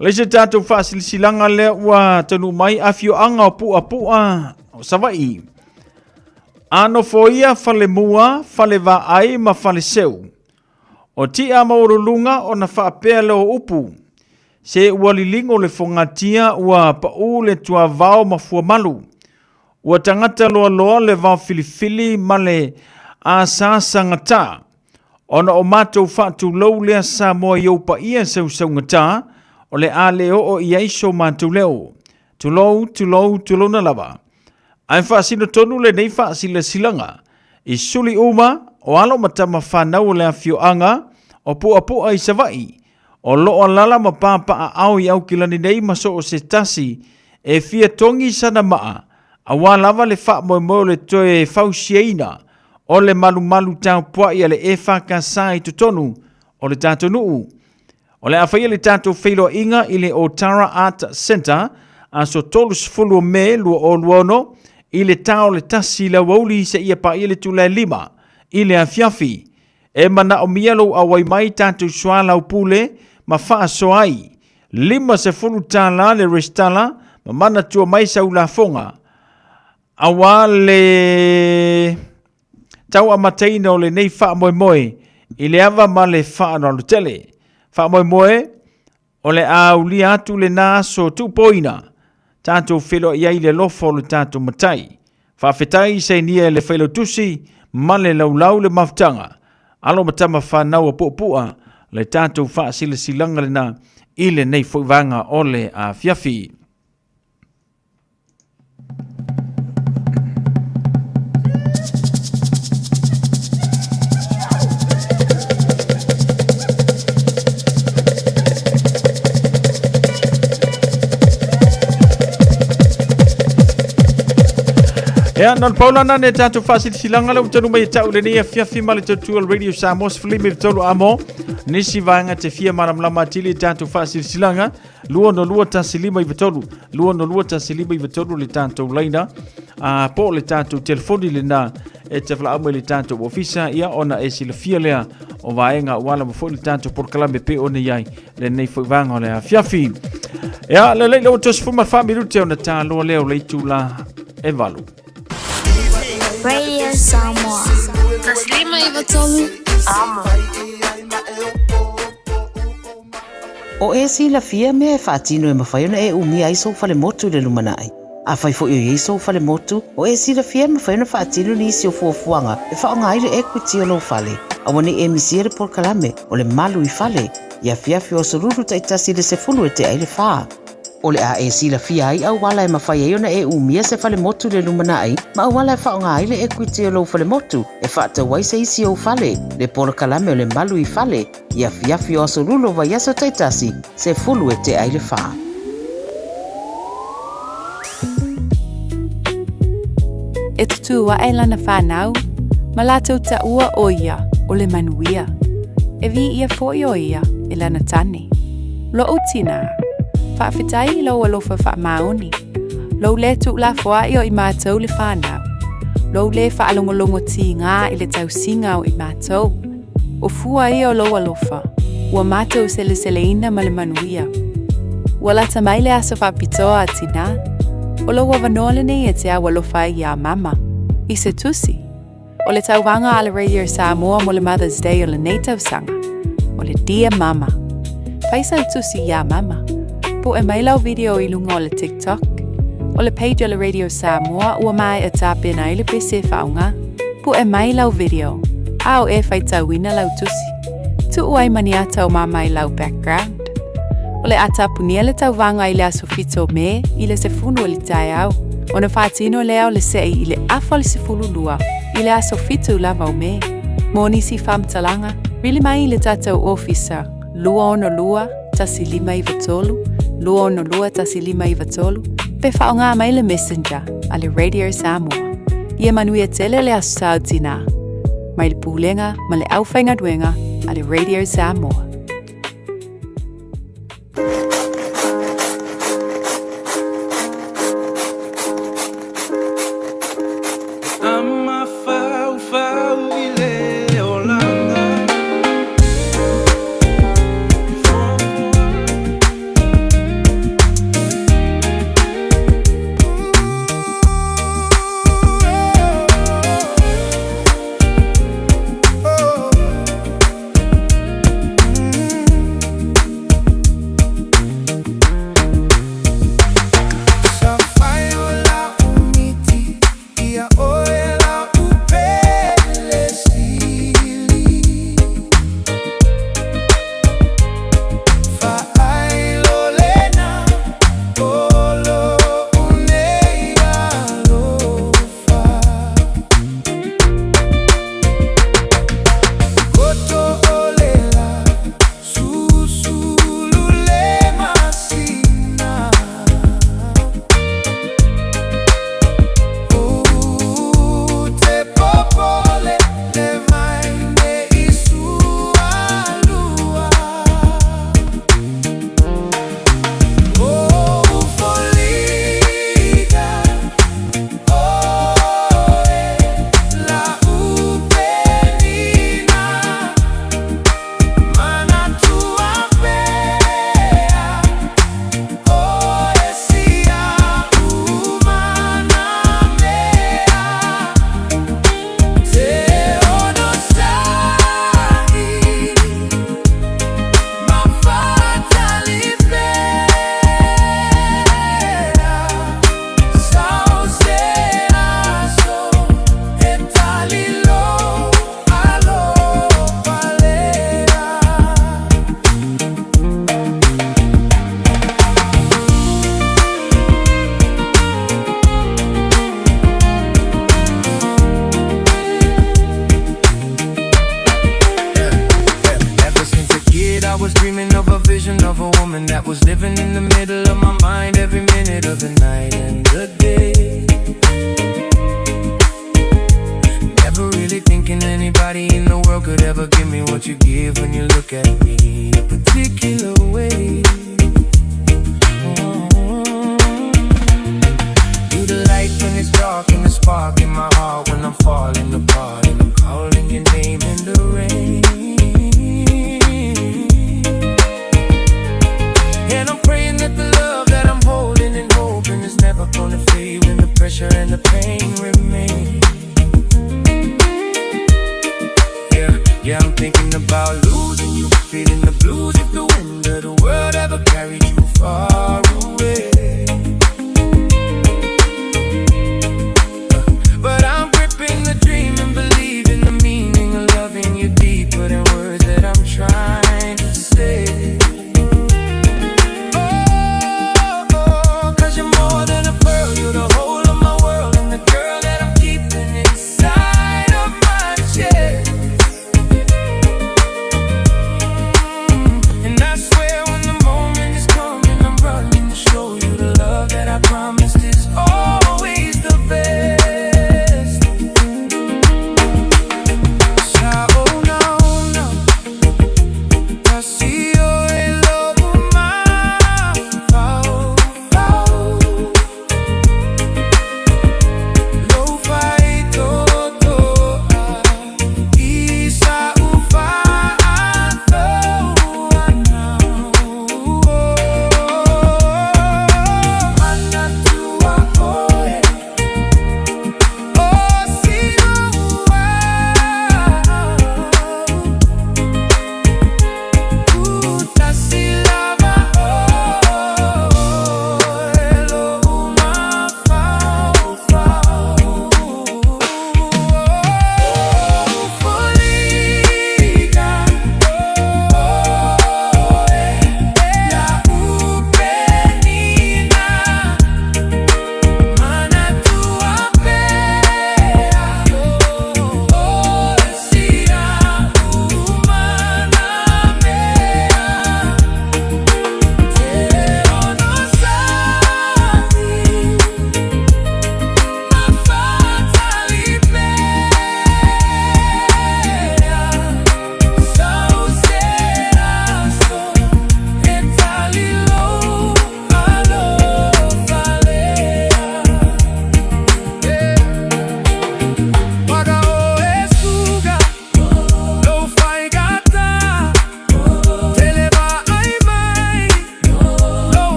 Speaker 8: Le se tatou faasilasilaga lea ua taunuu mai afioaga o Puapu'a o Savaii. A nofoia falemua, falevaai ma faleseu. O ti'a maualuluga ona faapea lea o upu, Se ua liligo le fogatia ua pa'u le tuavao ma fuamalu. Ua tagata loaloa le vao filifili ma le asaasagatā. Ona o matou faatulou lea Samoa i ou paia sausaugata, o le a le oo i ai so matou leo. Tulou, tulou, tulouna lava. Ae faasino tonu lenei faasilasilaga i suli uma o alo ma tama fanau o le afioaga o Puapu'a i Savaii, o loo alala ma papaaao i Aukilani nei ma so o se tasi e fia togi sana maa, auā lava le faamoemoe o le toe fausiaina o le malumalu taupua'i a le EFKS i totonu o le tatou nuu. O le a faia le tatou feiloaiga i le Otara Art Centre aso 30 o Me 2026 i le ta o le 1 i le aoauli seia paia le itula e 5 i le afiafi. E manaomia lou auai mai tatou soalaupule ma faasoa ai. $50 le resitala ma manatua mai sau lafoga auā le tauamataina o lenei faamoemoe i le ava ma le faaaloalo tele. Faamoemoe o le a aulia atu lena aso tuupoina, tatou feiloai ai i le alofa o le tatou Matai. Faafetai sainia e le Failautusi ma le Laulau le Mafutaga, alo ma tama fanau a Puapua, le tatou faasilasilaga lena i lenei foi vaega o le afiafi. Ia, na le paulana ne tātou faasilasilaga le ua tanu mai e tau lenei afiafi ma le tautua Radio Samoa 13 amo. Nisi vaega te fia malamalama atili i tātou faasilasilaga 262 1593, 262 1593 le tātou laina, a po o le tātou telefoni lena e te whalaau mai le tātou ofisa, ia ona e silafia lea o vaega ua lava foi le tātou polokalame pe o nei ai lenei foi vaega o le afiafi. Ia, le lei ua tosi fuma wha minute ona tāloa lea o le itula e valu.
Speaker 6: Radio Samoa. 153 Amo.
Speaker 10: O e silafia mea e faatino e mafai ona e umia ai sou falemotu i le lumanai. Afai foi o i ai sou falemotu, o e silafia e mafai ona faatino nisi o fuafuaga e faaaoga ai le equity o lou fale. Aua ne i e misia le polokalame o le Malu i Fale i afiafi o aso Lulu taitasi i le 10 e tea i le fa. O le a e silafia ai auala e mafai ai ona e umia se falemotu i le lumanai ma auala e faaaoga ai le equity o lou falemotu e faatau ai se isi ou fale, le polokalame o le Malu i Fale i afiafi o aso Lulu o vaiaso taitasi, 10 e tea i le fa.
Speaker 12: E tutū aʻe lana whānau, ma lātou taua ʻo ia o le manuia. E viia foi ʻo ia e lana tane. Loʻu tinā, faafetai i lou alofa faamaoni, lou lē tuulafoaʻi o i mātou le whānau, lou lē faalogologo tīgā i le tausiga o i mātou, O fua ia o lou alofa, ua matou seleseleina ma le manuia. Ua lata mai le aso faapitoa a Tinā, o lou avanoa lenei e te au alofa ai iā Mama, i se tusi. O le tauvaga a le Radio Samoa mo le Mother's Day o lenei tausaga, o le Dear Mama. Fai sau tusi iā Mama. Puʻe mai lau video i luga o le TikTok. O le page o le Radio Samoa ua maea tapena ai le pese e faaaoga. Puʻe mai lau video, a o e faitauina lau tusi. Tuu ai ma ni ata o mama i lau background. O le a tapunia le tauvaga i le aso 7 o Me i le 10 o le taeao. Ona faatino lea o le se'i i le afa o le 12 i le aso 7 lava o Me. Mo nisi faamatalaga, vili mai i le tatou ofisa 262 1593, 262 1593, pe faaaoga mai le Messenger a le Radio Samoa. Ia manuia tele le Aso Sa o Tinā. Mai le Pulega ma le Aufaigaluega a le Radio Samoa.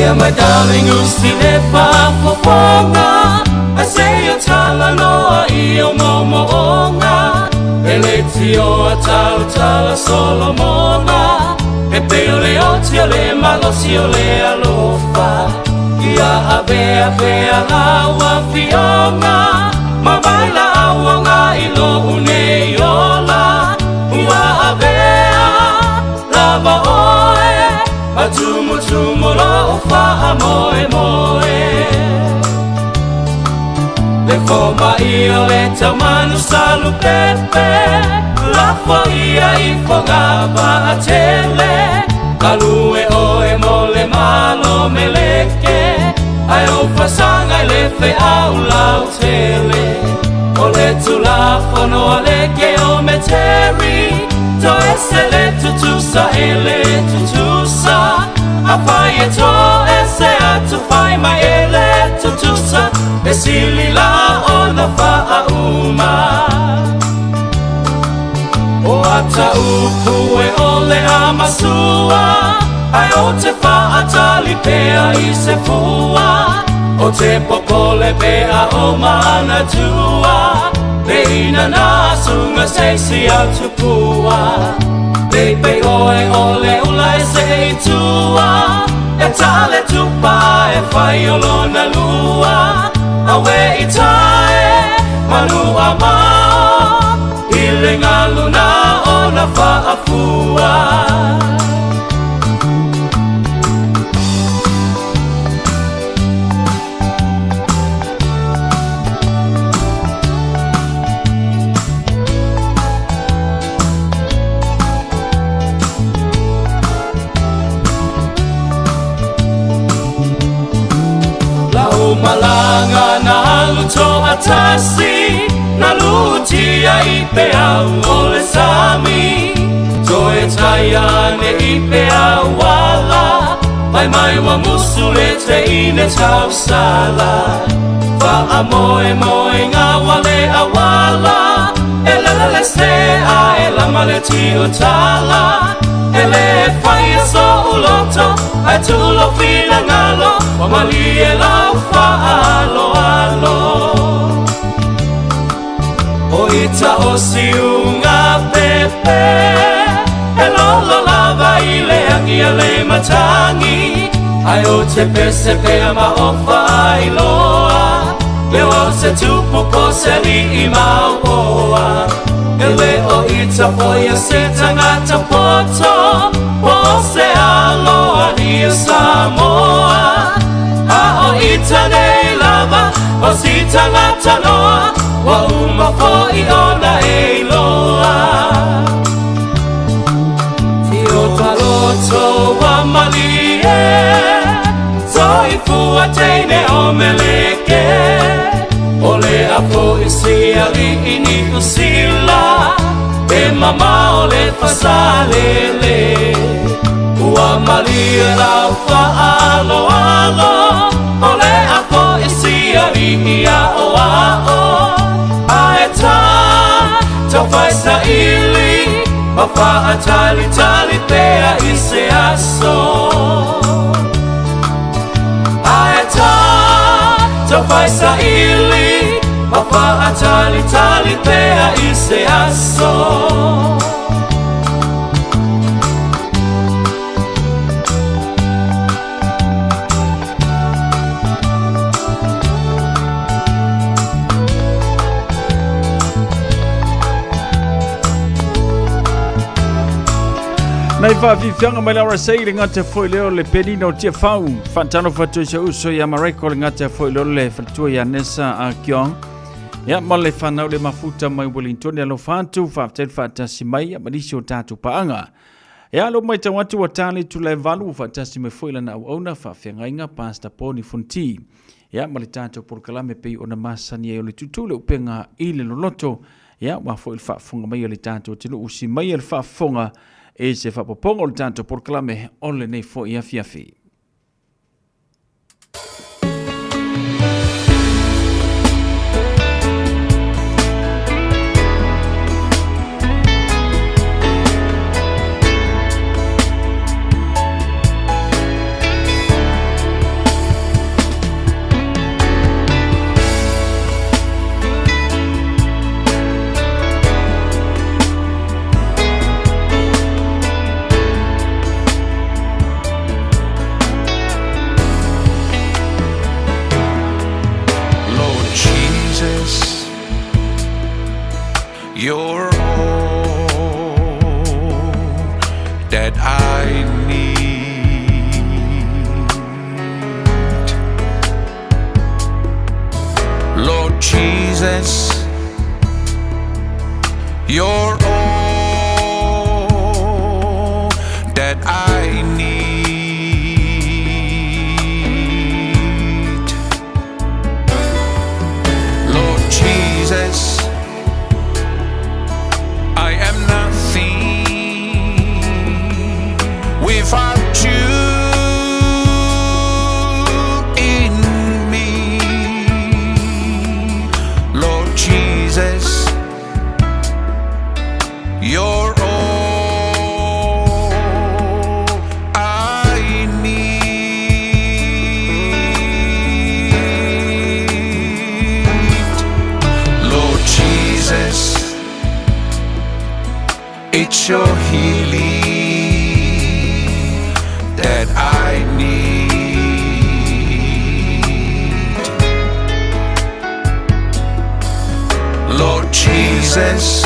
Speaker 3: Dear my darling usi le faafofoga Ai se o talanoa i o moomooga E le tioa tautala Solomona E pei o le oti o le malosi o le alofa Ia avea pea lau afioga Ma vai lauga i lou nei ola Ua avea lava oe Ma tumutumu lou faamoemoe Le fomai o le taumanu salupepe Lafo ia i foga vaatele Galue oe mo le malo meleke Ai o fasaga i le feau lautele O le tulafono a le geometeri Toese le tutusa e le tutusa Afai e toese atu fai mai e le tutusa E sili la ona faauma O ata upu e ole a masua Ai o te faatali pea i se fua O te popole pea o manatua Le ina nā sunga se si atupua Pei oe o le ula e se i tua E tale tupa e fai o lona lua Awe i tae manu a mao I le ngalu na ona faafua Lau malanga na alu toatasi Na lutia i pe au o le sami Toe taiane i pe au ala Vai mai wa musu le te ine tausala Faa moe moe ngā wale awala E lele le se a e lama le tio tala E le fai e so uloto Ai tulo fila ngalo Wa mali e lau faalo alo O ita o siunga pepe E lolo lava i le angi a le matangi Ai o te pese pea ma o whailoa Leo au se tupu po se li i mauoa E le o ita foia se tangata poto Po se aloa i Samoa A o ita nei lava o si tangata noa Wa uma foi ona e iloa Tio taloto wa malie Soifua teine o meleke O le apo isi ali ini usila E mama o le fasalele Ua malie lau faaloalo O le apo isi ali ia o ao Ae tā tau saili Ma faatalitali pea i se aso Ae tā tau saili Ma faatalitali pea i se aso
Speaker 8: Nei faafiafiaga mai le RSA le gata foi leo le penina o Tiafau. Faatalofa atu i se uso ia Mareko le gata foi leo le faletua ia Nessa a Kiong. Ia ma le whanau le mafuta mai Wellington alofa atu faafetai le faatasi mai ia ma nisi o tatou paaga. Ia lo mai tau atu ua tali tula e valu ua faatasi mai foi lana auauna faafeagaiga Pastor Poni Fonti. Ia ma le tatou polokalame pei ona masani ai o le tutu le upega i le loloto. Ia ua foi le faafofoga mai a le tatou atunuu usi mai le faafofoga e se faapopoga o le tatou polokalame o lenei foi afiafi.
Speaker 9: You're all that I need. Lord Jesus, you're all that I need. Lord Jesus, I am nothing without you in me. Lord Jesus, you're all I need. Lord Jesus, it's your healing that I need. Lord Jesus,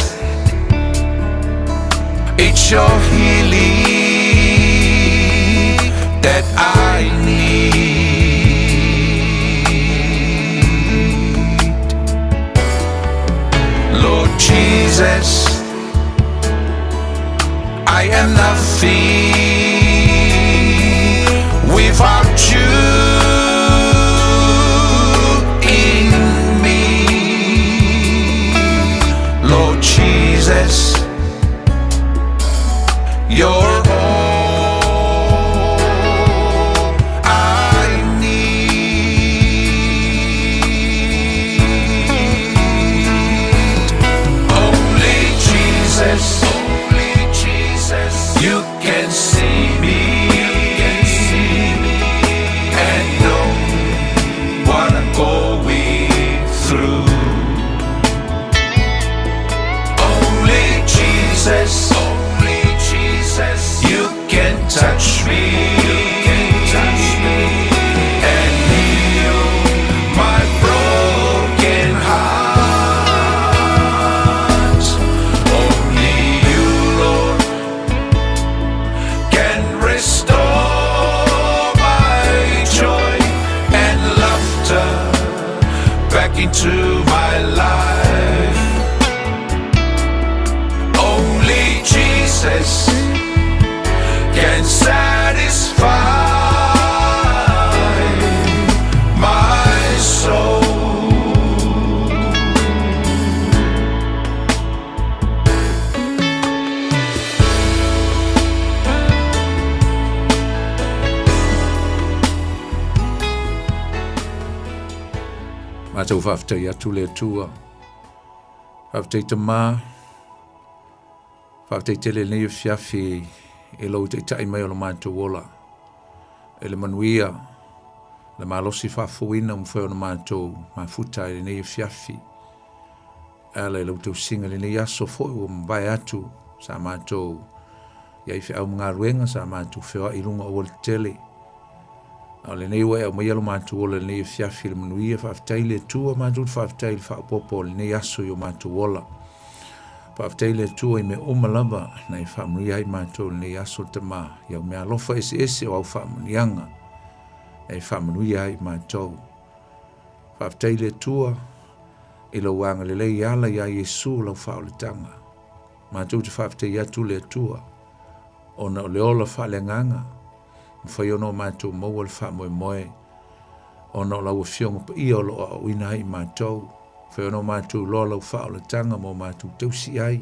Speaker 9: it's your healing that I need. Lord Jesus, I am nothing without you in me. Lord Jesus, you're all I need. Only Jesus, only Jesus, you can see me, you can see me, and know what I'm going through. Only Jesus, only Jesus, you can touch me, you can touch me, and heal my broken heart. Only you, Lord, can restore my joy and laughter back into my life. Only Jesus can satisfy my soul.
Speaker 1: Matou faafetai atu le Atua. Faafetai Tamā. Faafetai tele lenei afiafi e lou taitai mai o lo matou ola. E le manuia, le malosi faafouina ua mafai ona matou mafuta ai lenei afiafi. E ala i lau tausiga lenei aso foi ua mavae atu sa matou i ai feau ma galuega sa matou feoai i luga o aualatetele. A o lenei ua e aumaia lo matou ola i lenei afiafi i le manuia, faafetai i le Atua, matou te faafetai i le faaopoopo o lenei aso i o matou ola. Faafetai i le Atua i mea uma lava na e faamanuia ai matou i lenei aso, Tama, i au meaalofa eseese o au faamanuiaga na e faamanuia ai matou. Faafetai i le Atua i lou agalelei e ala iā Iesu lau faaolataga. Matou te faafetai atu le Atua ona o le ola faaleagaga mafai ona o matou maua le faamoemoe ona o lau Afioga Paia o lo o aoaoina ai i matou, mafai ona o matou iloa lau faaolataga ma o matou tausi ai.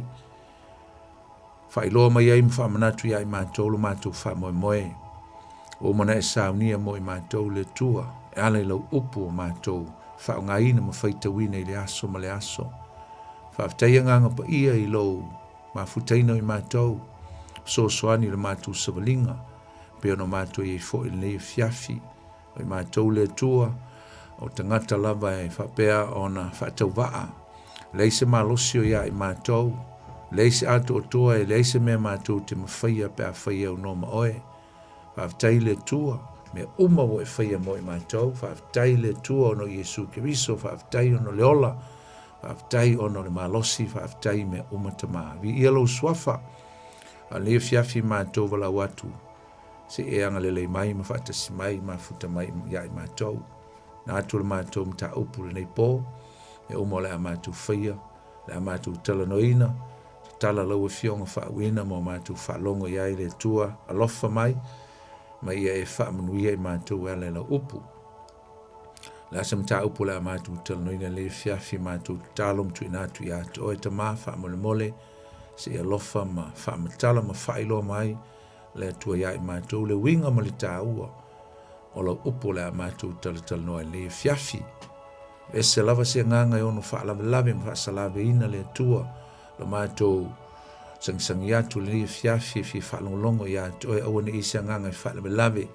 Speaker 1: Faailoa mai ai ma faamanatu ia i matou lo matou faamoemoe. Ua uma ona e saunia mo i matou le Atua e ala i lau upu o matou faaaogaina ma faitauina i le aso ma le aso. Faafetai Agaga Paia i lou mafutaina o i matou, fesoasoani i le matou savaliga, pei ona matou i ai foi i lenei afiafi. O i matou le Atua, o tagata lava e faapea ona faatauvaa. Leai se malosi o ia i matou, leai se atoatoa e leai se mea matou te mafaia pe afai e aunoa ma oe. Faafetai i le Atua, mea uma ua e faia mo i matou. Faafetai i le Atua ona o Iesu Keriso, faafetai ona o le ola Faafetai ona o le malosi, faafetai i mea uma Tama. Viia lou suafa, a o lenei afiafi matou valaau atu, se i e agalelei mai ma faatasi mai, mafuta mai ia i matou. Na atu le matou mataupu lenei po, mea uma o le a matou faia, le a matou talanoaina, tatala lau Afioga faauuina ma o matou faalogo i ai le Atua, alofa mai, ma ia e faamanuia i matou e ala i lau upu. Le a se mataupu o le a matou talanoaina lenei afiafi, matou tatalo ma tuuina atu ia te oe Tama, faamolemole, se i alofa ma faamatala ma faailoa mai le Atua ia i matou le uiga ma le taua o lau upu o le a matou talatalanoa i lenei afiafi. Ese lava se agaga e ono faalavelave ma faasalaveina le Atua lo matou sagisagi atu i lenei afiafi e fia faalogologo ia te oe, aua ne i se agaga e faalavelave.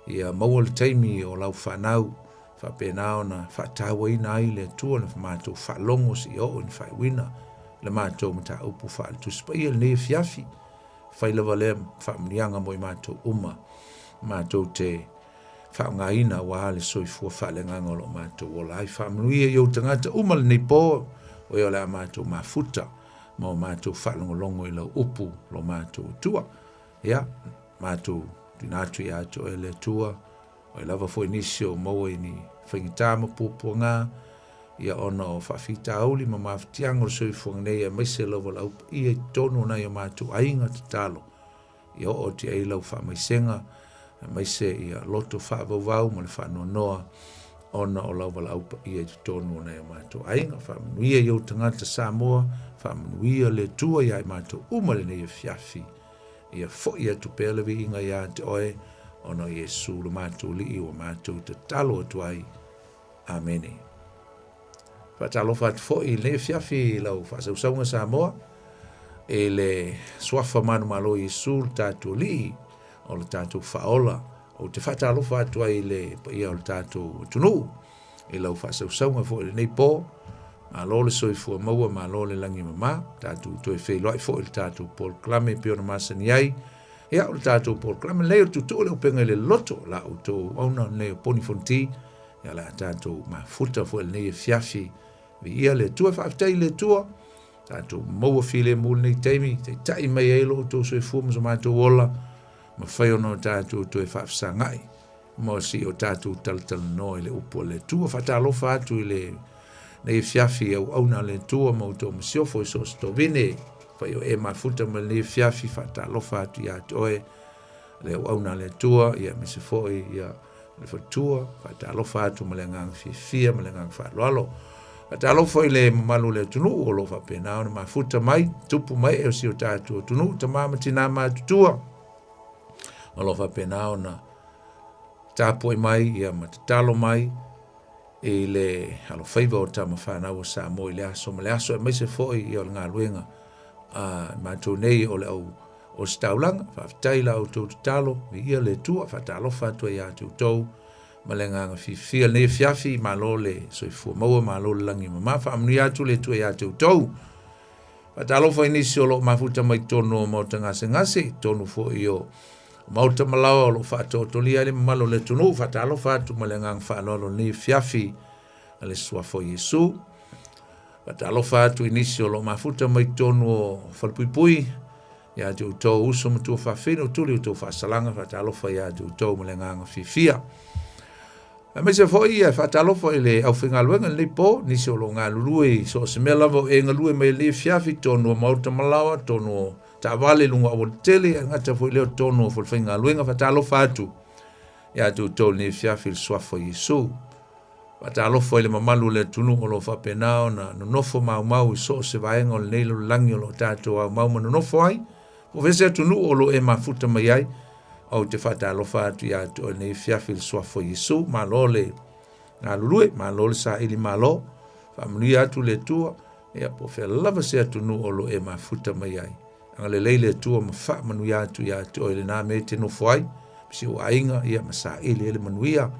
Speaker 1: Ia maua le taimi o lau fanau faapena ona faatauaina ai le Atua le matou faalogo seia oo i ni faaiuina le matou mataupu faale-Tusi Paia i lenei afiafi. Fai lava lea faamanuiaga mo i matou uma matou te faaaogaina aua le soifua faaleagaga o lo o matou ola ai. Faamanuia i ou tagata uma lenei po, o e o le a matou mafuta ma o matou faalogologo i lau upu lo matou Atua. Ia, matou tuuina atu ia te oe le Atua, o ai lava foi nisi o maua i ni faigata ma puapuaga, ia ona o faafitauli ma mafatiaga o le soifuaga nei, aemaise lau valaau paia i totonu o nai o matou aiga tatalo, ia oo atu i ai lau faamaisega, aemaise ia loto faavauvau ma le faanoanoa ona o lau valaau paia i totonu o nai o matou aiga. Faamanuia i ou tagata Samoa, faamanuia le Atua ia i matou uma lenei afiafi. Ia foi atu pea le viiga ia te oe, ona o Iesu lo matou Alii ua matou tatalo atu ai. Amene. Faatalofa atu foi i lenei afiafi i lau faasausauga Samoa, i le suafa manumalo Iesu le tatou Alii o le tatou Faaola. Ou te faatalofa atu ai i le paia o le tatou atunuu i lau faasausauga foi i lenei po. Malo le soifua maua, malo le lagi mama. Tatou toe feiloai foi i le tatou polokalame e pei ona masani ai. Ia, o le tatou polokalame lenei o le tuutuu le upega i le loto, la outou auauna lenei o Poni Fonoti. Ia, o le a tatou mafuta foi i lenei afiafi. Viia le Atua, faafetai i le Atua. Tatou maua filemu i lenei taimi, taitai mai ai lo outou soifua ma so matou ola, mafai ona o tatou toe faafesagai ma si o tatou talatalanoa i le upu a le Atua. Faatalofa atu i le nei afiafi auauna a le Atua ma outou masiofo i so o se tovine. Fai o e mafuta ma lenei afiafi, faatalofa atu ia te oe le auauna a le Atua, ia aemaise foi ia le faletua, faatalofa atu ma le agaga fiafia ma le agaga faaaloalo. Faatalofa i le mamalu o le atunuu o lo o faapena ona mafuta mai, tupu mai e o si o tatou atunuu, tama ma tina matutua, o lo o faapena ona tapuai mai ia ma tatalo mai i le alofaiva o tama fanau o Samoa i le aso ma le aso, aemaise foi ia o le galuega a matou nei o le au ositaulaga. Faafetai la outou tatalo, viia le Atua, faatalofa atu ai ia te outou ma le agaga fiafia lenei afiafi. Malo le soifua maua, malo le lagi mama, faamanuia atu le Atua ia te outou. Faatalofa i nisi o lo o mafuta mai totonu o maota gasegase, i totonu foi o maota malaoa o lo o faatootolia ai le mamalu o le atunuu. Faatalofa atu ma le agaga faaaloalo lenei afiafi a le Suafa o Iesu. Faatalofa atu i nisi o lo o mafuta mai totonu o falepuipui, ia te outou uso ma tuafafine o tuli outou faasalaga. Faatalofa ia te outou ma le agaga fiafia. Aemaise foi e faatalofa i le aufaigaluega i lenei po, nisi o lo o galulue i so o se mea lava o e galue mai i lenei afiafi, totonu o maota malaoa, totonu o taavale i luga o aualatele, ae gata foi lea o totonu o falefaigaluega. Faatalofa atu ia te outou i lenei afiafi i le suafa o Iesu. Faatalofa i le mamalu o le atunuu o lo o faapena ona nonofo maumau i so o se vaega o lenei lalolagi o lo o tatou aumau ma nonofo ai. Po o fea se atunuu o lo o e mafuta mai ai, ou te faatalofa atu ia te oe i lenei afiafi i le suafa o Iesu. Malo le galulue, malo le saili malo, faamanuia atu le Atua, ia po o fea lava se atunuu o lo o e mafuta mai ai. Agalelei le Atua ma faamanuia atu ia te oe i lena mea e te nofo ai, ma si ou aiga, ia ma saili ai le manuia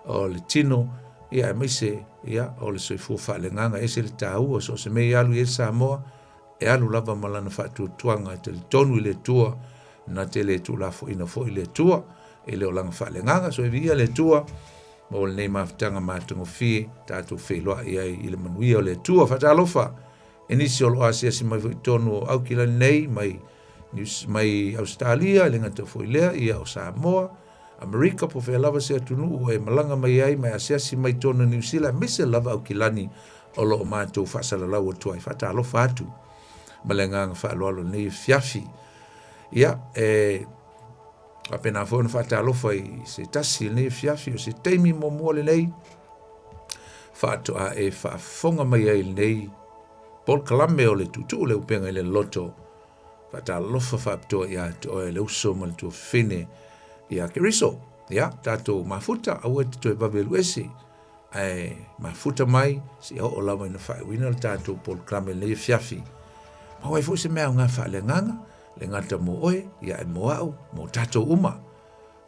Speaker 1: o le tino, ia aemaise ia o le soifua faaleagaga. E ese le taua, so o se mea e alu i ai le Samoa, e alu lava ma lana faatuatuaga e talitonu i le Atua, na te le tuulafoaina foi le Atua, e le o lana faaleagaga. So e viia le Atua. Maua lenei mafutaga matagofie tatou feiloai ai i le manuia o le Atua. Faatalofa e nisi o lo o asiasi mai foi i totonu o Aukilani nei mai mai Ausetalia, e le gata foi lea, ia o Samoa, Amerika, po o fea lava se atunuu ua e malaga mai ai ma e asiasi mai i totonu o Niu Sila, aemaise lava Aukilani o lo o matou faasalalau atu ai. Faatalofa atu ma le agaga faaaloalo i lenei afiafi. Ia, e faapena foi ona faatalofa i se tasi i lenei afiafi, o se taimi muamua lenei faatoa e faafofoga mai ai i lenei polokalame o le tuutuu le upega i le loto. Faatalofa faapitoa ia te oe le uso ma le tuafafine ia Keriso. Ia, tatou mafuta, aua e te toe vave alu ese, ae mafuta mai seia oo lava ina faaiuina le tatou polokalame i lenei afiafi. Maua ai foi se mea aoga faaleagaga, le gata mo oe, ia ae mo au, mo tatou uma.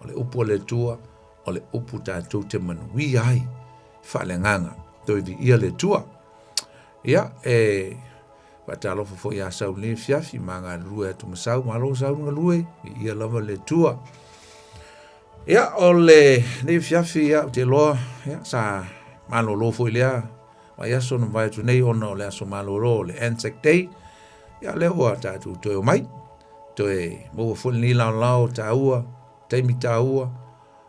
Speaker 1: O le upu a le Atua, o le upu tatou te manuia ai faaleagaga. Toe viia le Atua. Ia, e faatalofa foi ia Sau lenei afiafi, ma galulue atu ma Sau. Malo Sau le galue, viia lava le Atua. Ia, o lenei afiafi, ia, ou te iloa, ia, sa malolo foi lea vaiaso na mavae atu nei ona o le aso malolo o le Anzac Day. Ia, lea ua tatou toe omai, toe maua foi lenei laolao taua, taimi taua,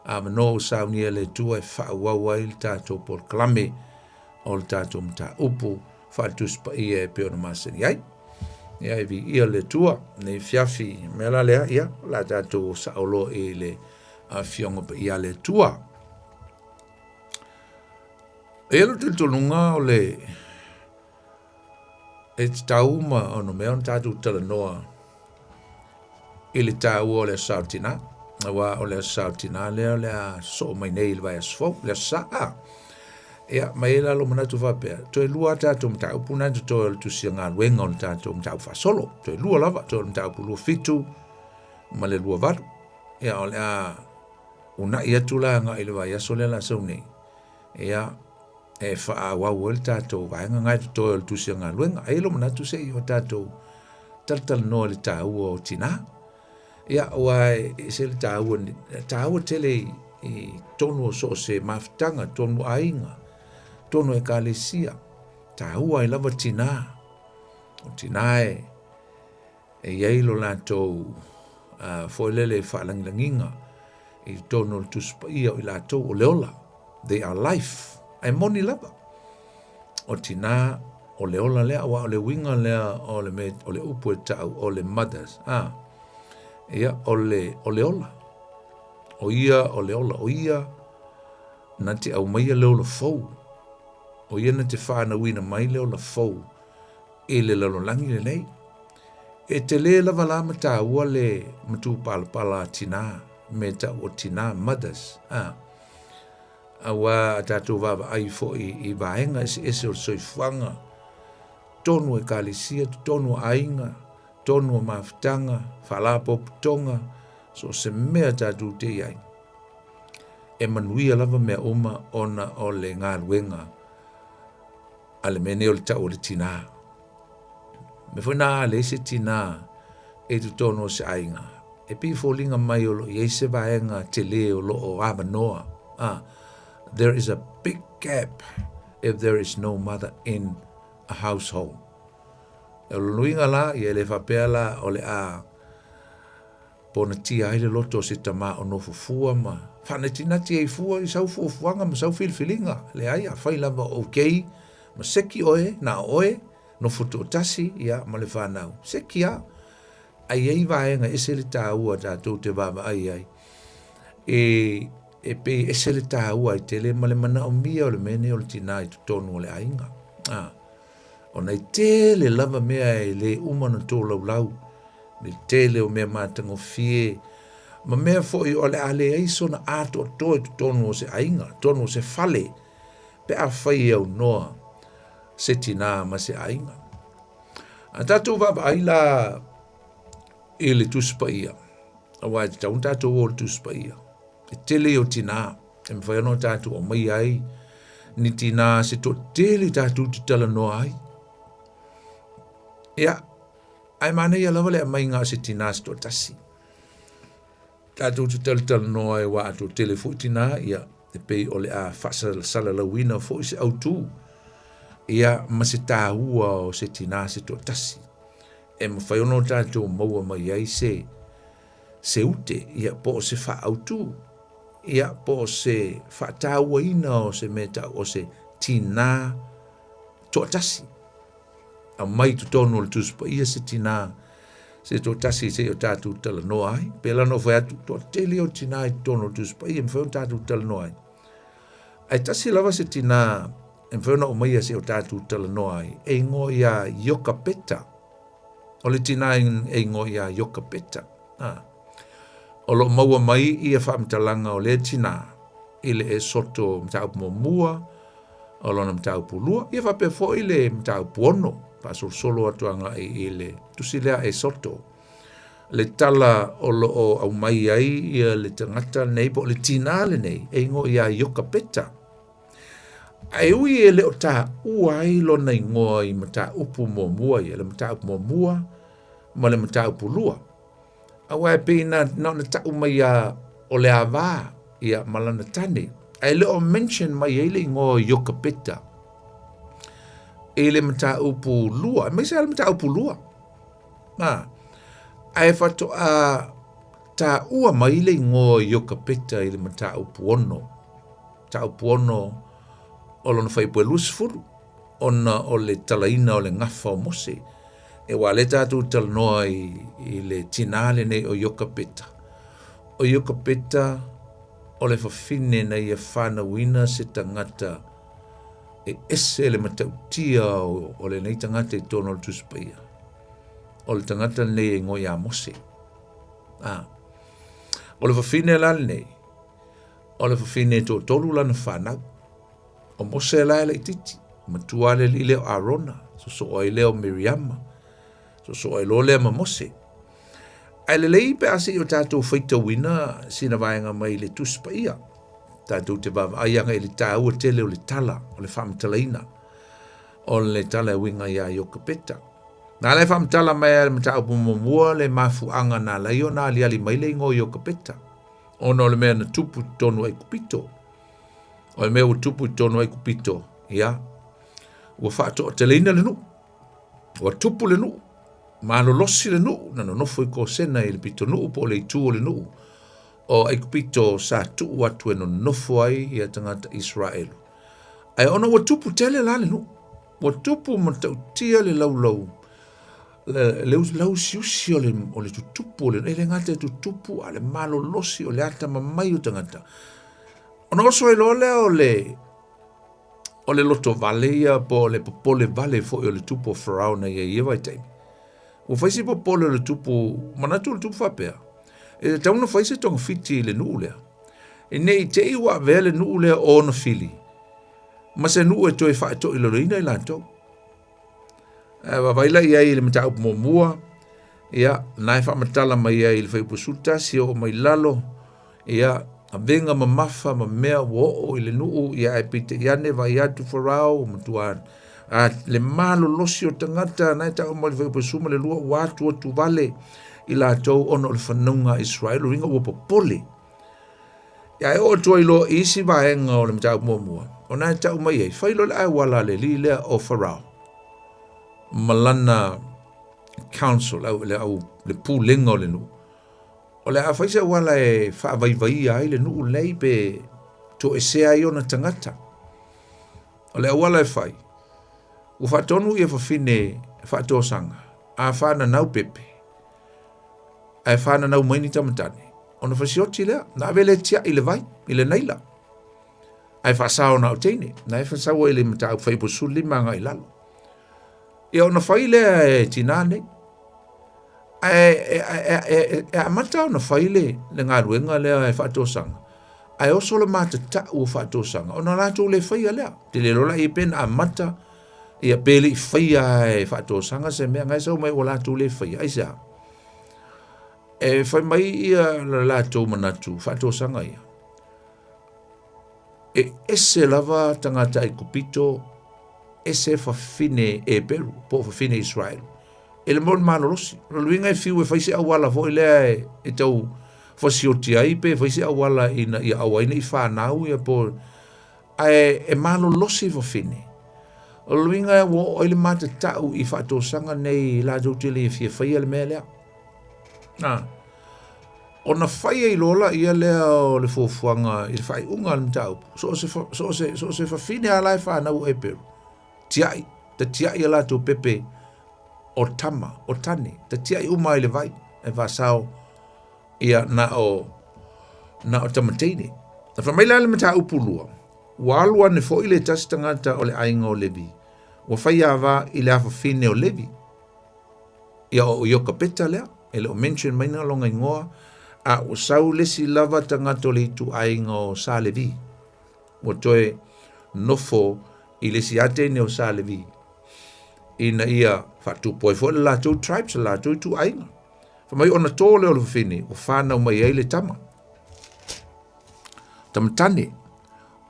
Speaker 1: avanoa ua saunia e le Atua e faaauau ai le tatou polokalame o le tatou mataupu faale-Tusi Paia e pei ona masani ai. Ia, e viia le Atua nei afiafi, mea la lea, ia, o le a tatou sao loa i le Afioga Paia a le Atua. E i ai lou talitonuga o le e tatau ma ono mea ona tatou talanoa i le taua o le Aso Sa o Tina, aua o le Aso Sa o Tina lea o le a sosoo mai nei i le vaiaso fou, le Aso Sa. A. Ia, ma e i ai la lou manatu faapea, toe lua a tatou mataupu na e totoe o le tusi galuega o le tatou mataupu faasolo. Toe lua lava, toe o le mataupu 27 ma le 28. Ia, o le a uunai atu la agai i le vaiaso lea o le a sau nei. Ia, e faaauau ai le tatou vaega na e totoe o le tusi o galuega. E i ai lou manatu se i o tatou talatalanoa i le taua o tinā. Ia, aua e ese le taua, taua tele i totonu o so o se mafutaga, totonu o aiga, totonu o ekalesia, taua ai lava tinā. O tinā e, e i ai lo latou foi lele faalagilagiga i totonu o le Tusi Paia o i latou o le ola, they are life, ae moni lava, o tinā o le ola lea, aua o le uiga lea o le mea, o le upu e ta'u o le mothers, a, ia, o le, o le ola, o ia o le ola, o ia na te aumaia le ola fou, o ia na te whānauina mai le ola fou i le lalolagi lenei. E tele lava la ma taua le matupalapala a tinā, me ta'u o tinā, mothers, a. Aua a tatou vaavaai foi i vaega eseese o le soifuaga, totonu o ekalesia, totonu o aiga, totonu o mafutaga, faalapotopotoga, so o se mea tatou te i ai. E manuia lava mea uma ona o le galuega a le mea nei o le ta'u o le tinā. Mea foi na a leai se tinā i totonu o se aiga, e pei e foliga mai o lo o i ai se vaega tele o lo o avanoa. Ah, there is a big gap if there is no mother in a household. O lona uiga la, ia e le faapea la o le a ponatia ai le loto o se tama o nofo fua ma faanatinati ai fua i sau fuafuaga ma sau filifiliga. Leai, afai lava o okay ma seki oe, na o oe, nofo toatasi, ia, ma le fanau. Seki a. Ai i ai vaega ese le taua tatou te vaavaai ai. E, e pei ese le taua ai tele ma le manaomia o le mea nei o le tinā i totonu o le aiga. A, ona e tele lava mea e le uma ona tolaulau, le tele o mea matagofie, ma mea foi o le a leai sona atoatoa i totonu o se aiga, totonu o se fale, pe afai e aunoa se tinā ma se aiga. A tatou vaavaai la i le Tusi Paia, aua e tatau ona tatou o i le Tusi Paia, e tele ia o tinā e mafai ona tatou aumaia ai ni tinā se toatele tatou te talanoa ai. Ia, ae manaia lava le aumaiga o se tinā se toatasi. Tatou te talatalanoa ai aua a toatele foi tinā, ia, E pei o le a faasalalauina foi se autū, ia ma se tāua o se tinā se toatasi e mafai ona o tatou maua mai ai se se ute, ia po o se faaautū, ia po o se faatauaina o se mea tau o se tinā toatasi. Aumai i totonu o le Tusi Paia se tinā se toatasi seia o tatou talanoa ai. Pēlā na ou fai atu, toatele o tinā i totonu o le Tusi Paia e mafai ona tatou talanoa ai. Ae tasi lava se tinā e mafai ona aumaia seia o tatou talanoa ai, e ingoa ia Iokapeta. O le tinā e ingoa ia Iokapeta. Ah. O lo o maua mai ia faamatalaga o lea tinā i le Esoto mataupu muamua, o lona mataupu lua, ia faapea foi le mataupu ono, faasolosolo atu agai i le tusi lea Esoto. Le tala o lo o aumai ai ia le tagata lenei po o le tinā lenei e ingoa ia Iokapeta. Ae ui e le o taua ai lona igoa i mataupu muamua ia, le mataupu muamua ma le mataupu lua. Aua e pei na, na ona tau mai a o le avā ia ma lana tane. Ae le o mention mai ai le igoa o Iokapeta i le mataupu lua, aemaise lava le mataupu lua. Na, ae faatoa taua mai le igoa o Iokapeta i le mataupu ono, mataupu ono o lona fuaiupu e 20, ona o le talaina o le gafa o Mose. E aua lea tatou talanoa i, i le tinā lenei o Iokapeta. O Iokapeta o le fafine na ia whanauina se tagata e ese le matautia o, o lenei tagata i totonu o le Tusi Paia. O le tagata lenei e ingoa ia Mose. Ah. O le fafine la lenei, o le fafine e toatolu lana whanau. O Mose la e laitiiti, matua le alii lea o Arona, sosoo ai lea o Miriama, sosoo ai loa lea ma Mose. Ae lelei pe a se i o tatou faitauina sina vaega mai le Tusi Paia, tatou te vaavaai agai i le taua tele o le tala, o le faamatalaina o le tala e uiga iā Iokapeta. Na ala e faamatala mai ai le mataupu muamua le mafuaaga na ala ai ona aliali mai le igoa o Iokapeta, ona o le mea na tupu i totonu o Aikupito. O le mea ua tupu i totonu o Aikupito, ia, ua faatoateleina le nuu, ua tupu le nuu, malolosi le nuu, na nonofo i Kosena i le pitonuu po o le itu o le nuu o Aikupito sa tuu atu e nonofo ai ia tagata Isaraelu. Ae ona ua tupu tele la le nuu, ua tupu matautia le laulau, le, le lausiusi o le, o le tutupu o le, e le gata e tutupu a le malolosi o le atamamai o tagata. Ona oso ai loa lea o le o le lotovale ia po o le popole vale foi o le tupu o Farao na ia i ia vaitaimi. Ua fai si popole o le tupu, manatu o le tupu faapea, e tatau ona fai se togafiti i le nuu lea. E ne i te i ua avea le nuu lea o ona fili, ma se nuu e toe faatoilaloina i latou. Ae vaavaai la i ai i le mataupu muamua, ia, na e faamatala mai ai i le fuaiupu 11 oo mai lalo, ia, avega mamafa ma mea ua oo i le nuu, ia ae peitai ane vaai atu Farao, ua matua a, le malolosi o tagata, na e tau mai le fuaiupu 12, ua atu atu vale i latou ona o le fanauga a Israel, o uiga ua popole. Ia ae oo atu ai loa i isi vaega o le mataupu muamua, ona e tau mai ai, fai loa le auala a le alii lea o Farao ma lana council, au, le, au, le pulega o le nuu. O le a fai se auala e faavaivaia ai le nuu lenei pe toesea ai ona tagata. O le auala e fai, ua faatonu ia fafine faatosaga, a whananau pepe, ae whananau mai ni tamatane, ona fasioti lea, na ave lea tiai i le vai, i le Naila. Ae faasao na o teine, na e fasaua i le mataupu fuaiupu 15 agai i lalo. Ia ona fai lea e tinā nei. Ae e, e, e, e, e amata ona fai le, le galuega lea e faatosaga, ae oso le matatau o faatosaga, ona latou le faia lea. Te le lola i pe na amata, ia pe le i faia e faatosaga se mea, ngai sau mai ua latou le faia. Aisea? E fai mai ia le latou manatu faatosaga ia. E ese lava tagata Aikupito, ese fafine Eperu, po o fafine Israelu. E le mo le malolosi. O le uiga e fiu e fai se auala foi lea e, e tau fasioti ai pe fai se auala ina ia aua ai ne i fanau ia po ae e malolosi fafine. O le uiga ua oo ai le matatau i faatosaga nei latou te le fia faia le mea lea. Na, ona fai ai loa laia lea o le fuafuaga i le faaiuga o le mataupu, so o se, so o se, so o se fafine lava la e fanau o Eperu, tiai, ta tiai a latou pepe o tama, o tane, ta tiai uma ai i le vai, e faasao ia na o, na o tamateine. Na fai mai la le mataupu lua, ua alu ane foi le tasi tagata o le aiga o Levi, ua fai ava i le afafine o Levi. Ia o Iokapeta lea, e le o mention mai na lona igoa, a ua sau le isi lava tagata o le ituaiga o Sa Levi, ua toe nofo i le isi teine o Sa Levi, ina ia faatupu ai foi le latou tribes, le latou ituaiga. Fai mai ona tō lea o le fafine, ua whānau mai ai le tama. Tamatane,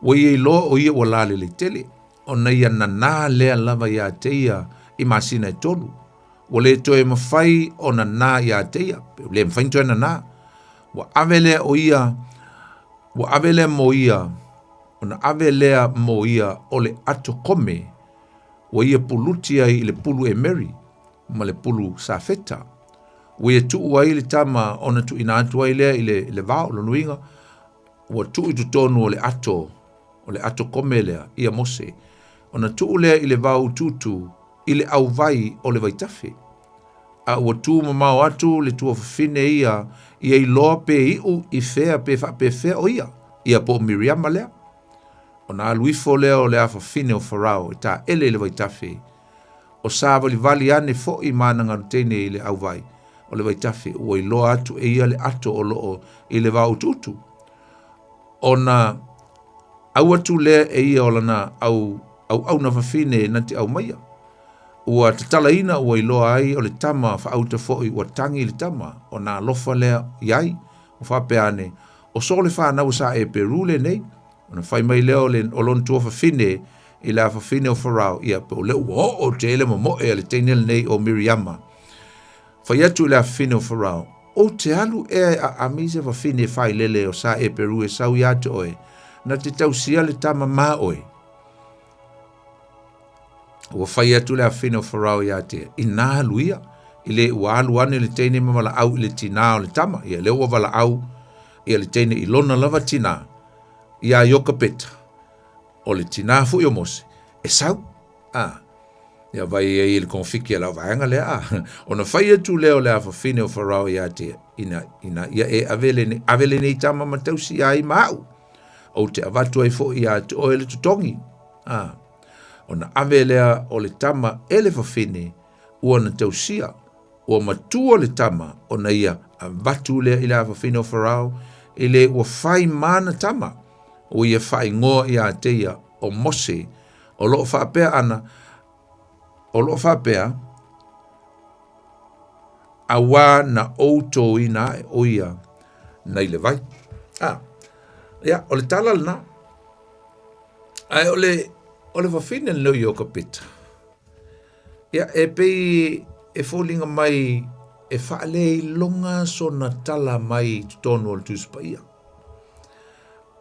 Speaker 1: ua ia iloa o ia ua lalelei tele, ona ia nanā lea lava iā te ia i masina e tolu. Ua le toe mawhai o nanā iā te ia, pe ua le mawhai toe nanā. Ua ave lea o ia, ua ave lea mo ia, ona ave lea mo ia o le ato kome, ua ia puluti ai i le pulu emeri, ma le pulu safeta. Ua ia tuu ai le tama ona tuuina atu ai lea i le, i le vao, lona uiga, ua tuu i totonu o le ato, o le ato kome lea, ia Mose, ona tuu lea i le vao utuutu i le auvai o le vaitafe. A ua tu mamao atu le tuafafine ia, ia iloa pe iu i fea pe faapefea o ia, ia po o Miriama lea. Ona alu ifo lea o le afafine o Farao e taele i le vaitafe, o savalivali ane foi ma ana galuteine i le auvai o le vaitafe, ua iloa atu e ia le ato o lo o i le vao utuutu. Ona au atu lea e ia o lana au auauna fafine na te aumaia. Ua tatalaina ua iloa ai o le tama faauta foi ua tagi le tama, ona alofa lea i ai, ua faapea ane, O so le fanau a sa Eperu lenei? Ona fai mai lea o, le, o lona tuafafine i le afafine o Farao, ia, pe o lea ua oo tele momoe a le teine lenei o Miriama. Fai atu i le afafine o Farao, Ou te alu ea e aami se fafine failele o sa Eperu e sau iā te oe, na te tausia le tama ma oe. Ua fai atu le afafine o Farao iā te ia, Inā alu ia, i le ua alu ane le teine ma valaau i le tinā o le tama, ia lea ua valaau ia le teine i lona lava tinā, iā Iokapeta, o le tinā foi o Mose, e sau, a, ia vai ai i le kongofiki a lau vaega lea, a, ona fai atu lea o le afafine o Farao iā te ia, ina, ina ia e ave lenei, ave lenei tama ma tausi ai ma au, ou te avatu ai foi iā te oe le totogi, a, ona ave lea o le tama e le fafine ua na tausia, ua matua le tama ona ia avatu lea i le afafine o Farao, i le ua fai ma ana tama, ua ia faaigoa iā te ia o Mose, o lo o faapea ana, o lo o faapea, auā na ou tōina ae o ia nei le vai. Ah, ia, o le tala lena. Ae o le, o le fafine lenei o Iokapeta, ia, e pei e foliga mai e faaleiloga sona tala mai i totonu o le Tusi Paia.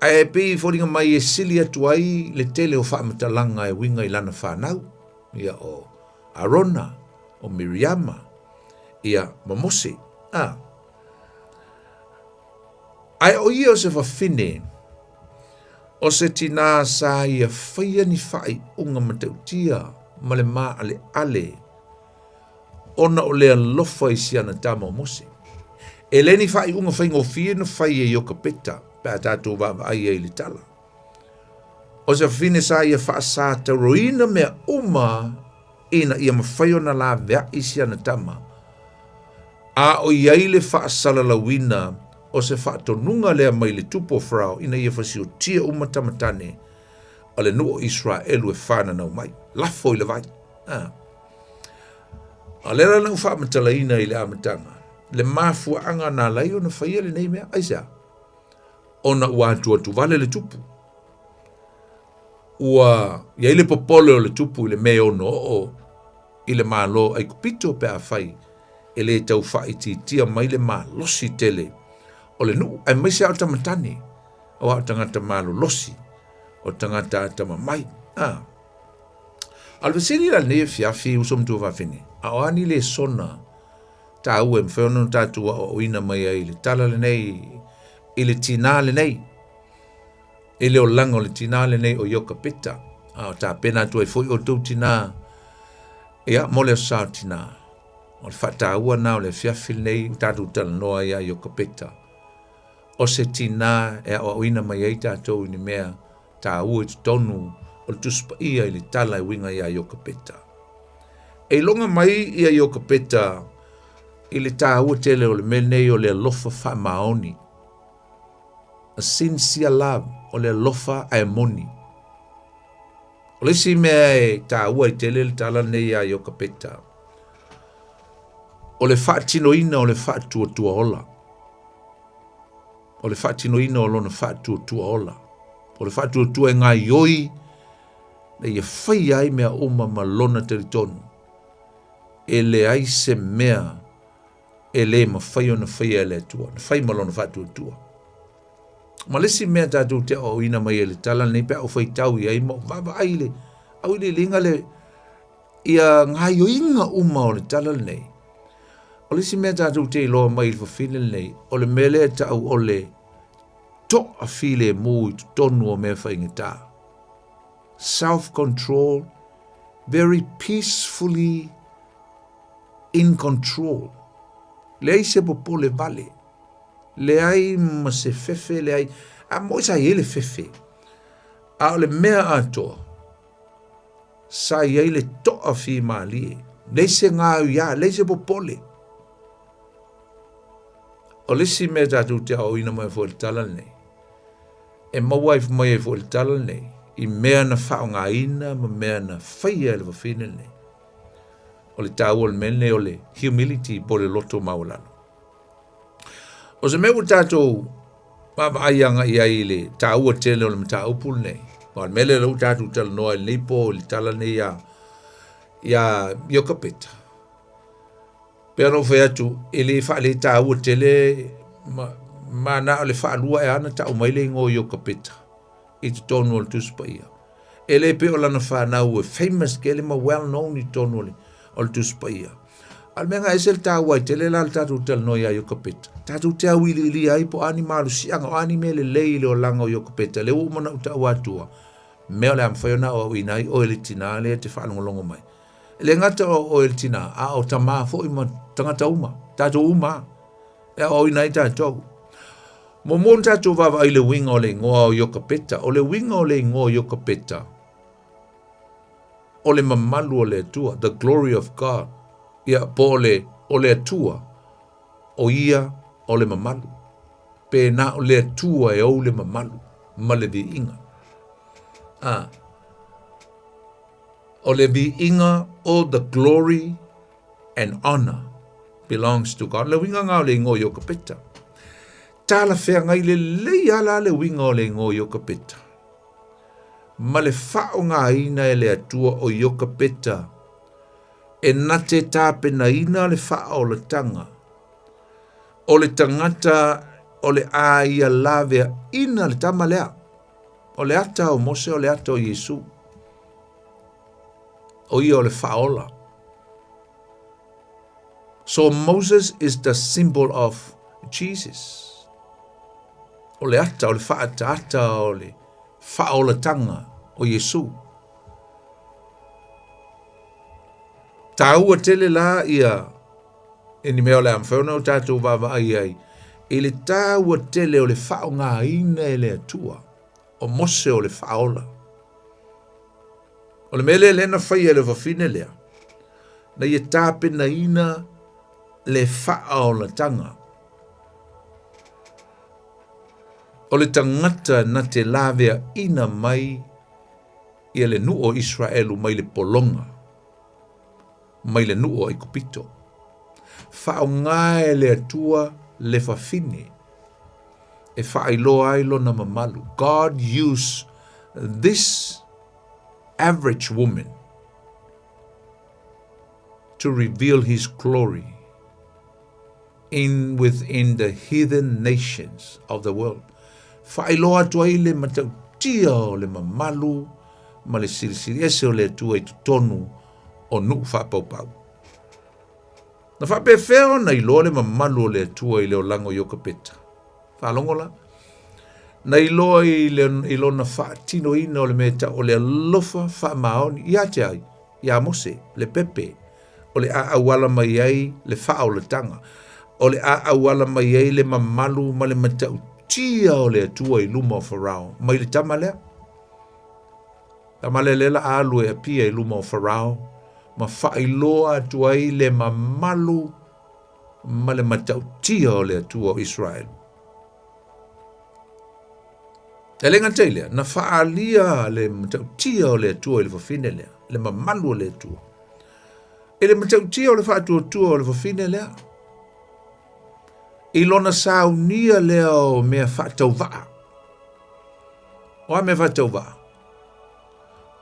Speaker 1: Ae pei e foliga mai e sili atu ai le tele o faamatalaga e uiga i lana fanau, ia o Arona, o Miriama, ia ma Mose. A. Ae o ia o se fafine, o se tinā sa ia faia ni faaiuga matautia ma le maaleale ona o le alofa i si ana tama o Mose. E le ni faaiuga faigofie na fai e Iokapeta pe a tatou vaavaai ai i le tala. O se fafine sa ia faasatauroina mea uma ina ia mafai ona laveai si ana tama, a o i ai le faasalalauina o se faatonuga lea mai le tupu o Farao ina ia fasiotia uma tama tane o le nuu o Iseraelu e fananau mai, lafo i le vai. A. A lea la na ou faamatalaina i le amataga, le mafuaaga na ala ai ona faia lenei mea, aisea? Ona ua atuatuvale le tupu. Ua i ai le popole o le tupu i le mea e ono oo i le Malo o Aikupito pe afai e le tau faaitiitia mai le malosi tele o le nuu, aemaise lava o tamatane, aua o tagata malolosi, o tagata atamamai. A. A o le fesili la i lenei afiafi, uso ma tuafafine, a o a ni lesona taua e mafai ona tatou aoaoina mai ai i le tala lenei, i le tinā lenei, i le olaga o le tinā lenei o Iokapeta, a o tapena atu ai foi outou tinā, ia, mo le Aso Sa o Tinā. O le faataua lena o le afiafi lenei ua tatou talanoa ai ia Iokapeta. O se tinā e aoaoina mai ai tatou i ni mea taua i totonu o le Tusi Paia i le tala e uiga iā Iokapeta. E iloga mai ia Iokapeta i le taua tele o le mea lenei o le alofa faamaoni. A sincere love, o le alofa ae moni. O le isi mea e taua ai tele le tala lenei iā Iokapeta, o le faatinoina o le faatuatua ola. O le faatinoina o lona faatuatua ola. O le faatuatua e gaioi na ia faia ai mea uma ma lona talitonu. E leai se mea e lē mafai ona faia e le Atua, na fai ma lona faatuatua. Ma le isi mea tatou te aoaoina mai ai le tala lenei pe a ou faitau i ai ma ou vaavaai i le auiliiliga le ia gaioiga uma o le tala lenei. O le isi mea tatou te iloa mai i le fafine lenei, o le mea lea e tau o le toafilemu i totonu o mea faigata. Self-control, very peacefully in control. Leai se popole vale. Leai ma se fefe, leai. A moi sa i ai le fefe. A o le mea atoa, sa i ai le toafimalie. Leai se gauiā, leai se popole. O le isi mea tatou te aoaoina mai foi i le tala lenei, e maua ai mai ai foi i le tala lenei, i mea na faaaogaina ma mea na faia e le fafine lenei. O le taua o le mea lenei o le humility po o le loto maualalo. O se mea ua tatou vaavaai agai i ai i le taua tele o le mataupu lenei, aua o le mea lea ua tatou talanoa i lenei po i le tala lenei ia, ia Iokapeta. Pei ona ou fai atu, e le faaletaua tele ma, ma na o le faalua ea na tau mai le igoa o Iokapeta i totonu o le Tusi Paia. E le pei o lana fanau e famous tele ma well known i totonu o le, o le Tusi Paia. A o le mea na ese le taua ai tele la le tatou talanoa iā Iokapeta. Tatou te auiliilia ai po o a ni malosiaga, o a ni mea lelei i le olaga o Iokapeta, lea ua uma ona ou taua atua, mea o le a mafai ona aoaoina ai oe le tinā lea e te faalogologo mai. E le gata o oe le tinā, a o tamā foi ma tagata uma, tatou uma lava, e aoaoina ai tatou. Muamua ona tatou vaavaai i le uiga o le igoa o Iokapeta. O le uiga o le igoa o Iokapeta, o le mamalu o le Atua, the glory of God. Ia, po o le, o le Atua, o ia o le mamalu. Pe na o le Atua e ou le mamalu ma le viiga. A, o le viiga, all the glory and honor belongs to God. Le uiga nga o le igoa o Iokapeta. Talafeagai lelei lava la le uiga o le igoa o Iokapeta ma le faaaogaina e le Atua o Iokapeta e na te tapenaina le faaolataga o le tagata o le a ia laveaina le tama lea. O le ata o Mose o le ata o Iesu. O ia o le faaola. So Moses is the symbol of Jesus. O le ata, o le faaataata o le faaolatanga o Iesu. Taua tele la ia e ni mea o le a mafai ona o tatou vaavaai ai i le taua tele o le faaaogaina e le Atua o Mose o le faaola. O le mea lea lea na faia e le fafine lea, na ia tapenaina le faaolataga. O le tagata na te laveaina mai ia le nuu o Israelu mai le pologa, mai le nuu o Aikupito. Faaaoga e le Atua le fafine e faailoa ai lona mamalu. God used this average woman to reveal his glory. in within the heathen nations of the world. Faailoa atu ai le matautia o le mamalu ma le silisili ese o le Atua i totonu o nuu faapaupau. Na faapefea ona iloa le mamalu o le Atua i le olaga o Iokapeta? Faalogo la. Na iloa i, le, i lona faatinoina o le mea tau o le alofa faamaoni ia te ai, iā Mose, le pepe, o le a auala mai ai le faaolataga, o le a auala mai ai le mamalu ma le matautia o le Atua i luma o Farao, mai le tama lea. Tama lea lea la alu e apia i luma o Farao, ma faailoa atu ai le mamalu ma le matautia o le Atua o Israel. E le gata i lea, na faaalia le matautia o le Atua i le fafine lea, le mamalu o le Atua. I le matautia o le faatuatua o le fafine lea, i lona saunia lea o mea faatauvaa. O a mea faatauvaa?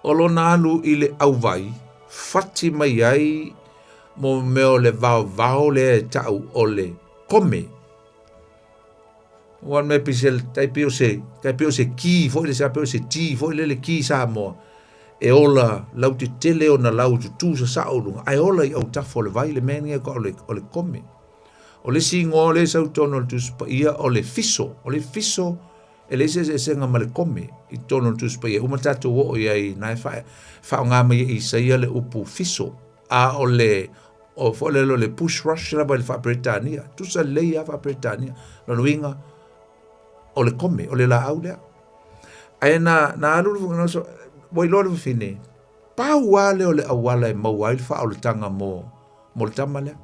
Speaker 1: O lona alu i le auvai, fati mai ai mo mea o le vaovao lea e tau o le kome. Ua mea pei se tai pei o se tai pei o se ki foi le sa pei o se ti foi le le ki Samoa e ola lautetele ona lau tutū sasao i luga ae ola i autafa o le vai le mea lenei o le o le kome. O le isi igoa o lea e sau i totonu o le Tusi Paia o le fiso, o le fiso e leai se eseesega ma le kome i totonu o le Tusi Paia. Uma tatou oo i ai na e faaaoga mai e Isaia le upu fiso, a o le o foi lele o le push rush lava i le faa-Peretania. Tusa lelei lava faa-Peretania. Lona uiga, o le kome, o le laau lea. Ae na, na alu le, na, ua iloa le fafine, pau lava lea o le auala e maua ai le faaolataga mo, mo le tama lea.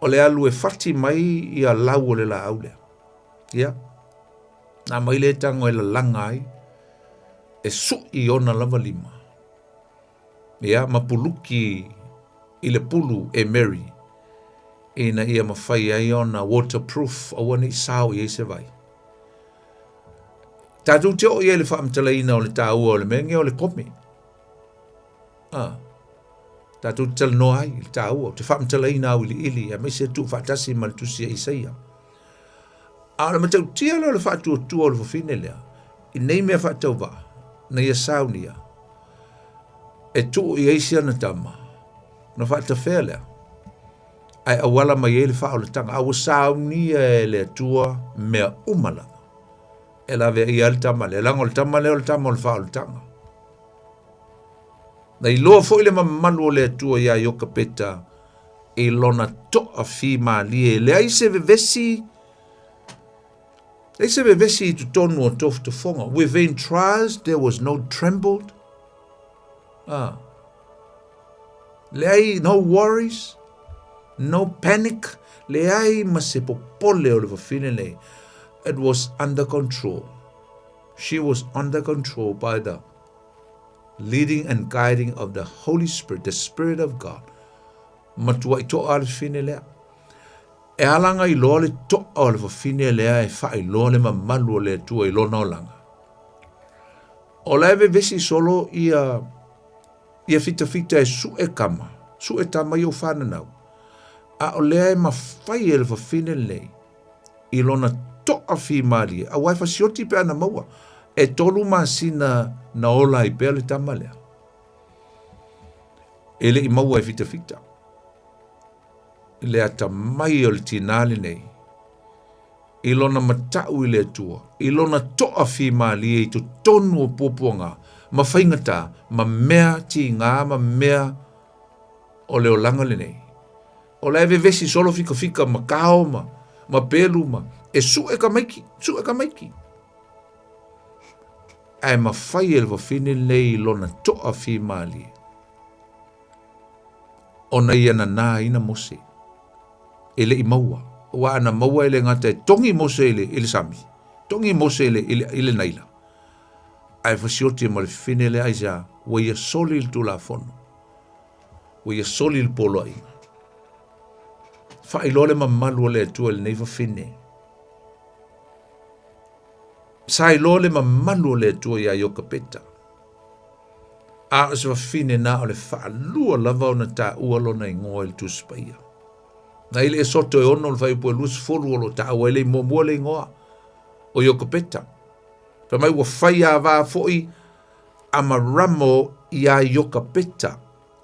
Speaker 1: O le alu e fati mai ia lau o le laau lea. Ia, na mai le tago e lalaga ai, e sui ona lava lima. Ia, ma puluki i le pulu e Mary, ina ia mafai ai ona waterproof, aua ne i sao i ai se vai. Tatou te oo i ai i le faamatalaina o le taua o le mea lenei o le kome. Ah, tatou te talanoa ai i le taua, ou te faamatalaina auiliili, aemaise tuufaatasi ma le tusi a Isaia. A o le matautia lea o le faatuatua o le fafine lea, i nei mea faatauvaa, na ia saunia, e tuu i ai si ana tama, ona faatafea lea, ae auala mai ai le faaolataga, a ua saunia e le Atua mea uma lava, e laveaia ai le tama lea, leaga o le tama lea o le tama o le faaolataga. Na iloa foi le mamalu o le Atua iā Iokapeta i lona toafimalie. Leai se vevesi, leai se vevesi i totonu o tofotofoga. Within trials there was no trembled. Ah. Leai, no worries, no panic, leai ma se popole o le fafine nei. It was under control. She was under control by the leading and guiding of the Holy Spirit, the Spirit of God. Matuai to'a le fafine lea. E alaga iloa le to'a o le fafine lea e faailoa le mamalu o le Atua i lona olaga. O la e vevesi solo ia ia fitafita e su'e kama, su'e tama ia ua fananau. A o lea e mafai e le fafine lenei i lona toafimalie, aua e fasioti pe ana maua, e tolu masina na ola ai pea le tama lea. E le i maua e fitafita. Le atamai o le tinā lenei, i lona matau i le Atua, i lona toafimalie i totonu o puapuaga, ma faigata, ma mea tigā ma mea o le olaga lenei. O la e vevesi solo fikafika ma kao ma, ma pelu ma, e suʻe tamaiti, suʻe tamaiti. Ae mafai e le fafine lenei i lona toafimalie ona ia nanāina Mose e le i maua. Aua ana maua e le gata e togi Mose i le, i le sami, togi Mose i le, i le, i le Naila. Ae fasioti ma le fafine lea aisea, ua ia soli le Tulafono. Ua ia soli le poloaiga. Faailoa le mamalu o le Atua i lenei fafine. Sa iloa le mamalu o le Atua iā Iokapeta. A o se fafine na o le faalua lava ona taua lona igoa i le Tusi Paia. Na i le Esoto e 6 le fuaiupu e 20 o lo o taua ai le muamua le igoa o Iokapeta. Fai mai ua fai ava foi Amaramo iā Iokapeta,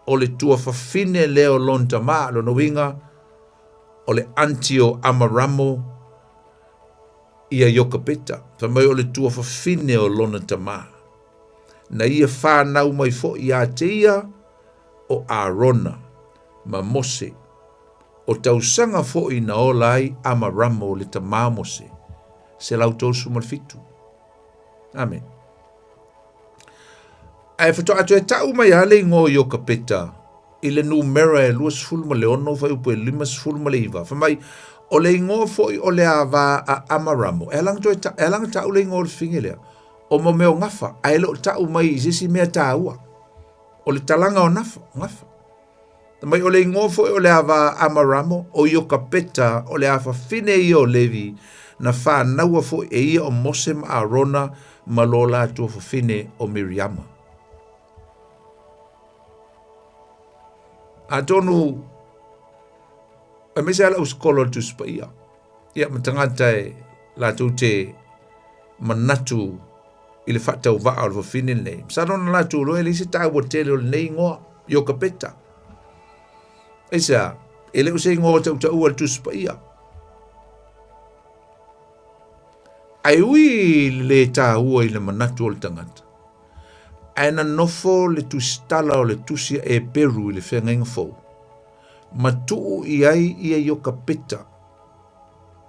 Speaker 1: o le tuafafine lea o lona tamā, lona uiga o le aunty o Amaramo ia Iokapeta. Fai mai o le tuafafine o lona tamā. Na ia whānau mai foi iā te ia o Arona ma Mose, o tausaga foi na ola ai Amaramo le tamā o Mose, 137. Amen. Ae faatoa toe tau mai lava le igoa o Iokapeta i le numera e 26 fuaiupu e 59, fai mai, o le igoa foi o le ava a Amaramo, e ala ona toe e ala ona tau le igoa o le fafine lea, o mo mea o gafa, ae le o tau mai i se isi mea taua, o le talaga o nafa, gafa. Fai mai, o le igoa foi o le ava a Amaramo, o Iokapeta, o le afafine ia o Levi, na fānaua foi e ia o Mose ma Arona ma lo latou fafine o Miriama. Atonu, aemaise lava lau sikolo o le Tusi Paia, ia ma tagata e latou te manatu i le faatauvaa o le fafine lenei. Masalo na latou iloa e leai se taua tele o lenei igoa, Iokapeta. Aisea, e le o se igoa o tautaua le Tusi Paia. Ae ui i le lē taua i le manatu o le tagata, ae na nofo le tusitala o le tusi a Eperu i le feagaiga fou, ma tuu i ai ia Iokapeta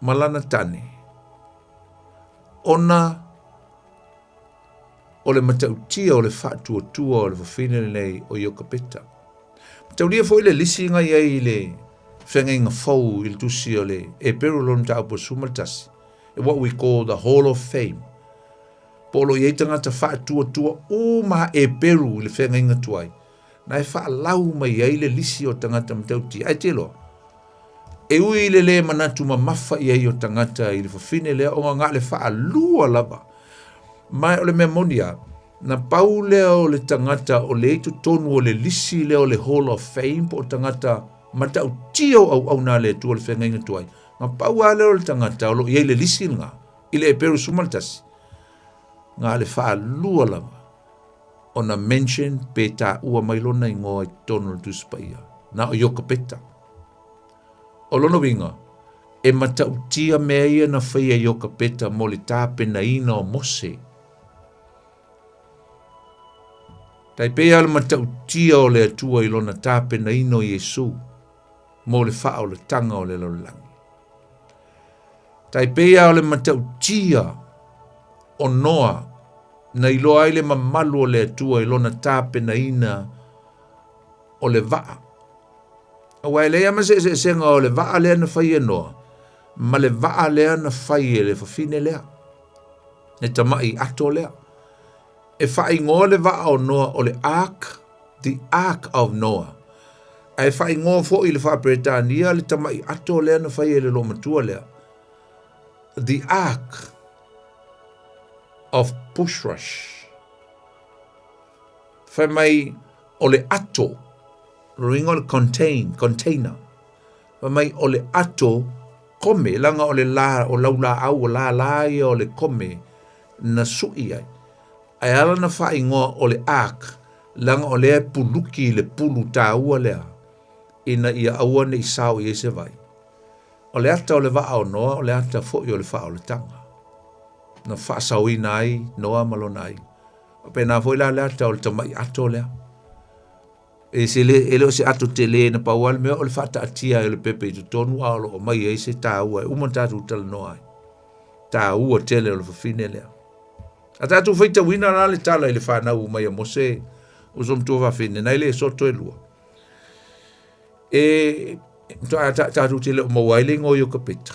Speaker 1: ma lana tane, ona o le matautia o le faatuatua o le fafine lenei o Iokapeta. Mataulia foi le lisi na i ai i le feagaiga fou i le tusi o le Eperu lona mataupu e 11, what we call the Hall of Fame, po o lo o i ai tagata faatuatua uma a Eperu i le feagaiga tuai, na e faalau mai ai le lisi o tagata matautia. Ae te iloa, e ui i le lē manatu mamafa i ai o tagata i le fafine lea ona na o le faalua lava. Ma o le mea moni lava, na pau lea o le tagata o lea i totonu o le lisi lea o le Hall of Fame po o tagata matautia o auauna a le Atua i le feagaiga tuai, na pau lava lea o le tagata o lo o i ai le lisi lena i le Eperu 11, na o le faalua lava ona mention pe taua mai lona igoa i totonu o le Tusi Paia, na o Iokapeta. O lona uiga, e matautia mea ia na faia e Iokapeta mo le tapenaina o Mose. Tai pei lava le matautia o le Atua i lona tapenaina o Iesu mo le faaolataga o le lalolagi. Tai pei lava o le matautia o Noa na iloa ai le mamalu o le Atua i lona tapenaina o le vaa. Aua e leai lava ma se eseesega o le vaa lea na fai e Noa ma le vaa lea na fai e le fafine lea, le tamai ato lea. E faaigoa le vaa o Noa o le Ark, the Ark of Noah. Ae faaigoa foi i le Faa-Peretania le tamai ato lea na fai e le loomatua lea, the Ark of Bushrush. Fai mai o le ato, lona uiga o le contain, container. Fai mai o le ato kome, leaga o le la, o laulaau, o lala ia o le kome na sui ai. Ae ala na faaigoa o le ark, leaga o lea e puluki i le pulu taua lea, ina ia aua ne i sao i ai se vai. O le ata o le vaa o Noa, o le ata foi o le faaolataga. Na faasaoina ai Noa ma lona aiga. Faapena foi la le ata o le tamai ato lea. E, se le, e le o se ato tele na pau lava le mea o le faataatia ai o le pepe i totonu a o lo o mai ai se taua e uma ona tatou talanoa ai. Taua tele o le fafine lea. A tatou faitauina la le tala i le fanau mai a Mose uso matua fafine, na i le soto e lua. E tatou te le o maua ai le igoa o Iokapeta.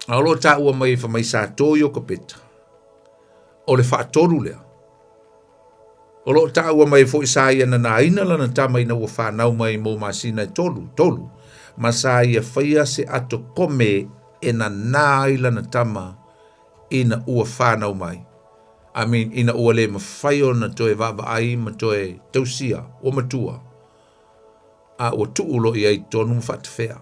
Speaker 1: A o lo o taua mai fai mai sa tō Iokapeta. O le faatolu lea. O lo o taua mai foi sa ia nanaina lana tama ina ua fanau mai mo masina e tolu, tolu, ma sa ia faia se ato kome e nanā ai lana tama ina ua fanau mai. I mean, ina ua le mafai ona toe vaavaai ma toe tausia, ua matua. A ua tuu loa i ai i totonu ma faatafea.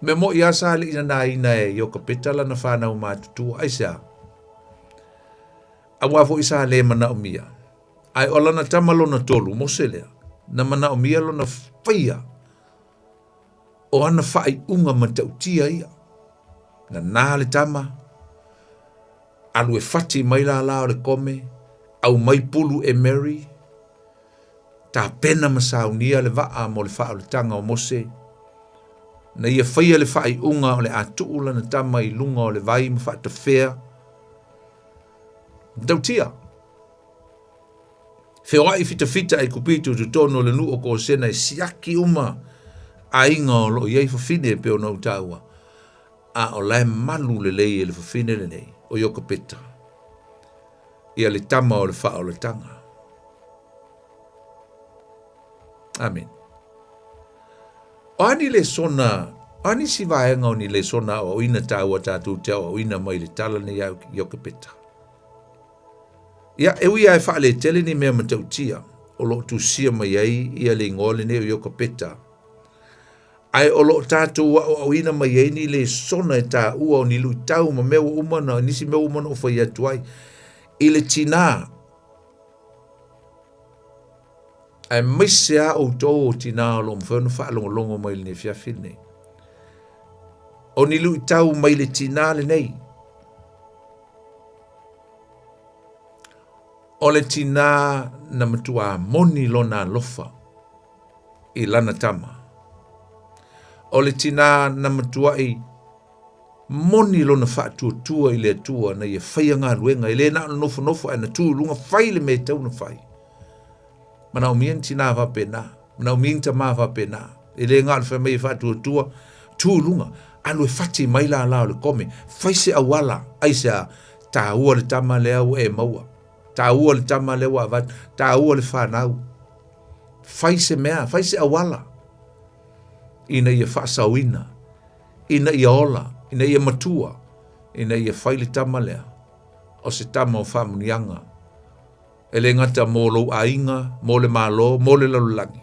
Speaker 1: Mea moʻi lava sa le i nanaina e Iokapeta lana fanau matutua. Aisea? Auā foi sa le manaomia. Ae o lana tama lona tolu, Mose lea, na manaomia lona faia o ana faaiuga matautia ia. Nana le tama, alu e fati mai lala o le kome, aumai pulu e Mary, tapena ma saunia le vaa mo le faaolataga o Mose, na ia faia le faaiuga o le a tuu lana tama i luga o le vai ma faatafea. Matautia. Feoai fitafita Aikupito i totonu o le nuu o Kosena e siaki uma aiga o lo o i ai fafine e pei ona ou taua, a o la e malu lelei e le fafine lenei, o Iokapeta, ia le tama o le faaolataga. Amen. O a ni lesona, o a nisi vaega o ni lesona aoaoina taua tatou te aoaoina mai le tala nei a Iokapeta? Ia, e ui lava e faaletele ni mea matautia o lo o tusia mai ai ia le igoa lenei o Iokapeta, ae o lo o tatou aoaoina mai ai ni lesona e taua o ni luitau ma mea ua uma ona, nisi mea ua uma ona ou fai atu ai i le tinā, aemaise lava outou o tinā o lo o mafai ona faalogologo mai i lenei afiafi lenei. O ni luitau mai le tinā lenei, O le tinā na matuā moni lona alofa i lana tama. O le tinā na matuaʻi moni lona faatuatua i le Atua na ia faia galuega, e le na o le nofonofo ae na tu i luga fai le mea e tatau ona fai. Manaomia ni tinā faapena, manaomia ni tamā faapena. E le gā o le fai mai e faatuatua, tu i luga, alu e fati mai lala o le kome, fai se auala, aisea, taua le tama lea ua e maua, taua le tama lea ua avatu, taua le fanau. Fai se mea, fai se auala, ina ia faasaoina, ina ia ola, ina ia matua, ina ia fai le tama lea, o se tama o faamuniaga, E le gata mō lou aiga, mō le Malo, mō le lalolagi,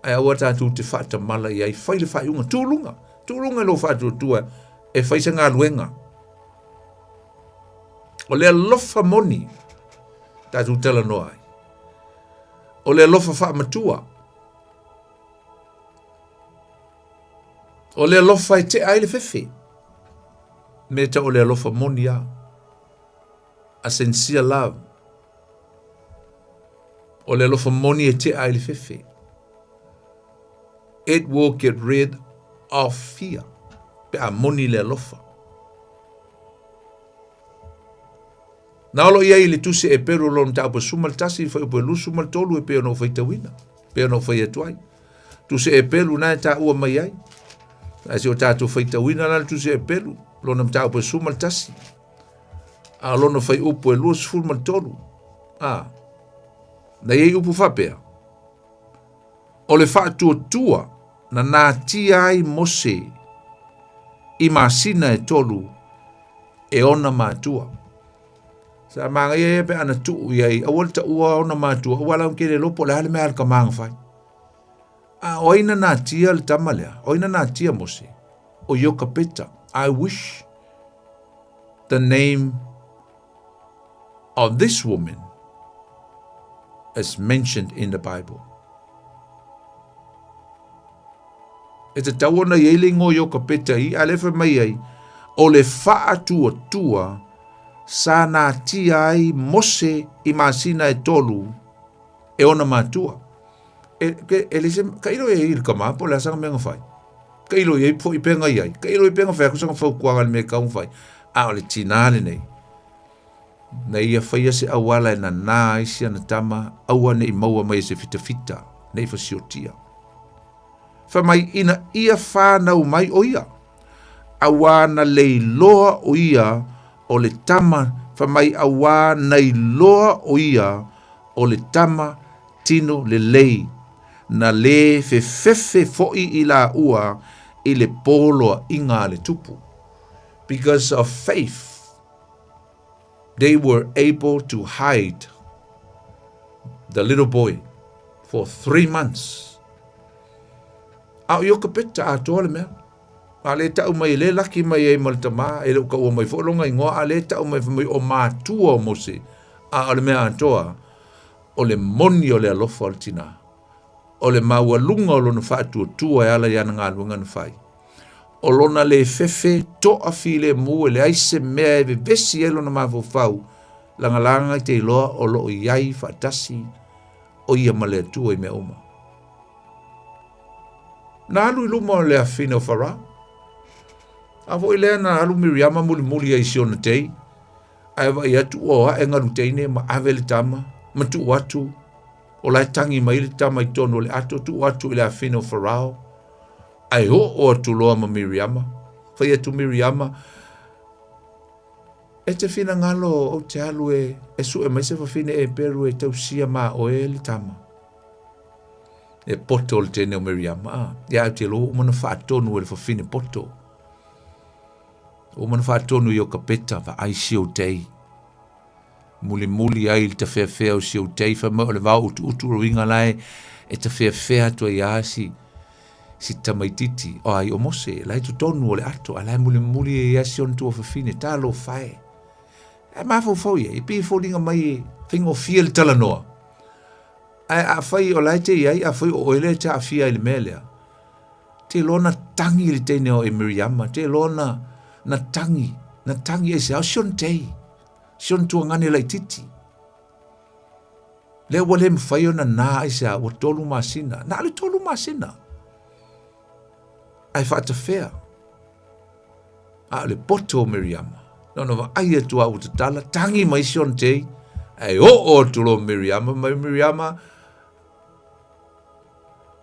Speaker 1: ae aua tatou te faatamala i ai, fai le faaiuga, tu luga, tu luga i lou faatuatua e fai se galuega. O le alofa moni tatou talanoa ai. O le alofa faamatua. O le alofa e tea ai le fefe. Me tau o le alofa moni a. A sincere love. O le alofa moni e tea ai le fefe. It will get rid of fear. Pe a moni le alofa. Na olo i ai le tusi e Peru lona mataupu e 11 fuaiupu e 23 e pei ona ou faitauina, pei ona ou fai atu ai. Tusi e Peru na e taua mai ai. Ae si o tatou faitauina la le tusi e Peru lona mataupu e 11. A o lona fuaiupu e 23. A, na i ai upu faapea, O le faatuatua na natia ai Mose i masina e tolu e ona matua. Sa magaia ia pe ana tuu i ai, aua le taua ona matua, aua lau kele lopo le ale mea ale kamanga fai. A o ai na natia le tama lea, o ai na natia Mose, o Iokapeta. I wish the name of this woman is mentioned in the Bible. E tatau ona i ai le ingoa Iokapeta i, a le fai mai ai, o le faatuatua sa natia ai Mose i masina e tolu e ona matua. E, ke, e le se, ka ilo e i le kama, po le asanga mea nga fai. Ka ilo i ai po i penga i ai. Ka ilo i penga fai aku sanga fautuaga le mea kau fai. A o le tinā lenei. Na ia faia se auala e nanā ai si ana tama, aua ne i maua mai e se fitafita, ne i fasiotia. Fai mai ina ia whānau mai o ia. Auā na leiloa o ia o le tama, fai mai auā nailoa o ia o le tama tino lelei, na lē fefefe foʻi i laua i le poloaiga a le tupu. Because of faith, they were able to hide. the little boy for 3 months. A o Iokapeta atoa le mea. A le tau mai, le laki mai ai ma le tamā, e le o kaua mai foi lona igoa, a le tau mai fai mai o matua o Mose. A o le mea atoa, o le moni o le alofa o le tinā. O le maualuga o lona faatuatua e ala i ana galuega na fai. O lona le fefe toa filemu e leai se mea e vevesi ai lona mafaufau, lagalaga i te iloa o lo o i ai faatasi o ia ma le Atua i mea uma. Na alu i luma o le afine o Farao. A foi lea na alu Miriama mulimuli ai i si ona tei, ae vaai atu ua o ae galu teine ma ave le tama, ma tuu atu, o la e tangi mai le tama i totonu o le ato, tuu atu i le afine o Farao, ae oo atu loa ma Miriama. Fai atu Miriama, E te finagalo ou te alu e, e sue mai se fafine Eperu e tausia ma oe le tama. E poto le tene o Miriama, a, ia au te loa uma na whaatonu e le fafine poto. Uma na whaatonu i o kapeta, wa ai si o tei. Mulimuli ai le tafeafea o si o tei, wha mai o le vao utu utu ro inga lae, e tafeafea atu ai a si, si tamaititi, o ai o Mose, lae totonu o le ato, a lae mulimuli e ia si ona tuafafine, talofa e. E mafaufau ia, e pei e foliga mai e faigofie le talanoa. Ae afai o lae te iai, afai o oe lea e te aafia ai i le mea lea, te iloa na tangi le teine o e Miriama, te iloa na, na tangi, na tangi aisea, o si ona tei, si ona tuagane laitiiti. Lea ua le mafai ona nā aisea, ua 3 masina, na o le 3 masina. Ae faatafea. A o le poto o Miriama, na ona vaai atu a ua tatala, tangi mai si ona tei, ae oo atu loa Miriama, mai Miriama,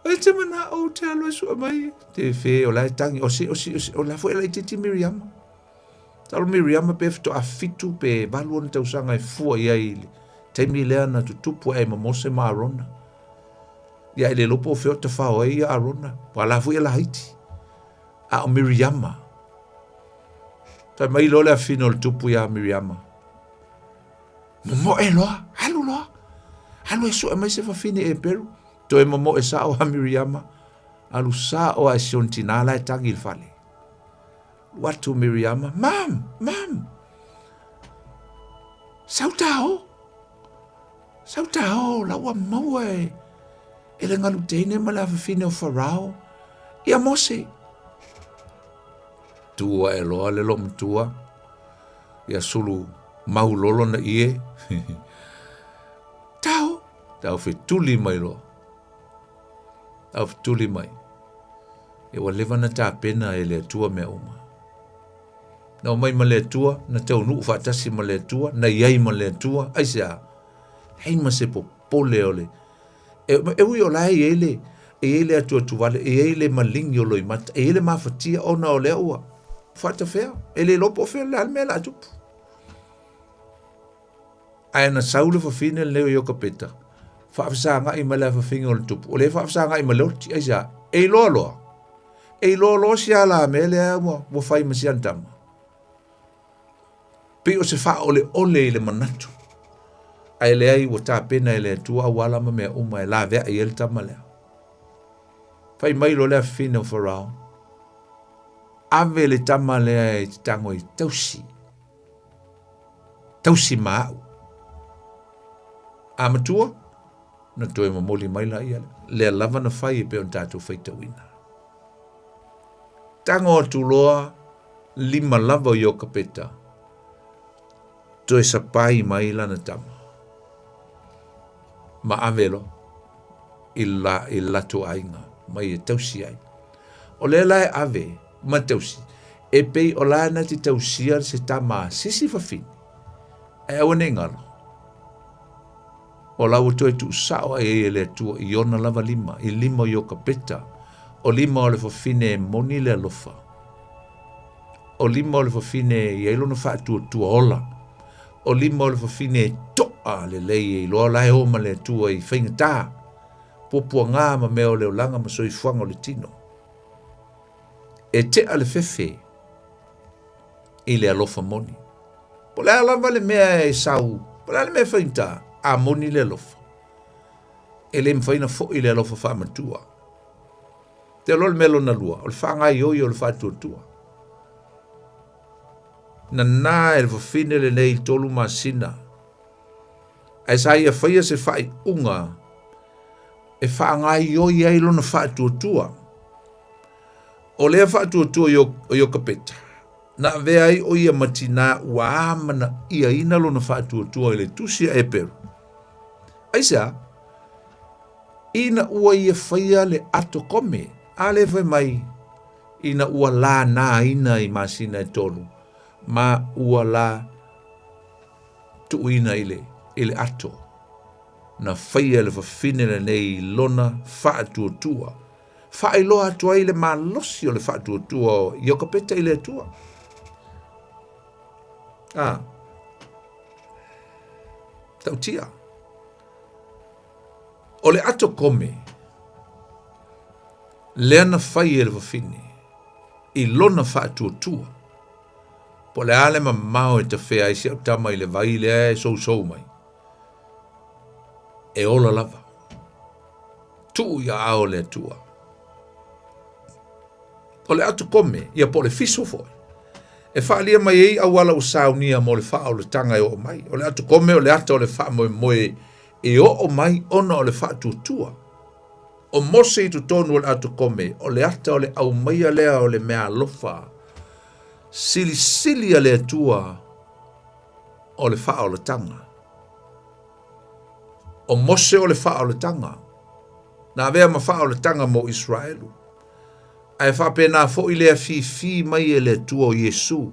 Speaker 1: e te manao te alu e sua mai, te whē, o la e tangi, o si, o si, o si, o la foi e laitiiti Miriama. Talo Miriama pe faatoa 7 pe 8 ona tausaga e fua i ai i le taimi lea na tutupu ai ma Mose ma Arona. Ia e le iloa po o fea o tafao ai ia Arona, ua la foi e laiti. A o Miriama. Fai mai loa le afine o le tupu iā Miriama. Momoe loa, alu loa. Alu e sue mai se fafine Eperu. Toe momoe sao a Miriama. Alu sao a e si ona tinā la e tangi i le fale. Alu atu Miriama, Mam, mam! Sau tā o! Sau tā o, la ua maua e, e le galu teine ma le afafine o Farao, ia Mose. Tu ae loa le loomatua, ia sulu mau loa lona ie. Tau, tau fetuli mai loa. Tau fetuli mai. E ua leva na tapena e le Atua mea uma. Na omai ma le Atua, na taunuu faatasi ma le Atua, na i ai ma le Atua, aisea? Leai ma se popole o le... E, e ui o la e i ai le, e i ai le atuatuvale, e i ai le maligi o loimata, e i ai le mafatia ona o lea ua faatafea, e le iloa po o fea le a le mea o le a tupu. Ae na sau le fafine lenei o Iokapeta, faafesagai ma le afafine o le tupu, o lea e faafesagai ma le oti, aisea? E iloa loa. E iloa loa si ala mea lea ua, ua fai ma si ana tama. Pei o se faaoleole i le manatu. Ae leai ua tapena e le Atua auala ma mea uma e laveai ai le tama lea. Fai mai loa le afafine o Farao, ave le tama lea e te tago e tausi. Tausi ma au. A matua, na toe momoli mai laia lea. Lea lava na fai e pei ona tatou faitauina. Tago atu loa lima lava o Iokapeta, toe sapai mai lana tama. Ma ave loa i la, i le latou aiga mai e tausi ai. O lea la e ave ma tausi, e pei o la na te tausia se tama a sisi fafine, ae aua ne i galo. O la ua toe tuusao ai ai e le Atua i ona lava lima, i lima o Iokapeta, o lima o le fafine e moni le alofa, o lima o le fafine e i ai lona faatuatua ola, o lima o le fafine e toa lelei e iloa o la e o ma le Atua i faigata, puapuaga ma mea o le olaga ma soifuaga o le tino. E tea le fefe i le alofa moni. Po o le a lava le mea e sau, po o le a le mea e faigata, a moni le alofa. E le mafai ona fo'i le alofa faamatua. Te iloa le mea lona lua, o le faagaoioi o le faatuatua. Nanā e le fafine lenei i 3 masina, ae sa ia faia se faaiuga e faagaoioi ai lona faatuatua. O lea faatuatua o Iokapeta, na avea ai o ia ma tinā ua amanaiaina lona faatuatua i le tusi a Eperu. Aisea? Ina ua ia faia le ato kome, a lea fai mai, ina ua lanāina i masina e tolu, ma ua la tuuina i le, i le ato. Na faia e le fafine lenei lona faatuatua, faailoa atu ai le malosi o le faatuatua o Iokapeta i le Atua. A, tautia. O le ato kome, lea na fai e le fafine i lona faatuatua, po o le a le mamao e tafea ai si au tama i le vai lea e sousou mai, e ola lava. Tuu i aao o le Atua. O le ato kome, ia po o le fiso foi, e faaalia mai ai auala ua saunia mo le faaolataga e oo mai. O le ato kome o le ata o le faamoemoe e oo mai ona o le faatuatua. O Mose i totonu o le ato kome, o le ata o le aumaia lea o le meaalofa silisili a le Atua o le faaolataga. O Mose o le faaolataga, na avea ma faaolataga mo Iseraelu. Ae faapena foi le afifi mai e le Atua o Iesu.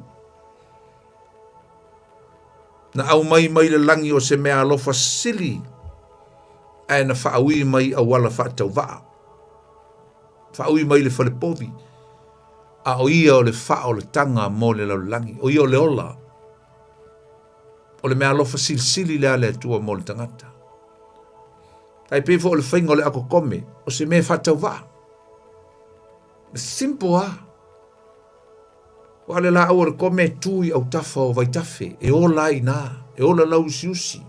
Speaker 1: Na aumai mai le lagi o se meaalofa sili, ae na faaui mai auala faatauvaa. Faaui mai le falepovi, a o ia o le faaolataga mo le lalolagi, o ia o le ola. O le meaalofa silisili lea a le Atua mo le tagata. Tai pei foi o le faiga o le akokome, o se mea faatauvaa. Simple a. Ua le laau o le kome e tu i autafa o vaitafe, e ola ai inā, e ola lauusiusi.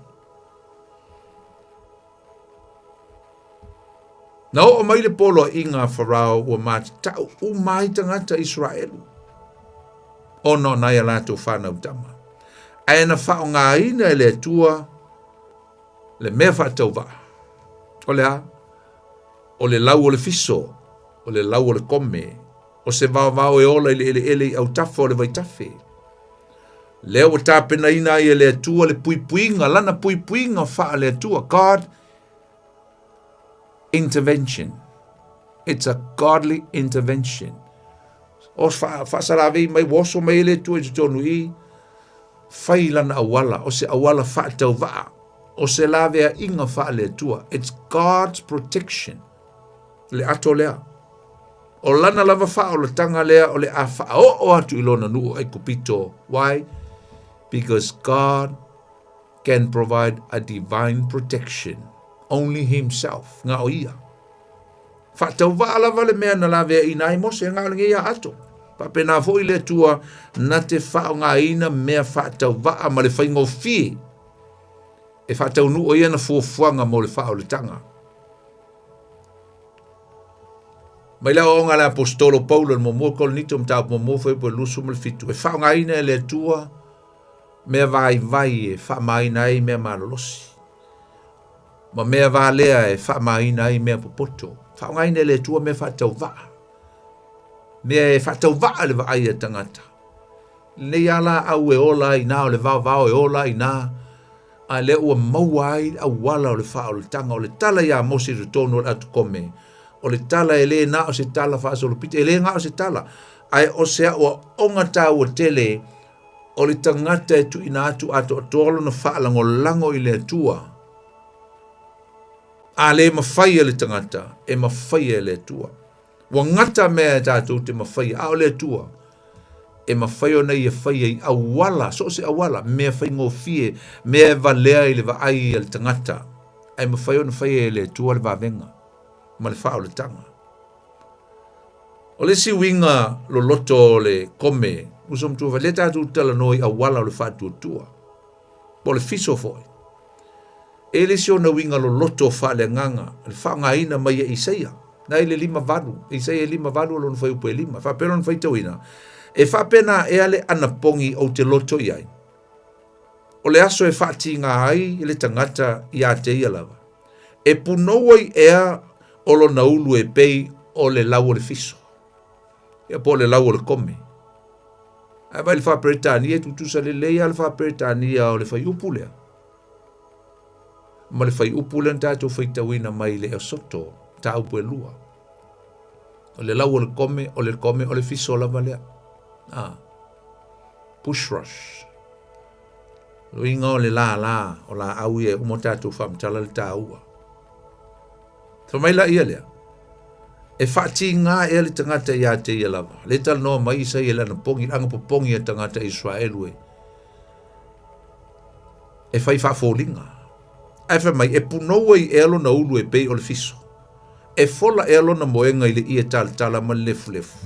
Speaker 1: Na oo mai le poloaiga a Farao ua matatau uma ai tagata Iseraelu, ona o nai a latou fanau tama. Ae na faaaogaina e le Atua le mea faatauvaa. O le a? O le lau o le fiso, o le lau o le kome, o se vaovao e ola i le eleele i autafa o le vaitafe. Lea ua tapenaina ai e le Atua le puipuiga, lana puipuiga faale-Atua, God intervention. It's a godly intervention. O faasalavei mai, ua oso mai e le Atua i totonu i, fai lana auala, o se auala faatauvaa, o se laveaiga faale-Atua. It's God's protection. Le ato lea. O lana lava faaolataga lea o le a faaoo atu i lona nuu o Aikupito. Why? Because God can provide a divine protection. Only himself. Nga o ia. Faatauvaa lava le mea na laveaiina ai Mose, nga o lenei a ato. Faapena foi le Atua na te faaaogaina mea faatauvaa ma le faigofie e faataunuu ai ana fuafuaga mo le faaolataga. Mai le aoaoga a le Aposetolo Paulo i le muamua Korinito mataupu muamua fuaiupu e 27, e faaaogaina e le Atua mea vaivai e faamaina ai mea malolosi, ma mea valea e faamaina ai mea popoto. Faaaogaina e le Atua mea faatauvaa, mea e faatauvaa le vaai a tagata. Lenei a laau e ola ai inā, o le vaovao e ola ai inā, a lea ua maua ai le auala o le faaolataga. O le tala iā Mose i totonu o le atokome, o le tala e le na o se tala faasolopito, e le na o se tala, ae o se aoaoga taua tele o le tagata e tuuina atu atoatoa lona faalagolago i le Atua. A le mafai e le tagata, e mafai e le Atua. Ua gata mea e tatou te mafaia, a o le Atua, e mafai ona ia faia i auala, so o se auala, mea faigofie, mea e valea i le vaai a le tagata, ae mafai ona faia e le Atua le vavega ma le faaolataga. O le isi uiga loloto o le kome, uso matua fai, lea tatou talanoa i auala o le faatuatua, po o le fiso foi. E le isi ona uiga loloto faaleagaga, le faaaogaina mai e Isaia, na i le 58, Isaia 58 o lona fuaiupu e 5, e faapea lona faitauina, E faapena ea le anapogi ou te loto i ai, o le aso e faatiga ai le tagata iā te ia lava, e punou ai ea o lona ulu e pei o le lau o le fiso, ia po o le lau o le kome. Ae vaai i le Faa-Peretania, e tutusa lelei lava le Faa-Peretania o le fuaiupu lea ma le fuaiupu lea na tatou faitauina mai le Esoto, mataupu e lua. O le lau o le kome, o le kome, o le fiso lava lea. Ah. Bush rush. Uiga o le lālā o laau ia e uma tatou faamatala le tāua. Fai mai la ia lea, e faatīgā ea le tagata iā te ia lava. Le talanoa mai Isaia i le anapogi, le agapopogi a tagata Israelu e, e fai faafoliga. Ae fai mai, e punou ai ea lona ulu e pei o le fiso. E fola ea lona moega i le ie talatala ma le lefulefu.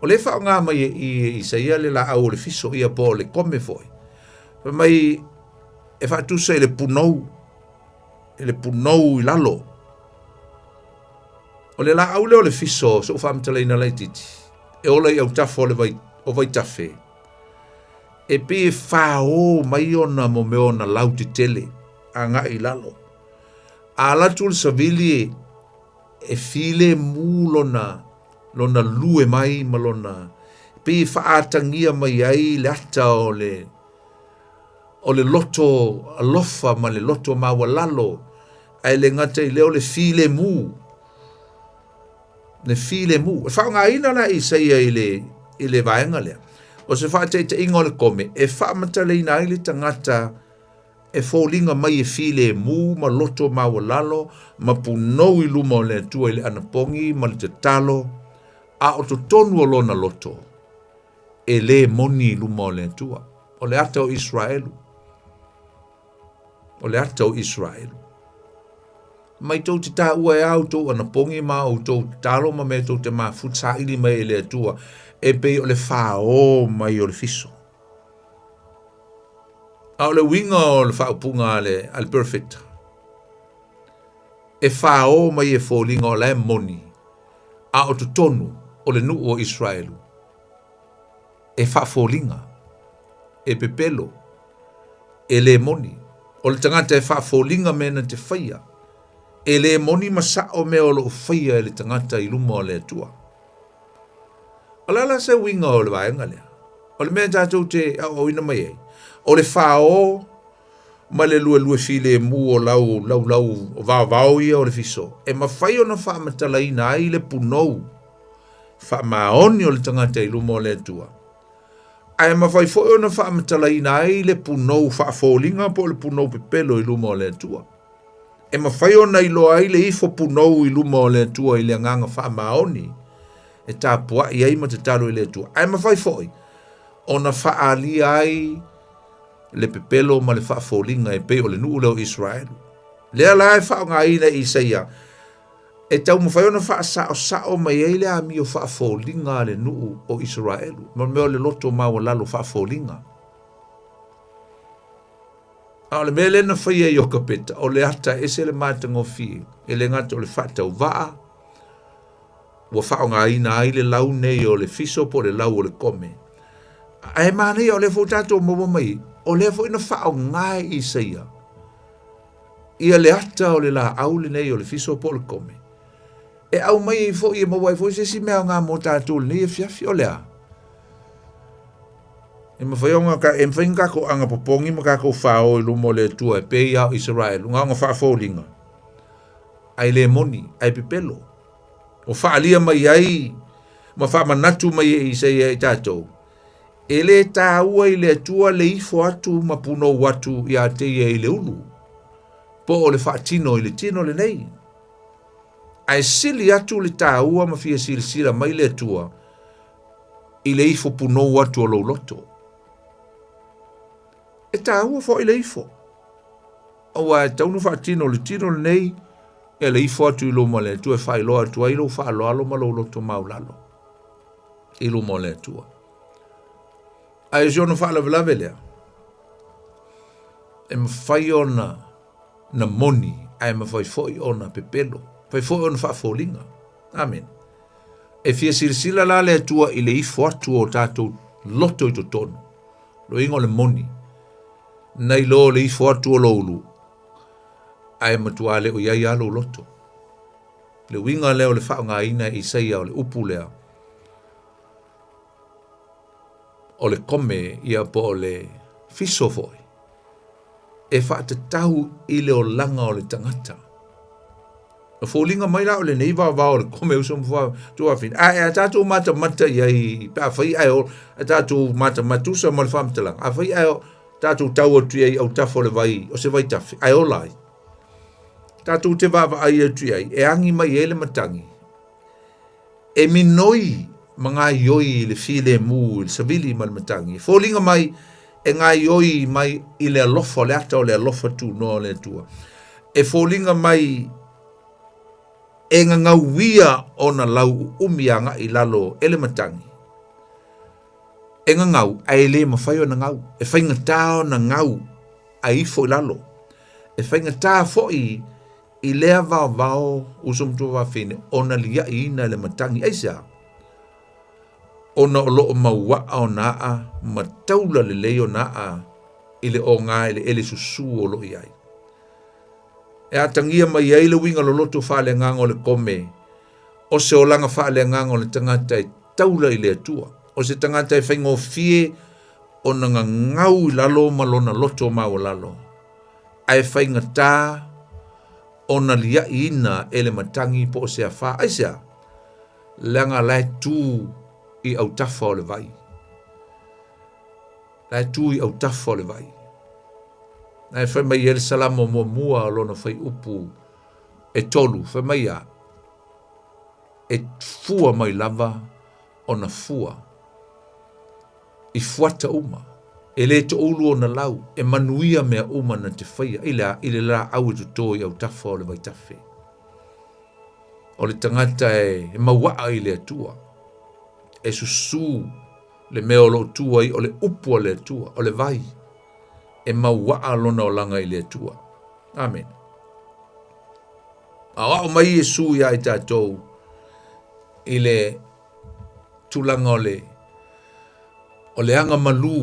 Speaker 1: O lea e faaaoga mai e Isaia le laau o le fiso ia po o le kome foi. Fai mai e faatusa i le punou, i le punou i lalo. O le laau lea o le fiso, so'u faamatalaina laitiiti, e ola i autafa o le vai, o vaitafe, e pei e fāō mai ona mo mea ona lau tetele agai i lalo. A alu atu le savili e, e filemu lona, lona lue mai ma lona, pei e faaatagia mai ai le ata o le, o le loto alofa ma le loto maualalo, ae le gata i lea o le filemu, le filemu. E faaaogaina la e Isaia i le, i le vaega lea, o se faataitaiga o le kome e faamatalaina ai le tagata e foliga mai e filemu ma loto maualalo ma punou i luma o le Atua i le anapogi ma le tatalo, a o totonu o lona loto, e lē moni i luma o le Atua. O le ata o Israelu. O le ata o Israelu. Mai tou te tāua e a outou anapogi ma outou tatalo ma mea tou te mafuta saili mai e le Atua e pei o le fāō mai o le fiso. A o le uiga o le faaupuga a le, a le perfect, e fāō mai e foliga o la e moni, a o totonu o le nuu o Israelu, e faafoliga, e pepelo, e lē moni. O le tagata e faafoliga mea na te faia, e lē moni ma sa'o mea o lo o faia e le tagata i luma o le Atua. O le a la se uiga o le vaega lea? O le mea tatou te aoaoina mai ai, o le fāō ma le luelue filemu o lau laulau vaovao ia o le fiso, e mafai ona faamatalaina ai le punou faamaoni o le tagata i luma o le Atua. Ae mafai foi ona faamatalaina ai le punou faafoliga po o le punou pepelo i luma o le Atua. E mafai ona iloa ai le ifo punou i luma o le Atua i le agaga faamaoni e tapuai ai ma tatalo i le Atua. Ae mafai foi ona faaalia ai le pepelo ma le faafoliga e pei o le nuu lea o Israelu. Lea la e faaaogaina e Isaia e taumafai ona faasaosao mai ai le amio faafoliga a le nuu o Isaraelu, ma mea o le loto maualalo faafoliga. A o le mea lea na faia e Iokapeta, o le ata ese le matagofie, e le gata o le faatauvaa, ua faaaogaina ai le lau nei o le fiso po o le lau o le kome. Ae manaia o lea foi ua tatou maua mai, o lea foi na faaaoga e Isaia ia le ata o le laau lenei o le fiso po o le kome, e aumai ai foi e maua ai foi se isi mea aoga mo tatou i lenei afiafi. O le a? E mafai ona ka, e mafai ona tatou agapopogi ma tatou fāo i luma o le Atua e pei lava o Isaraelu, na ona faafoliga, ae le moni, ae pepelo. O faaalia mai ai ma faamanatu mai e Isaia i tatou, e le tāua i le Atua le ifo atu ma punou atu iā te ia i le ulu, po o le faatino i le tino lenei. Ae sili atu le tāua ma fia silasila mai le Atua i le ifo punou atu o lou loto. E tāua foi le ifo, aua e tatau ona faatino le tino lenei e le ifo atu i luma o le Atua e faailoa atu ai lou faaaloalo ma lou loto maualalo i luma o le Atua. Ae o si ona faalavelave lea, e mafai ona na moni ae mafai foi ona pepelo, mafai foi ona faafoliga. Amene. E fia silasila la le Atua i le ifo atu o tatou loto i totonu, loiga o le moni, nai lo le ifo atu o lou ulu, ae matua le o i ai lava lou loto. Le uiga lea o le faaaogaina e Isaia o le upu lea, o le kome ia po o le fiso foi, e faatatau i le olaga o le tagata. Na foliga mai la o lenei vaovao o le kome uso ma tuafafine. Ae a tatou matamata i ai, pe afai ae o, a tatou matamata tusa ma le faamatalaga, afai ae o, tatou tau atu i ai autafa o le vai, o se vaitafe, ae ola ai. Tatou te vaavaai atu i ai, e agi mai ai le matagi, e minoi ma gaioi i le filemu i le savili ma le matagi. E foliga mai e gaioi mai i le alofa o le ata o le alofa tunoa o le Atua. E foliga mai e gagauia ona lau uumi agai i lalo e le matagi. E gagau ae e le mafai ona gau. E faigata ona gau ae ifo i lalo. E faigata foi i lea vaovao uso ma tuafafine ona liaʻiina e le matagi. Aisea? Ona o loo mauaʻa ona aʻa ma taula lelei ona aʻa i le oga eleele susū o loo i ai. E atagia mai ai le uiga loloto faaleagaga o le kome, o se olaga faaleagaga o le tagata e taula i le Atua, o se tagata e faigofie ona gagau i lalo ma lona loto maualalo, ae faigata ona liaʻiina e le matagi po o se afā. Aisea? Leaga la e tū i autafa o le vai. La e tū i autafa o le vai. Na e fai mai ai le Salamo muamua o lona fuaiupu e tolu, fai mai a, e fua mai lava ona fua i fuata uma, e lē toʻulu ona lau, e manuia mea uma na te faia, i le a, i le laau e totō i autafa o le vaitafe. O le tagata e mauaa i le Atua, e susū le mea o lo o tu ai o le upu a le Atua, o le vai, e mauaa lona olaga i le Atua. Amene. Aoao mai Iesu iā i tatou i le tulaga o le o le aga malū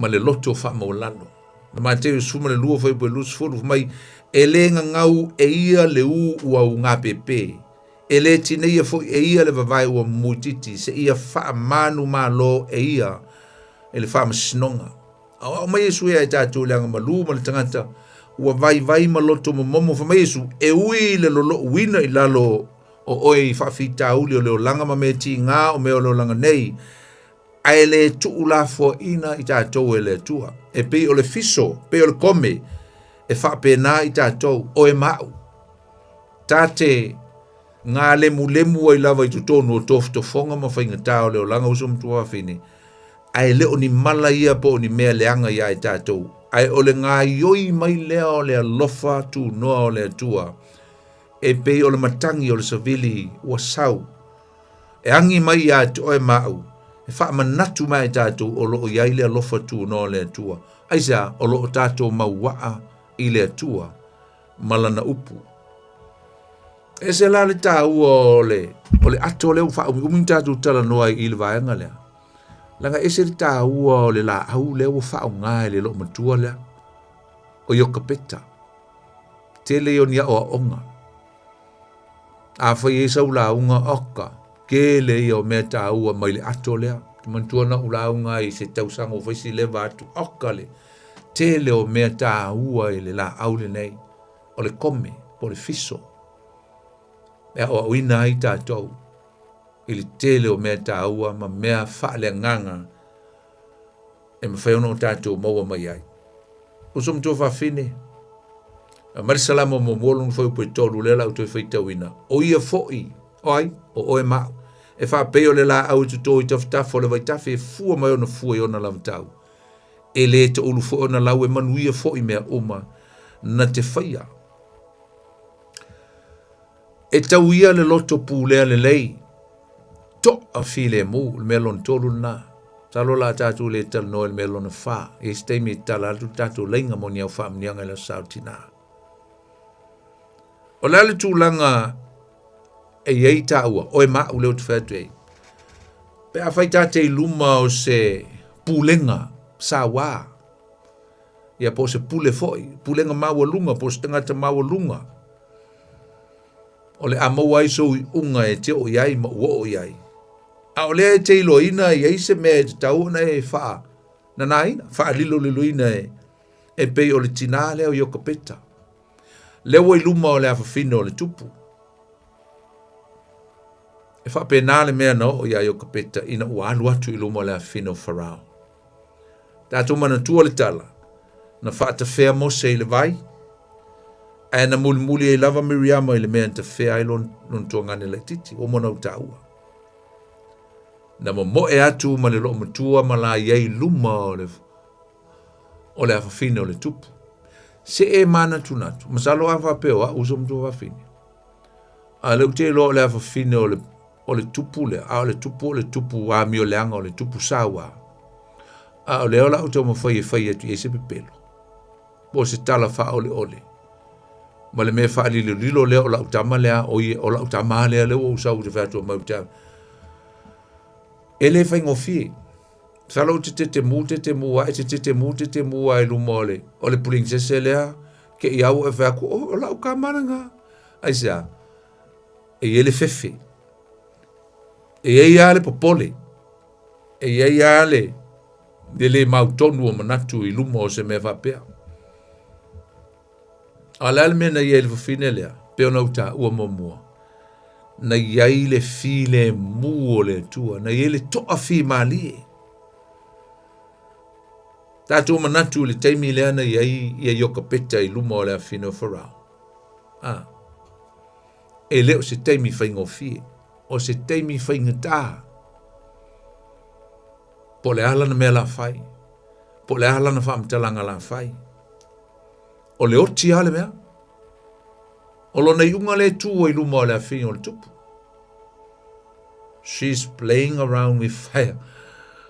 Speaker 1: ma le loto faamaualalo. Na Mateo 12 fuaiupu e 20 fai mai, e lē gagau e ia le ū ua ugāpēpē, e lē tineia foi e ia le vavae ua mumuititi, seia faamanumalo e ia e le faamasinoga. Aoao mai Iesu ia i tatou i le aga malū ma le tagata ua vaivai ma loto momomo. Fai mai Iesu, e ui i le lolouina i lalo o oe i faafitauli o le olaga ma mea tigā o mea o le olaga nei, ae le tuulafoaina i tatou e le Atua. E pei o le fiso, pei o le kome, e faapena i tatou, oe ma au. Ta te galemulemu ai lava i totonu o tofotofoga ma faigatā o le olaga uso ma tuafafine, ae le o ni mala ia po o ni mea leaga iā i tatou, ae o le gaioi mai lea o le alofa tunoa o le Atua, e pei o le matagi o le savili ua sau, e agi mai iā te oe ma au, e faamanatu mai i tatou o lo o i ai le alofa tunoa o le Atua. Aisea? O lo o tatou mauaa i le Atua ma Lana upu. Ese la le taua o le, o le ato lea ua faaumiumi tatou talanoa ai i le vaega lea. Leaga ese le taua o le laau lea ua faaaoga e le loomatua lea, o Iokapeta. Tele ia o ni aoaoga. Afai e i ai sau lauga, oka, tele ia o mea taua mai le ato lea. Ou te manatua na ou lauga ai i se tausaga ua fai si leva atu, oka le tele o mea taua i le laau lenei, o le kome po o le fiso e aoaoina ai tatou i le tele o mea taua ma mea faaleagaga e mafai ona o tatou maua mai ai. Uso ma tuafafine, aumai le Salamo muamua lona fuaiupu e tolu lea la ou toe faitauina. O ia foi, o ai, o oe ma au, e faapei o le laau e toto i tafatafa o le vaitafe e fua mai ona fua i ona lavatau. E lē toulu foi ona lau e manuia foi mea uma na te faia. E tau ia le loto pulea lelei, toafilemu, le mea lona tolu lena. Masalo o le a tatou le talanoa i le mea lona fa. E i ai se taimi e tatala atu le tatou laina mo ni au faamanuiaga i le Aso Sa o Tina. O le a le tulaga e i ai taua, oe ma au lea ou te fai atu ai, pe afai ta te i luma o se pulega sauā, ia po o se pule foi, pulega maualuga, po o se tagata maualuga, o le a maua ai sou iuga e te oo i ai ma ua oo i ai. A o lea e te iloaina e i ai se mea e tatau ona e faananaina, faaliloliloina e, e pei o le tinā lea o Iokapeta. Lea ua i luma o le afafine o le tupu. E faapena le mea na oo iā Iokapeta ina ua alu atu i luma o le afafine o Farao. Tatou manatua le tala, na faatafea Mose i le vai, ae na mulimuli ai lava Miriama i le mea na tafea ai lona, lona tuagane laitiiti, ua uma ona ou taua. Na momoe atu ma le loomatua ma la i ai luma o le, o le afafine o le tupu. Se e manatunatu, masalo a faapea o au so matua fafine. A lea ou te iloa o le afafine o le, o le tupu lea, a o le tupu o le tupu amioleaga o le tupu sauā. A o lea o le a ou taumafai e fai atu i ai se pepelo, po o se tala faaoleole, ma le mea faalilolilo lea o lau tama lea, o ia, o lau tama lea, lea ua ou sau ou te fai atu mai ou te E le faigofie. Masalo ou te tetemu, tetemu ae, te tetemu, tetemu ae i luma o le, o le purinsese lea, ke i au e fai atu, oh, o lau tama lena. Aisea? E i ai le fefe. E i ai lava le popole. E i ai lava le, le le mautonu o manatu i luma o se mea faapea. A o le a le mea na i ai le fafine lea, pei ona ou taua muamua, na i ai le filemu o le Atua, na i ai le toafimalie. Tatou manatu i le taimi lea na i ai ia Iokapeta i luma o le afafine o Farao. A, e le o se taimi faigofie, o se taimi faigata. Po o le a lana mea la fai, po o le a lana faamatalaga la fai. O le oti lava le mea. O lona iuga lea e tu ai luma o le afafine o le tupu. She's playing around with fire.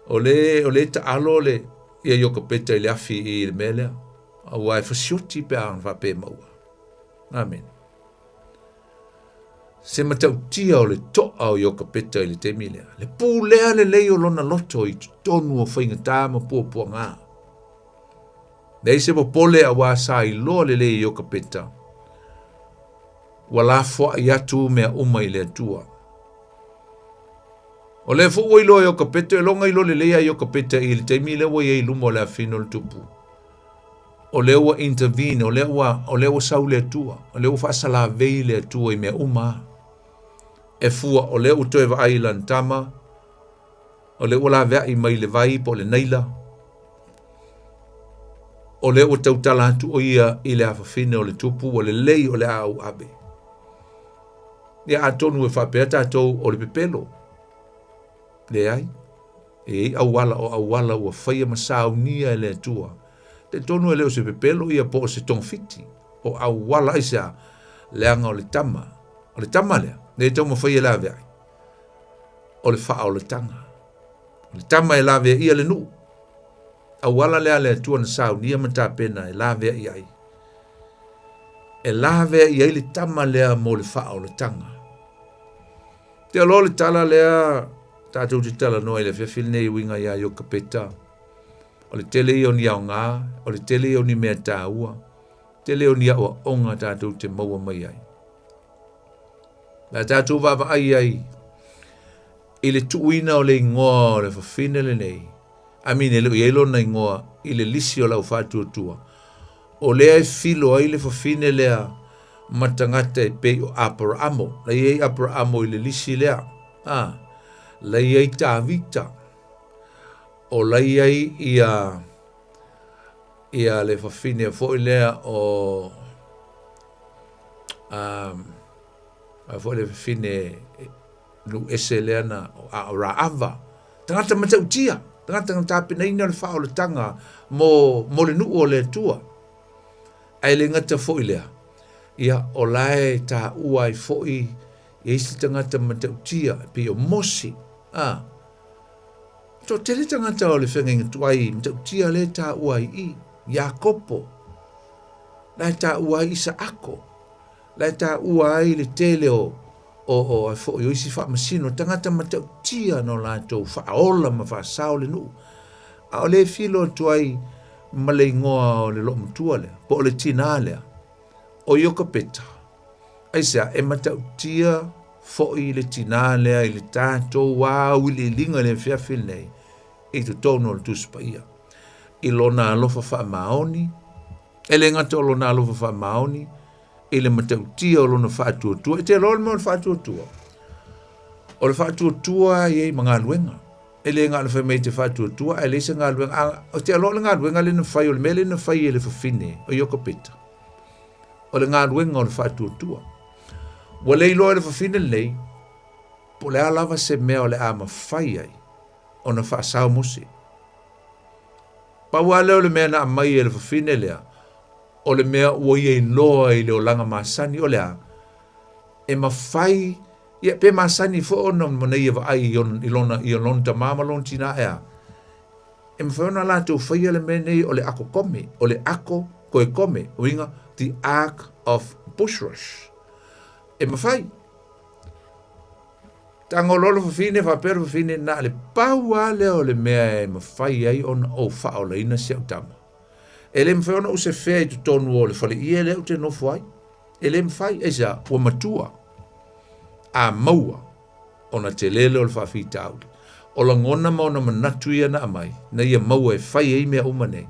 Speaker 1: O le, o le taalo le, ia Iokapeta i le afi i le mea lea. Aua e fasioti pe a faapea e maua. Amen. Se matautia o le toa o Iokapeta i le taimi lea. Le pulea lelei o lona loto i totonu o faigata ma puapuaga. Leai se popole auā sa iloa lelei e Iokapeta, ua lafoai atu mea uma i le Atua. O lea foi ua iloa e Iokapeta, e loga iloa lelei a Iokapeta i le taimi lea ua i ai i luma o le afino o le tupu. O lea ua intervene, o lea ua, o lea ua sau le Atua, o lea ua faasalavei le Atua i mea uma. E fua, o lea ua toe vaai i lana tama, O lea ua laveai mai le vai po o le Naila. O lea ua tautala atu o ia i le afafine o le tupu ua lelei o le a ou ave. Ia atonu e faapea tatou o le pepelo. Leai. E i ai auala o auala ua faia ma saunia e le Atua. Talitonu e le o se pepelo ia po o se togafiti. O auala aisea? Leaga o le tama. O le tama lea, lea e taumafai e laveai. O le faaolataga. O le tama e laveaia le nuu. Auala lea a le Atua na saunia ma tapena e laveai ai. E laveai ai le tama lea mo le faaolataga. Te aloa le tala lea tatou te talanoa i le afiafi lenei e uiga iā Iokapeta. O le tele ia o ni aoga, o le tele ia o ni mea taua, tele o ni aoaoga tatou te maua mai ai. Na tatou vaavaai ai i le tuuina o le igoa o le fafine lenei, I mean, e le o i ai lona igoa i le lisi o le au faatuatua, o lea e filo ai le fafine lea ma tagata e pei o Aparaamo. La i ai Aparaamo i le lisi lea. Ah, la i ai Tavita. O la i ai ia, ia le fafine foi lea o um, a foi le fafine nuu ese lea na a o Raava. Tagata matautia, tagata na tapenaina le faaolataga mo, mo le nuu o le Atua. Ae le gata foi lea, ia o la e taua ai foi ia isi tagata matautia e pei o Mose. A, Toatele tagata o le feagaiga tuai matautia lea e taua ai i i, Iakopo, la e taua ai Isaako, la e taua ai le tele o o o ai foi o isi faamasino, tagata matautia no latou faaola ma faasao le nuu. A o le filo atu ai ma le igoa o le loomatua lea, po o le tinā lea, o Iokapeta. Aisea, e matautia foi le tinā lea i le tatou auiliiliga i le afiafi lenei i totonu o le Tusi Paia. I lona alofa faamaoni, e le gata o lona alofa faamaoni, i le matautia o lona faatuatua. E te iloa le mea o le faatuatua? O le faatuatua e i ai ma galuega. E le na o le fai mai e te faatuatua ae leai se galuega. A, o te iloa o le galuega lea na fai, o le mea lea na fai e le fafine o Iokapeta. O le galuega o le faatuatua. Ua le iloa e le fafine lenei, po o le a lava se mea o le a mafai ai ona faasao Mose. Pau lava lea o le mea na aumai e le fafine lea, o le mea ua ia iloa i le olaga masani, o le a? E mafai, ia, pe masani foi ona ona ia vaai i ona, i lona, i lona tamā ma lona tinā, e a? E mafai ona latou faia le mea nei o le ako kome, o le ako koe kome, uiga, the ark of bushrush. E mafai. Tago loa le fafine, faapea le fafine, na le pau lava lea o le mea e mafai ai ona ou faaolaina si au tama. E le mafai ona ou sefea i totonu o le faleie lea ou te nofo ai. E le mafai, aisea, ua matua. A maua, ona tele lea o le faafitauli. O lagona ma ona manatu ia na aumai, na ia maua e fai ai mea uma nei.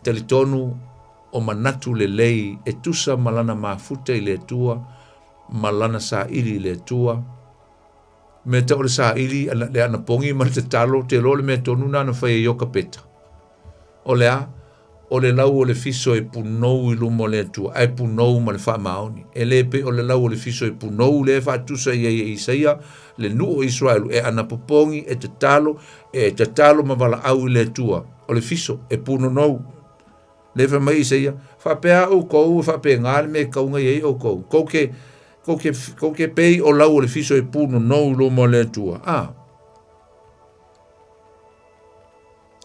Speaker 1: Talitonu o manatu lelei e tusa ma lana mafuta i le Atua, ma lana saili i le Atua. Mea tau o le saili, le anapogi ma le tatalo, te iloa o le mea tonu lena na fai e Iokapeta. O le a? O le lau o le fiso e punou i luma o le Atua, ae punou ma le faamaoni. E le pei o le lau o le fiso e punou lea e faatusa i ai e Isaia le nuu o Iseraelu e anapopogi, e tatalo, e tatalo ma valaau i le Atua. O le fiso e punonou. Lea fai mai Isaia, faapea oukou e faapena le mea e tau nei ai oukou. Kou ke, kou ke, kou ke pei o lau o le fiso e punonou i luma o le Atua. A.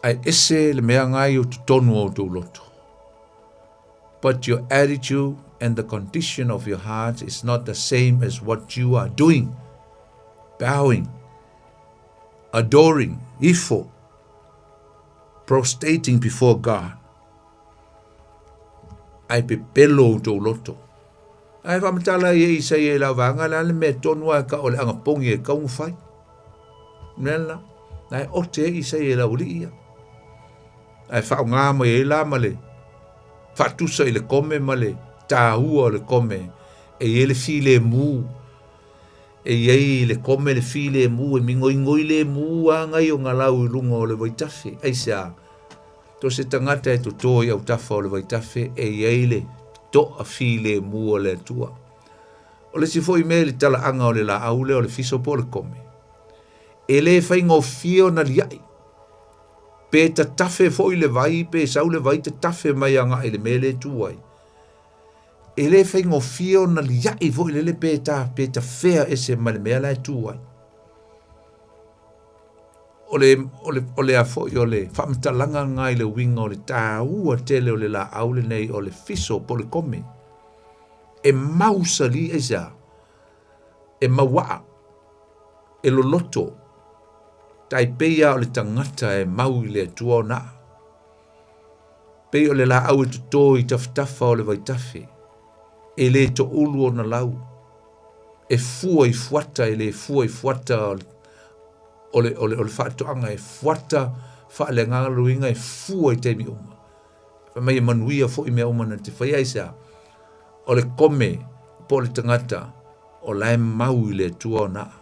Speaker 1: Ae ese le mea ngai o totonu o outou loto. But your attitude and the condition of your heart is not the same as what you are doing. Bowing, adoring, ifo, prostrating before God. Ae pepelo outou loto. Ae faamatala ai e Isaia i lau vaega, le a le mea tonu a ka o le agapogi e kau fai. Mea la, na e ote e Isaia i lau alii ia. Ae faaaoga mai ai la ma le faatusa i le kome ma le tāua o le kome e i ai le filemu e i ai le kome le filemu e mingoingoi lemu agai o ngalau i luga o le vaitafe. Aisea? To se tagata e totō i autafa o le vaitafe e i ai le toa filemu o le Atua. O le isi foi mea i le talaaga o le laau lea o le fiso po o le kome, e le faigofie ona liai. Pe tatafe foi le vai, pe sau le vai tatafe mai agai i le mea lea e tu ai. E le faigofie ona liai foi lele pe ta, pe tafea ese mai le mea la e tu ai. O le, o le, o le a foi o le faamatalaga lena i le uiga o le taua tele o le laau lenei o le fiso po o le kome. E mausali aisea? E mauaa, e loloto, tai pei lava o le tagata e mau i le Atua ona aa. Pei o le laau e toto i tafatafa o le vaitafe, e le toulu ona lau, e fua i fuata e le fua i fuata o le, o le, o le, o le faatoaga e fuata faaleagaga luiga e fua i taimi uma. Fai mai e manuia foi mea uma na te faia aisea? O le kome po o le tagata o la e mau i le Atua ona aa.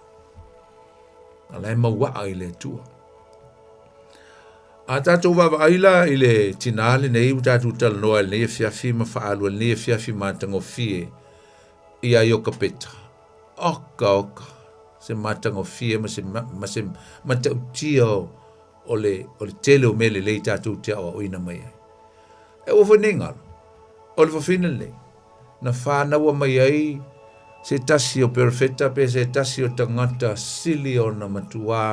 Speaker 1: O la e mauaa i le Atua. A tatou vaavaai la i le tinā lenei ua tatou talanoa i lenei afiafi ma faaalua i lenei afiafi matagofie ia Iokapeta. Oka oka, se matagofie ma se, ma se matautia o, o le, o le tele o mea lelei tatou te aoaoina mai ai. E ua foi nei galo, o le fafine lenei, na whānaua mai ai se tasi o perofeta pe se tasi o tagata sili ona matuā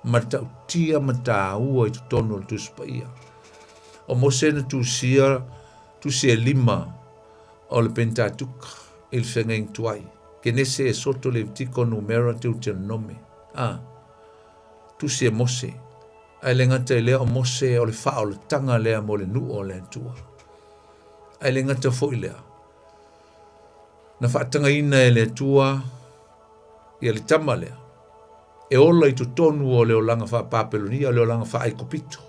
Speaker 1: Matautia ma tāua i totonu o le Tusi Paia. O Mose na tusia, tusi e lima o le Pentateuch i le feagaiga tuai. Kenese, Esoto, Levitiko, Numera, Deuteronome. A, tusi e Mose. Ae le gata i lea o Mose o le faaolataga lea mo le nuu o le Atua. Ae le gata foi lea, na faatagaina e le Atua ia le tama lea, e ola i totonu o le olaga faa-Papelonia, o le olaga faa-Aikupito.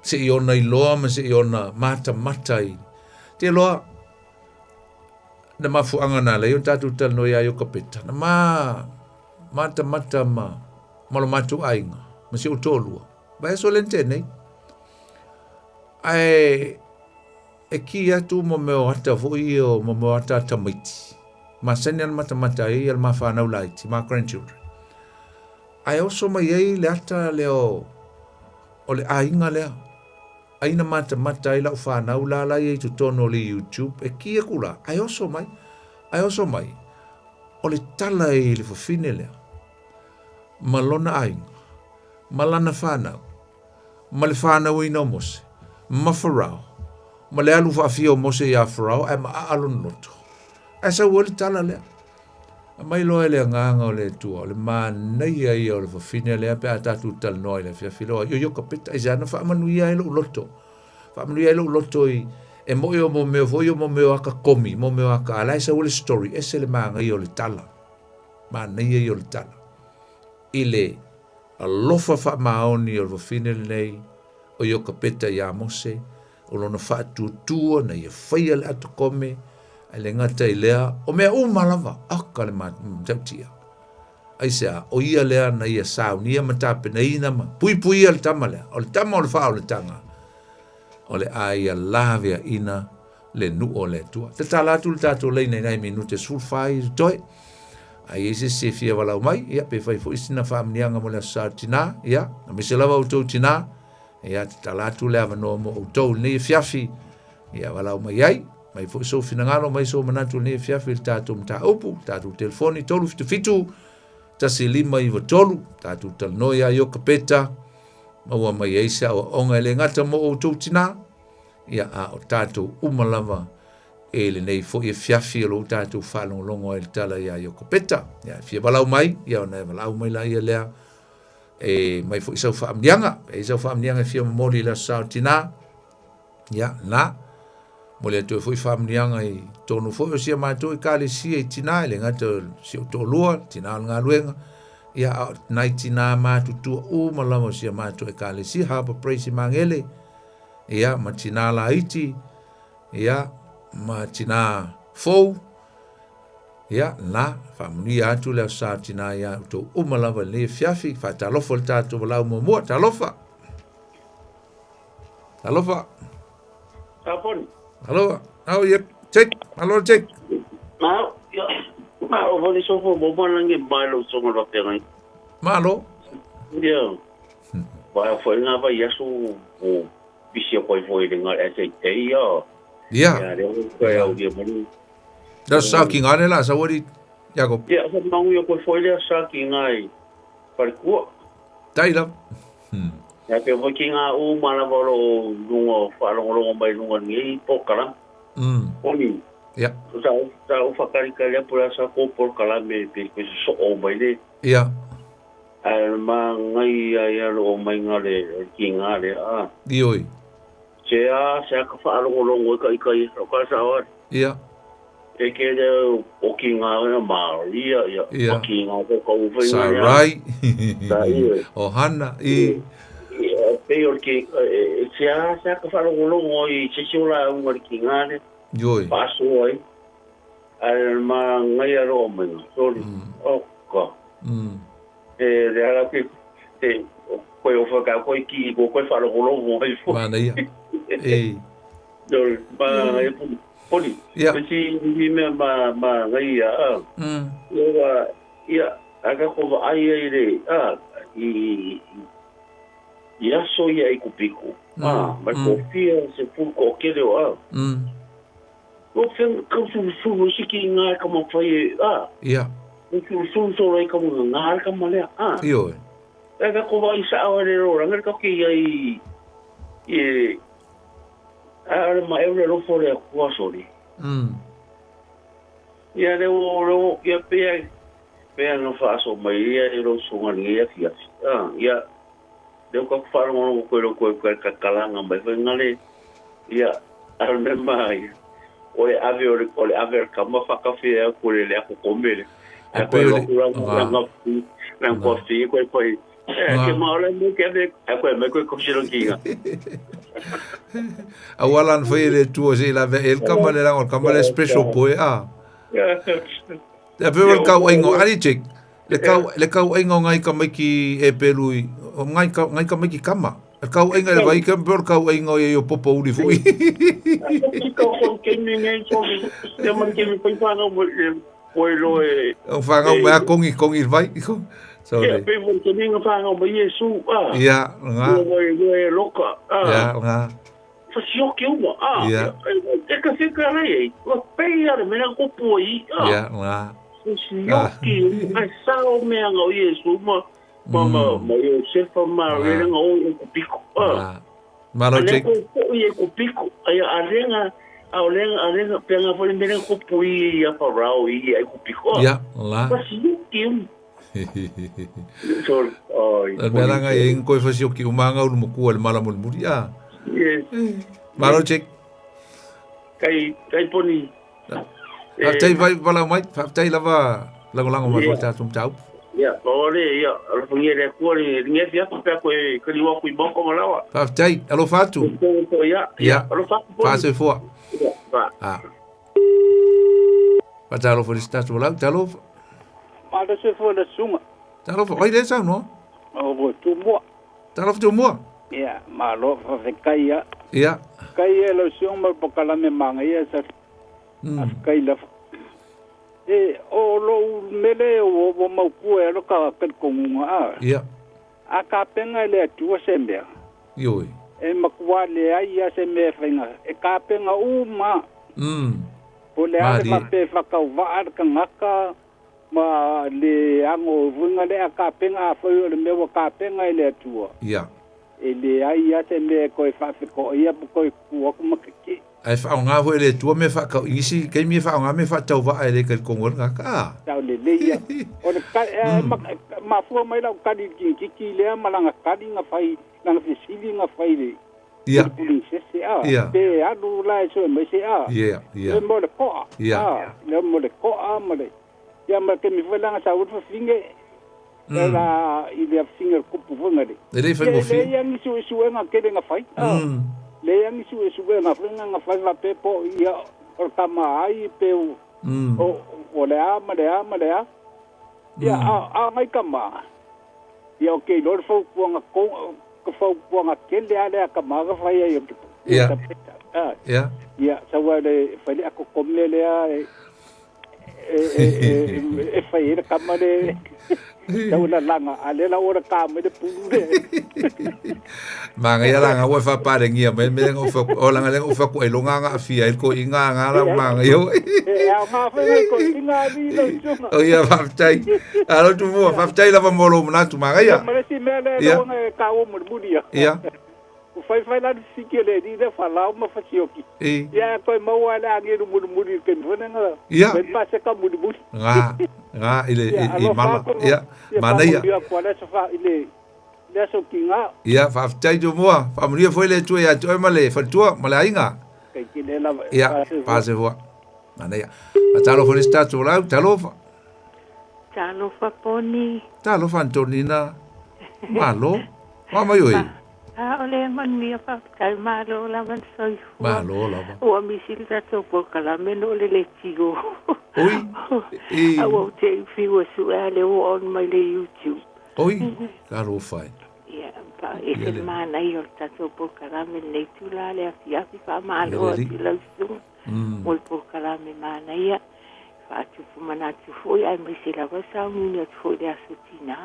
Speaker 1: Se i ona iloa ma se i ona matamata i te loa na mafuaga na lei o tatou talanoa ia Iokapeta, na ma matamata ma ma lo matou aiga, ma si ou toalua. Vaiaso le nei. Ae e ki atu mo mea o ata foi ia o mo mea o ata a tamaiti. Masani ana matamata ai ia le ma whanau laiti, ma grandchildren. Ae oso mai ai le ata lea o, o le aiga lea. Ai na matamata ai lau whanau la la ia i totonu o le YouTube, e ki aku la, ae oso mai, ae oso mai, o le tala i le fafine lea, ma lona aiga, ma lana whanau, ma le whanauina o Mose, ma Farao, ma le alu faafia o Mose iā Farao, ae maaa lona loto. Ae sau ai le tala lea. Aumai loa e le Agaga o le Atua, o le manaia ia o le fafine lea pe a tatou talanoa i le afiafi loa, io Iokapeta, aisea na faamanuia ai lou loto. Faamanuia ai lou loto i, e moe o mo mea foi o mo mea o aka komi, mo mea o aka, a la e sau ai le story, ese le manaia o le tala. Manaia ia o le tala. I le alofa faamaoni o le fafine lenei o Iokapeta iā Mose, o lona faatuatua na ia faia le atokome, ae le gata i lea, o mea uma lava, aka le matautia. Aisea, o ia lea na ia saunia ma tapenaina ma puipuia le tama lea, o le tama o le faaolataga, o le a ia laveaina le nuu o le Atua. Tatala atu le tatou laina i nai minute 14 i totoe. A i ai se isi e fia valaau mai, ia, pe fai foi sina faamanuiaga mo le Aso Sa o Tinā, ia, aemaise lava outou tinā, ia, tatala atu le avanoa mo outou i lenei afiafi, ia, valaau mai ai, mai foi sou finagalo, mai sou manatu i lenei afiafi i le tatou mataupu, le tatou telefoni 377 1593, tatou talanoa iā Iokapeta, maua mai ai se aoaoga e le gata mo outou tinā, ia, a o tatou uma lava e lenei foi afiafi o lo o tatou faalogologo ai i le tala iā Iokapeta. Ia, e fia valaau mai, ia ona e valaau mai laia lea, e mai foi sau faamanuiaga, e i ai sau faamanuiaga e fia momoli i le Aso Sa o Tinā, ia, na, momoli atu ai foi faamanuiaga i totonu foi o si a matou ekalesia i tinā, e le gata o si ou toalua, tinā o le galuega, ia, a o nai tinā matutua uma lava o si a matou ekalesia, Harbour Praise i Magele, ia, ma tinā laiti, ia, ma tinā fou, ia, na, faamanuia atu le Aso Sa o Tinā iā outou uma lava i lenei afiafi, faatalofa i le tatou valaau muamua, talofa! Talofa!
Speaker 4: Taponi.
Speaker 1: Alofa, au ia, Jake, alo Jake.
Speaker 4: Ma, ia, ma, o vale sofo mo malangi mai lo songa va pengai.
Speaker 1: Malo.
Speaker 4: Ia. Vai foi nga vai aso o bisi a koi foi le nga SAT ia.
Speaker 1: Ia.
Speaker 4: Ia, le o koe au ia manu.
Speaker 1: Da sa ki ngā la sa wari Jakob.
Speaker 4: Ia, sa mangu ia koi foi lea sa ki ngā i wharekua.
Speaker 1: Tai la.
Speaker 4: Ia pe foi ki ngā u malava o lo lunga o whaalongolongo mai lunga nei pōkala. Oni.
Speaker 1: Ia.
Speaker 4: Sa sa u whakarika lea pura sa ko pōkala me pe koe so o mai le.
Speaker 1: Ia.
Speaker 4: Ae ma ngai ia ia lo mai ngā le ki ngā le a.
Speaker 1: Ioi.
Speaker 4: Se a se a ka whaalongolongo i ka i ka i o ka sa oa.
Speaker 1: Ia.
Speaker 4: E ke le o ki ngā ia ma ia ia
Speaker 1: Ia.
Speaker 4: o ki ngā ko ka u whai
Speaker 1: Sa
Speaker 4: ngā
Speaker 1: rai.
Speaker 4: Sa ia.
Speaker 1: O hana i.
Speaker 4: Ia pe o ki e se a se a ka whaalongolongo i se si ola unga ki ngā le.
Speaker 1: Ioi.
Speaker 4: Paso ai. Ae ma ngai a roa mai ngā. Sorry. O ka. E le ala ke te koe o whaka koe ki ko koe whaalongolongo ai fo.
Speaker 1: Mana ia. E.
Speaker 4: Sorry. Ma ngai puni. Puni.
Speaker 1: Ia.
Speaker 4: Te si i mea ma ma ngai ia a. Ia wa ia a ka ko wa ai ai le a i i aso ia i kupiko. A ma ko fia se pulu ko kele o a. Ko whenga kau sulu sulu siki i ngā ka mawhai e, a.
Speaker 1: Ia.
Speaker 4: Sulu solo ai ka mo nga ka malea. Ah.
Speaker 1: Ioe.
Speaker 4: E ka ko vai sa o le ro ranga ka ki ai e a le ma e le ro fo le kwa sori. Ia le o ro ia pe pe no fa so mai ia e ro so ngani ia fia. Ah, ia le ka fa ro ko ro ko ka kalanga mai fa ngale ia a le mai o le ave o le ave ka ma fa ka fia ko le le ko komele.
Speaker 1: E pe o le
Speaker 4: Nang ko fi ko ko ke ma le mo ke le a ko me ko ko silo kinga.
Speaker 1: A wala an fai le tua se la ve el kama le lango kama le special boy a. E pe o kau aingo ali check. Le kau aingo ngai ka mai ki e pelui. Ngai ka ngai ka mai ki kama. Le kau aingo le vai ka pe kau aingo e o popo uri fui.
Speaker 4: Ko ko ke ni ngai so le man ke mi pa no mo oi lo e
Speaker 1: o whangau mea kongi kongi vai. So
Speaker 4: ia pe mo te ninga whangau mai Yesu a.
Speaker 1: Ia nga.
Speaker 4: Mo e loka a.
Speaker 1: Ia nga.
Speaker 4: Fasioki uma a.
Speaker 1: Ia.
Speaker 4: E ka fika rei. O pe ia le mea ko poi a.
Speaker 1: Ia nga.
Speaker 4: Fasioki ai sao mea ngau Yesu ma ma ma Yosefa ma re nga o ko piko a.
Speaker 1: Malo
Speaker 4: te. Ko i ko piko ai a renga a lenga penga foi mena ko pui ia farao i ai ko piko.
Speaker 1: Ia la.
Speaker 4: Fasioki uma. So,
Speaker 1: ai. Me langa e inko e fasioki umanga ulu mokua le mala mulimuli a.
Speaker 4: Yes.
Speaker 1: Malo check.
Speaker 4: Kai kai poni.
Speaker 1: Faafetai vai vala mai, faafetai lava langolango mai foi tatou mataupu.
Speaker 4: Ia, ore ia, alofagia le Atua le lenei afiafi pe a koe kaliua aku i maoka ma lawa.
Speaker 1: Faafetai, alofa atu.
Speaker 4: Ia,
Speaker 1: ia,
Speaker 4: alofa atu poni.
Speaker 1: Faasoifua.
Speaker 4: Ia, fa.
Speaker 1: Ah. Faatalofa i le se tatou lau, talofa.
Speaker 5: Malo soifua le susuga.
Speaker 1: Talofa, oi le saunoa.
Speaker 5: O Tumua.
Speaker 1: Talofa Tumua.
Speaker 5: Ia, malo faafetai ia.
Speaker 1: Ia.
Speaker 5: Kai e lau susuga ma le pokalame magaia sa. Afekai lava. E o lou mele o o maukua e alo ka kalikonguga a.
Speaker 1: Ia.
Speaker 5: A kapenga e le Atua se mea.
Speaker 1: Ioe.
Speaker 5: E makuā leai ia se mea e faiga. E kapenga uma. Po le a le faapea e faakauvaa le tagata ma le ago uiga lea a kapenga afai o le mea ua kapenga e le Atua.
Speaker 1: Ia.
Speaker 5: E leai ia se mea e koe faafekoaia po koe kuku aku ma kekee.
Speaker 1: Ae faaaoga foi e le Atua mea faakau i isi taimi e faaaoga mea faatauvaa e le kalikongo ai le tagata a.
Speaker 5: Tau lelei ia. O le mafua mai lau kali i le kikiki lea ma lana kali na fai, lana fesili na fai i le pulinisese a. Pe alu la e sue mai se a. Le mo le koa. Le mo le koa ma le. Ia ma le taimi foi lana sa ulu fafine. La i le afiga o le kupu foi le.
Speaker 1: E le i faigofie.
Speaker 5: E leai ni suesuega tele na fai. Leai ni suesuega foi na fai faapea po o ia o le tama ai pe o le a ma le a ma le a. Ia a ngai kama. Ia o ke iloa le fautuaga ka fautuaga tele a lea kama ka fai ai o te.
Speaker 1: Ia. Ia.
Speaker 5: Ia saua le fai le akokome lea e e fai ai le kama le tau la langa a le la ora ka mai le pulu le.
Speaker 1: Manga ia langa ua faapalegia mai me lenga ufa o langa lenga ufa ku ai longa nga afia i ko inga nga la manga yo.
Speaker 5: E au nga fai ko inga ni lo chunga.
Speaker 1: O ia faafetai. Alo tu mua faafetai lava mo lou manatu manga ia.
Speaker 5: Ma le si mea le longa e ka o mulimuli ia.
Speaker 1: Ia.
Speaker 5: O fai fai la fiki le ni le falao ma fasioki. Ia koe maua le agelu mulimuli ke mfuna nga.
Speaker 1: Ia.
Speaker 5: Koe pase ka mulimuli.
Speaker 1: Nga nga i le i mala. Ia. Manaia.
Speaker 5: Ia kwa le sofa i le le so kinga.
Speaker 1: Ia faafetai Tumua. Faamanuia foi le Atua ia te oe ma le faletua ma le aiga.
Speaker 5: Kai ki le lava.
Speaker 1: Ia faasefua. Manaia. Talofa le se tatou lau, talofa.
Speaker 7: Talofa poni.
Speaker 1: Talofa Antonina. Malo. Wa mai oe.
Speaker 7: A o le manuia faafetai malo lava le soifua.
Speaker 1: Malo lava.
Speaker 7: Ua misi le tatou polokalame no le letio.
Speaker 1: Oi.
Speaker 7: A ua ou te fiu e sue a le ua on mai le YouTube.
Speaker 1: Oi. Talofa e.
Speaker 7: Ia, pa e se manaia o le tatou polokalame lenei tula le afiafi faamalo atu i lau susuga. Mo le polokalame manaia. Faatupu manatu foi ae maise lava sauniuni atu foi le aso tinā.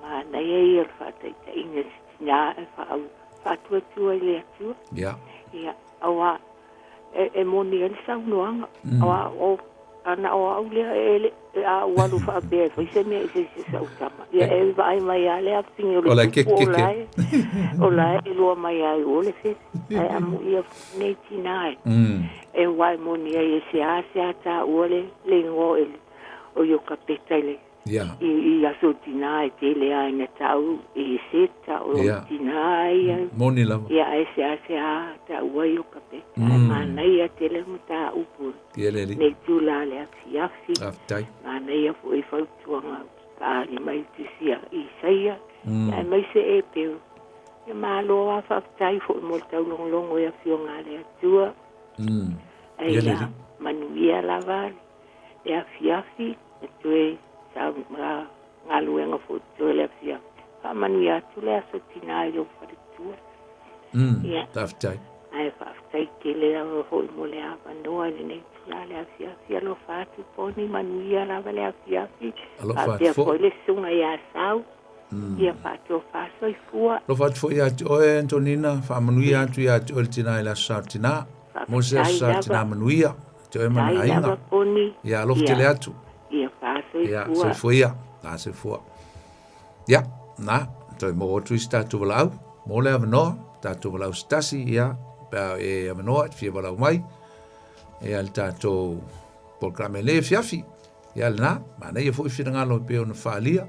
Speaker 7: Manaia ia o le faataitaiga se tinā e faatuatua i le Atua.
Speaker 1: Ia.
Speaker 7: Ia, auā e moni ai le saunoaga. Auā o A na o au lea e le a ou alu faapea e fai se mea i se isi o si au tama. Ia e vaai mai lava le afafine o le tupu o la e, o la e iloa mai lava i o le fefe. Ae amuia foi nei tinā e, e aua e moni ai e seasea taua le, le igoa o Iokapeta i le
Speaker 1: Yeah.
Speaker 7: I, i aso tinā e tele lava ina tau e Seta o
Speaker 1: Yeah.
Speaker 7: tinā ia.
Speaker 1: Moni lava.
Speaker 7: Ia ae seasea taua Iokapeta. Ae manaia tele mataupu
Speaker 1: Ia le alii.
Speaker 7: nei itula le afiafi.
Speaker 1: Faafetai.
Speaker 7: Manaia foi fautuaga faaali mai le tusi a Isaia. Aemaise e peu. Ia malo lava faafetai foi mo le taulogologo i afioga a le Atua. Ae
Speaker 1: Ia le
Speaker 7: ia
Speaker 1: alii.
Speaker 7: manuia lava le afiafi e toe sau ma galuega foi totoe le afiafi. Faamanuia atu le aso tinā i lou faletua. Ia.
Speaker 1: Faafetai.
Speaker 7: Ae faafetai tele lava foi mo le avanoa i lenei itula le afiafi. Alofa atu Poni, manuia lava le afiafi.
Speaker 1: Alofa atu
Speaker 7: Faapea
Speaker 1: foi.
Speaker 7: foi le susuga ia Sau. Ia faatofa soifua.
Speaker 1: Alofa atu foi ia te oe Antonina, faamanuia atu ia te oe le tinā i le aso Sa o le Tinā. Mo se aso
Speaker 7: Faafetai
Speaker 1: Sa o le
Speaker 7: lava.
Speaker 1: Tinā manuia, te oe ma le
Speaker 7: Faafetai
Speaker 1: aiga.
Speaker 7: lava Poni.
Speaker 1: Ia alofa tele
Speaker 7: Ia,
Speaker 1: atu.
Speaker 7: ia
Speaker 1: Ia,
Speaker 7: faasoifua.
Speaker 1: soifua ia. Na soifua. Ia, na, toe maua atu i se tatou valaau. Mo le avanoa, tatou valaau se tasi, ia, pe a e avanoa, e te fia valaau mai. Ia, le tatou polokalame nei afiafi. Ia, lena, manaia foi finagalo e pei ona faaalia.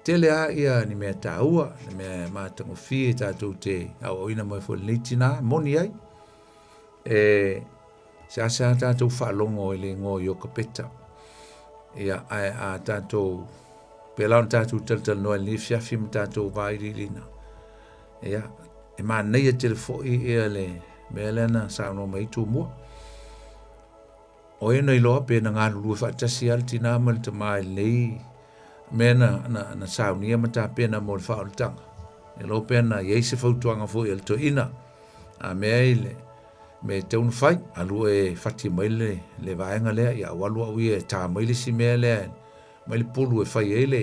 Speaker 1: Tele lava ia ni mea taua, ni mea matagofie tatou te aoaoina mai foi i lenei tinā, moni ai. E seasea tatou faalogo i le igoa o Iokapeta. Ia, ae a tatou, pēlā ona tatou talatalanoa i lenei afiafi ma tatou vailiiliina. Ia, e manaia tele foi ia le mea lea na saunoa mai ai Tumua. O e na iloa pe na galulue faatasi lava le tinā ma le tamā i lenei mea na, na, na saunia ma tapena mo le faaolataga. E iloa pea na i ai se fautuaga foi a le toeaina. A mea ai le mea e tatau ona fai, alu e fati mai le, le vaega lea, ia au alu au ia e tā mai le isi mea lea, mai le pulu e fai ai le,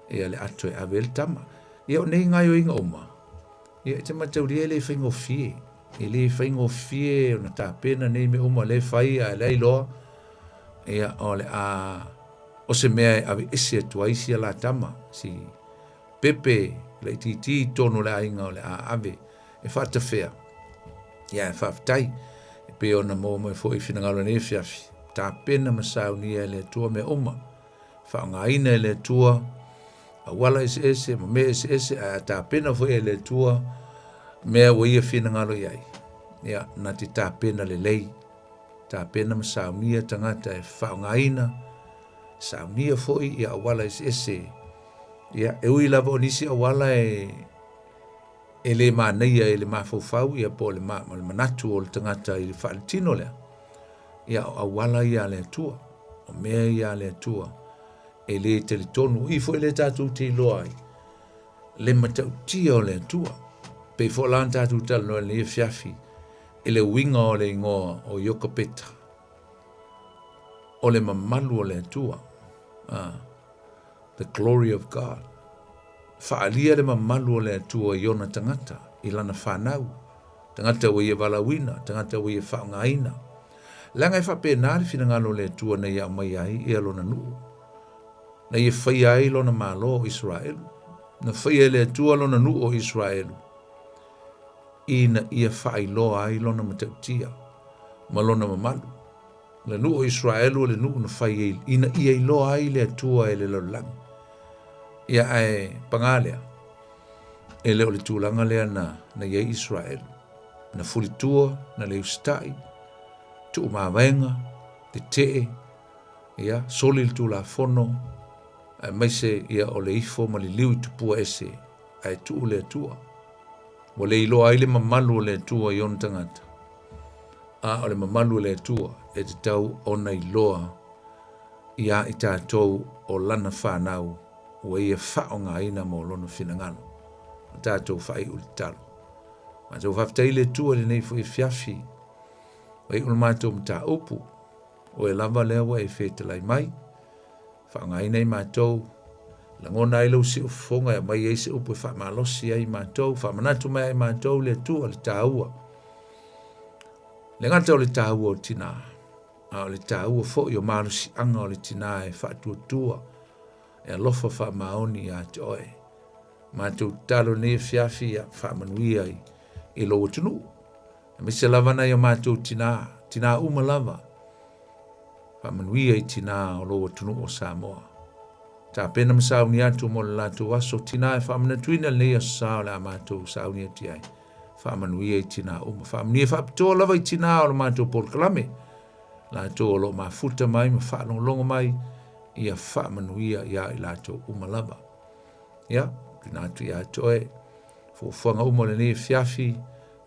Speaker 1: ia le ato e ave ai le tama. Ia o nei gaoioiga uma, ia e te mataulia e le faigofie. E le faigofie ona tapena nei mea uma lea e fai ae lea iloa, ia o le a o se mea e aveese atu ai sia la tama, si pepe laitiiti i totonu o le aiga o le a ave e faatafea. Ia e faafetai e pei ona maua mai foi i finagalo i lenei afiafi, tapena ma saunia e le Atua mea uma, faaaogaina e le Atua auala eseese ma mea eseese, ae a tapena foi e le Atua mea ua ia finagalo i ai, ia na te tapena lelei, tapena ma saunia tagata e faaaogaina, saunia foi ia auala eseese. Ia, e ui lava o nisi auala e e le manaia i le mafaufau ia po o le, ma, le manatu o le tagata i le faaletino lea. Ia, o auala ia a le Atua, o mea ia a le Atua, e le talitonu. I foi lea tatou te iloa ai, le matautia o le Atua. Pei foi la ona tatou talanoa i lenei afiafi i le uiga o le igoa o Iokapeta, o le mamalu o le Atua. Ah, the glory of God. Faaalia le mamalu o le Atua i ona tagata, i lana fanau, tagata ua ia valaauina, tagata ua ia faaaogaina. Leaga e faapena le finagalo o le Atua na ia aumaia ai ia lona nuu, na ia faia ai lona malo o Iseraelu. Na faia e le Atua lona nuu o Iseraelu, ina ia faailoa ai lona matautia ma lona mamalu. Le nuu o Iseraelu o le nuu na fai ai, ina ia iloa ai le Atua e le lalolagi. Ia ae pagā lea, e le o le tulaga lea na, na i ai Iseraelu. Na fulitua, na le usitai, tuu mavaega, tetee, ia, soli le Tulafono, aemaise ia o le ifo ma liliu i tupua ese, ae tuu le Atua. Ua le iloa ai le mamalu o le Atua i ona tagata, a o le mamalu o le Atua e tatau ona iloa iā i tatou o Lana fanau ua Ia faaaogaina mo Lona finagalo. O tatou faaiu i le tatalo. Matou faafetai i le Atua i lenei foi afiafi, ua iu le matou mataupu, Oe lava lea ua e fetalai mai, faaaogaina i matou, lagona ai lou siufofoga e aumai ai se upu e faamalosi ai i matou, faamanatu mai ai i matou le Atua le taua. Le gata o le taua o tinā, A o le tāua foʻi o malosiʻaga o le tinā e faatuatua e alofa faamaoni iā te oe. Matou tatalo lenei afiafi ia faamanuia i, i lou atunuu. Aemaise lava nai o matou tinā, tinā uma lava. Faamanuia i tinā o lou atunuu o Samoa. Tapena ma sauni atu mo le latou aso tinā e faamanatuina lenei aso sa o le a matou sauni atu i ai. Faamanuia i tinā uma. Faamanuia faapitoa lava i tinā o le matou polokalame. Latou o lo o mafuta mai ma faalogologo mai, ia faamanuia iā i latou uma lava. Ia, tuuina atu ia te oe, fuafuaga uma o lenei afiafi,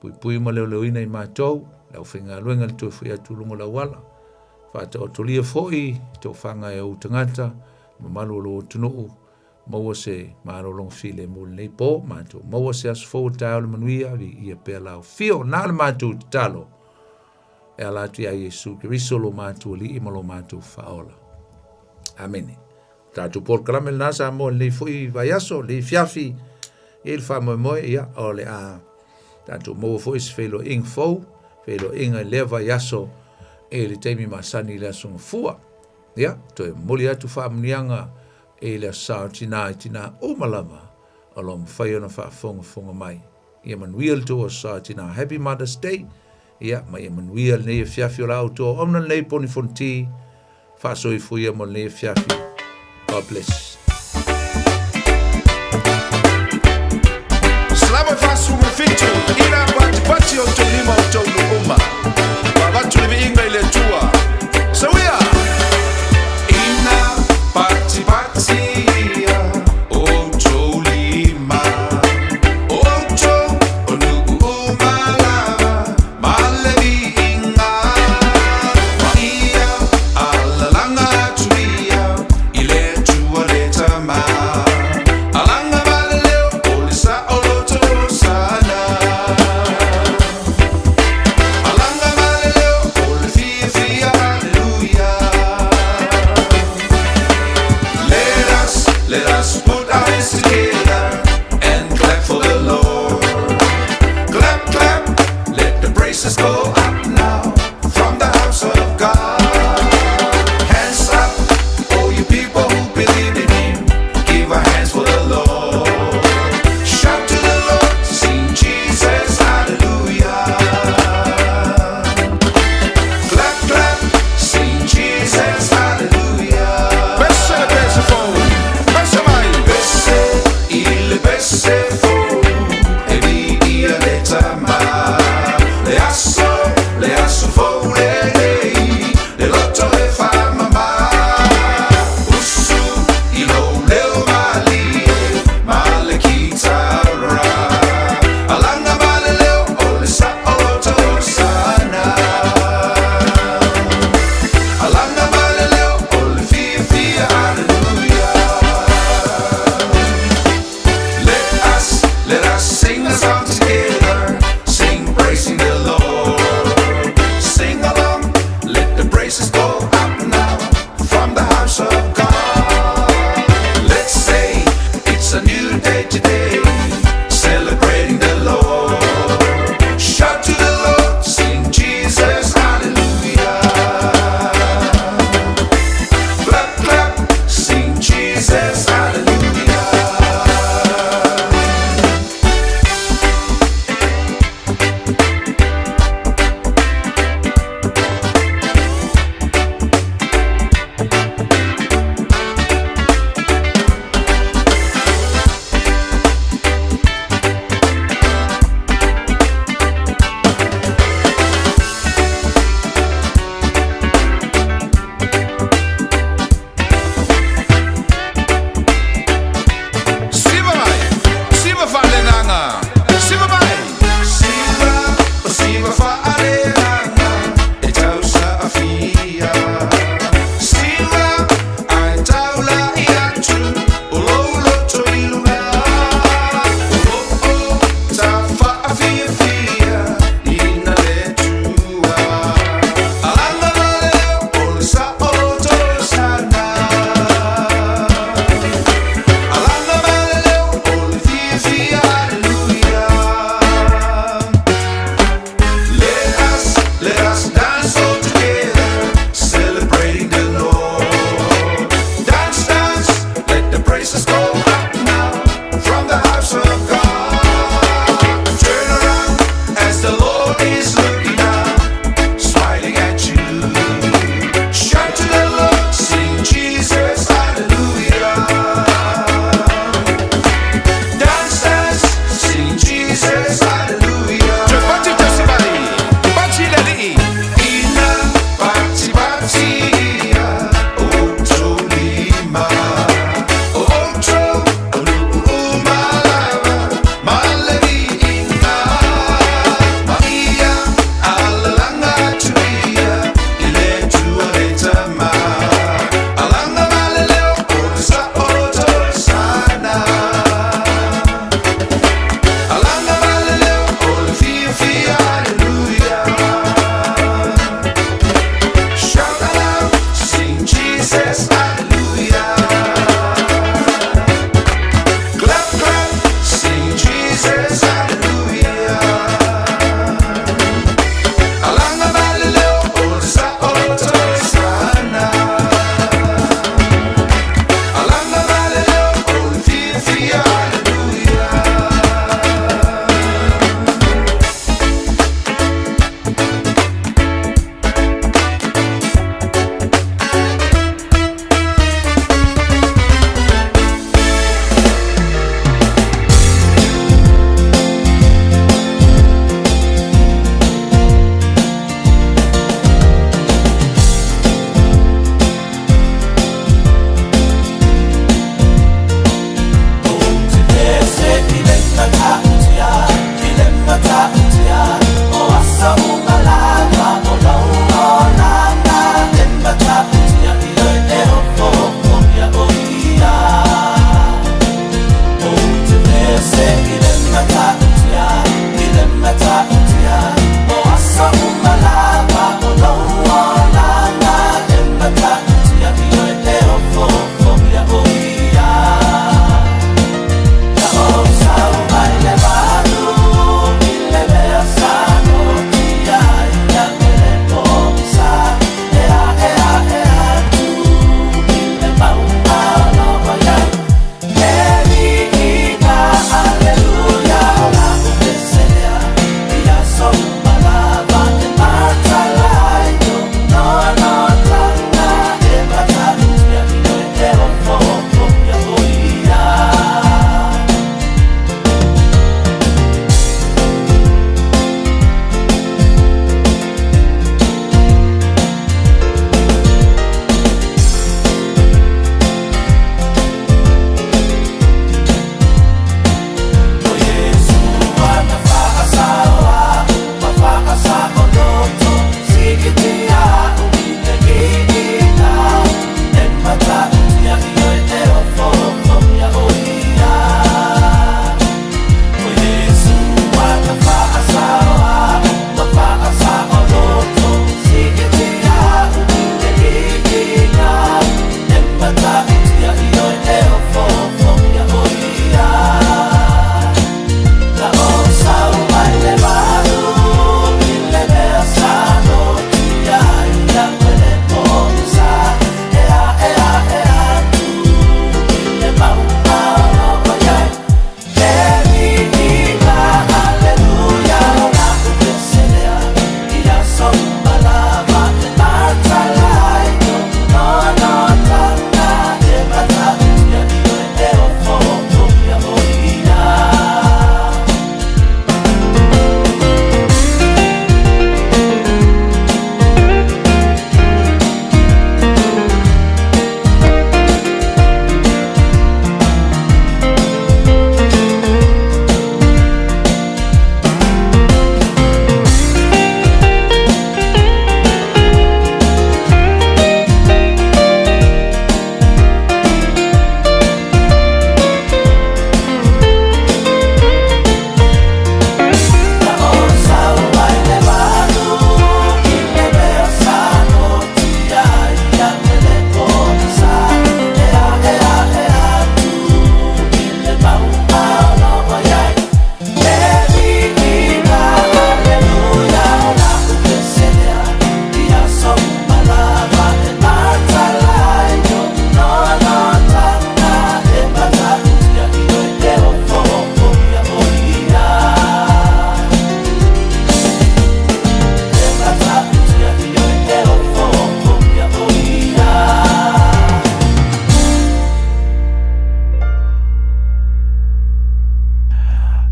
Speaker 1: puipui ma leoleoina i matou, le aufaigaluega le toe foi atu i luga o le auala. Faataotolia foi tofaga e ou tagata, mamalu o lou atunuu, maua se malologa filemu i lenei po, matou maua se aso fou o taeao le manuia, viia pea lau afio, na o le matou tatalo e ala atu iā Iesu Keriso lo matou Alii ma lo matou Faaola. Amene. Tatou polokalame lena Samoa i lenei foi vaiaso, lenei afiafi, e i le faamoemoe, ia, o le a tatou maua foi se feiloaiga fou, feiloaiga i lea vaiaso e le taimi masani i le aso Gafua. Ia, toe momoli atu faamanuiaga i le Aso Sa o Tinā i tinā uma lava o lo o mafai ona faafogafoga mai. Ia manuia le tou Aso Sa o Tinā. Happy Mother's Day. Ia, ma ia manuia lenei afiafi o la outou auauna lenei poni fonoti. Faasoifua ia mo lenei afiafi. God bless.
Speaker 2: Salama 47 ina patipati o tou lima o tou nuu uma. Avatu le viiga i le Atua. Sauia! Ina patipati ia o tou lima, o outou o nuu uma lava, ma le viiga. Ma ia alalaga atu ia i le Atua le Tama. Alaga ma le leo o le saoloto Hosana. Alaga ma le leo o le fiafia Haleluia. Let us, let us put our hands together and clap for the Lord. Clap, clap, let the praises go up now from the house of God. Hands up, all you people who believe in Him, give a hands for the Lord. Shout to the Lord, sing Jesus, hallelujah. Clap, clap, sing Jesus, hallelujah. Pese, pese, fou. Pese mai. Pese,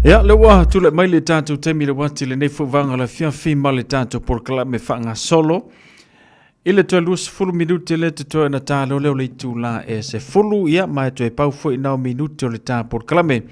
Speaker 8: Ia, le ua tulai mai le tatou taimi le uati lenei fuvaga le afiafi ma le tatou polokalame faagasolo. I le toe 20 minute le totoe ona talo lea o le itula e 10, ia ma e toe pau foi nao minute o le ta polokalame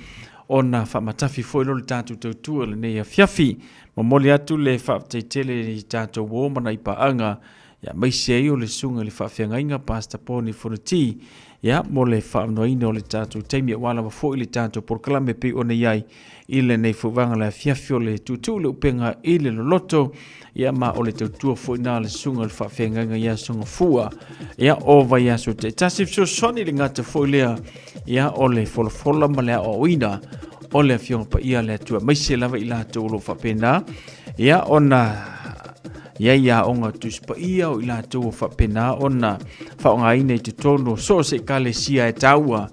Speaker 8: ona faamatafi foi lea o le tatou tautua i lenei afiafi. Momoli atu le faafetai tele i tatou uo ma nai paaga, ia aemaise ai o le susuga i le faafeagaiga Pastor Poni Fonoti, ia mo le faavanoaina o le tatou taimi aua lava foi le tatou polokalame e pei ona i ai i lenei fuaga le afiafi o le tuutuu le upega i le loloto, ia ma o le tautua foi na le susuga i le faafeagaiga ia Sogafua, ia o vaiaso taitasi fesoasoani le gata foi lea, ia o le folafola ma le aoaoina o le Afioga Paia a le Atua, aemaise lava i latou o lo o faapena, ia ona i ai aoga Tusi Paia o i latou o faapena ona faaaogaina i totonu o so o se ekalesia e taua,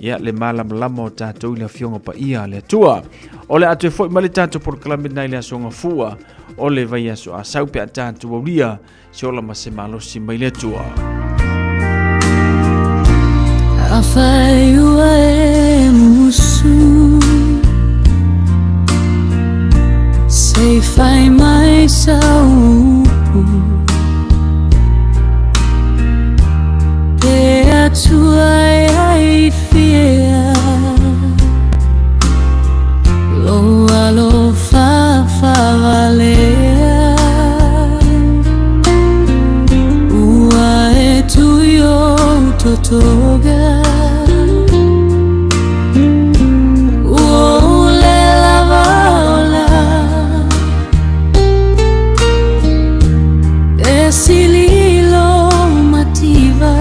Speaker 8: ia le malamalama o tatou i le Afioga Paia a le Atua. O le a toe foi mai le tatou polokalame na i le aso Gafua o le vaiaso Asau pe a tatou aulia se ola ma se malosi mai le Atua.
Speaker 20: Afai ua e musu Se i fai mai sau upu Te Atua e ai fia Lou alofa faavalea Ua e tui ou totoga Ua ou le lava ola E sili lou mativa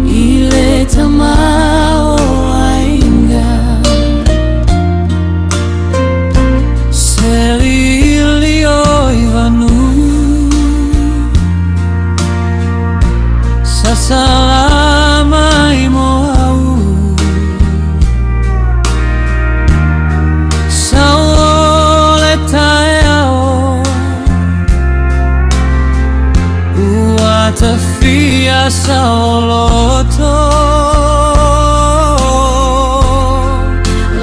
Speaker 20: I le tamaoaiga Seli o i vanu Sasala mai mo au Sao le taeao Ua tafia saoloto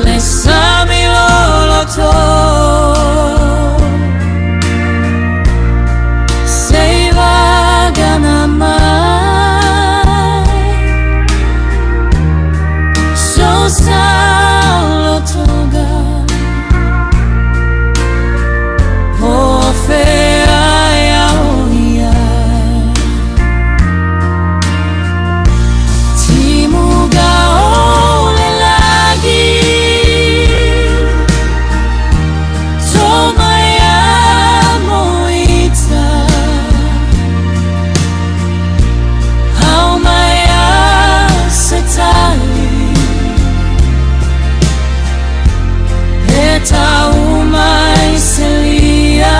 Speaker 20: Le sami loloto Se i vagana mai So saolotoga Po fea e au i ai Timuga o le lagi Tō mai a moita Hao mai a se tali E tau mai se lia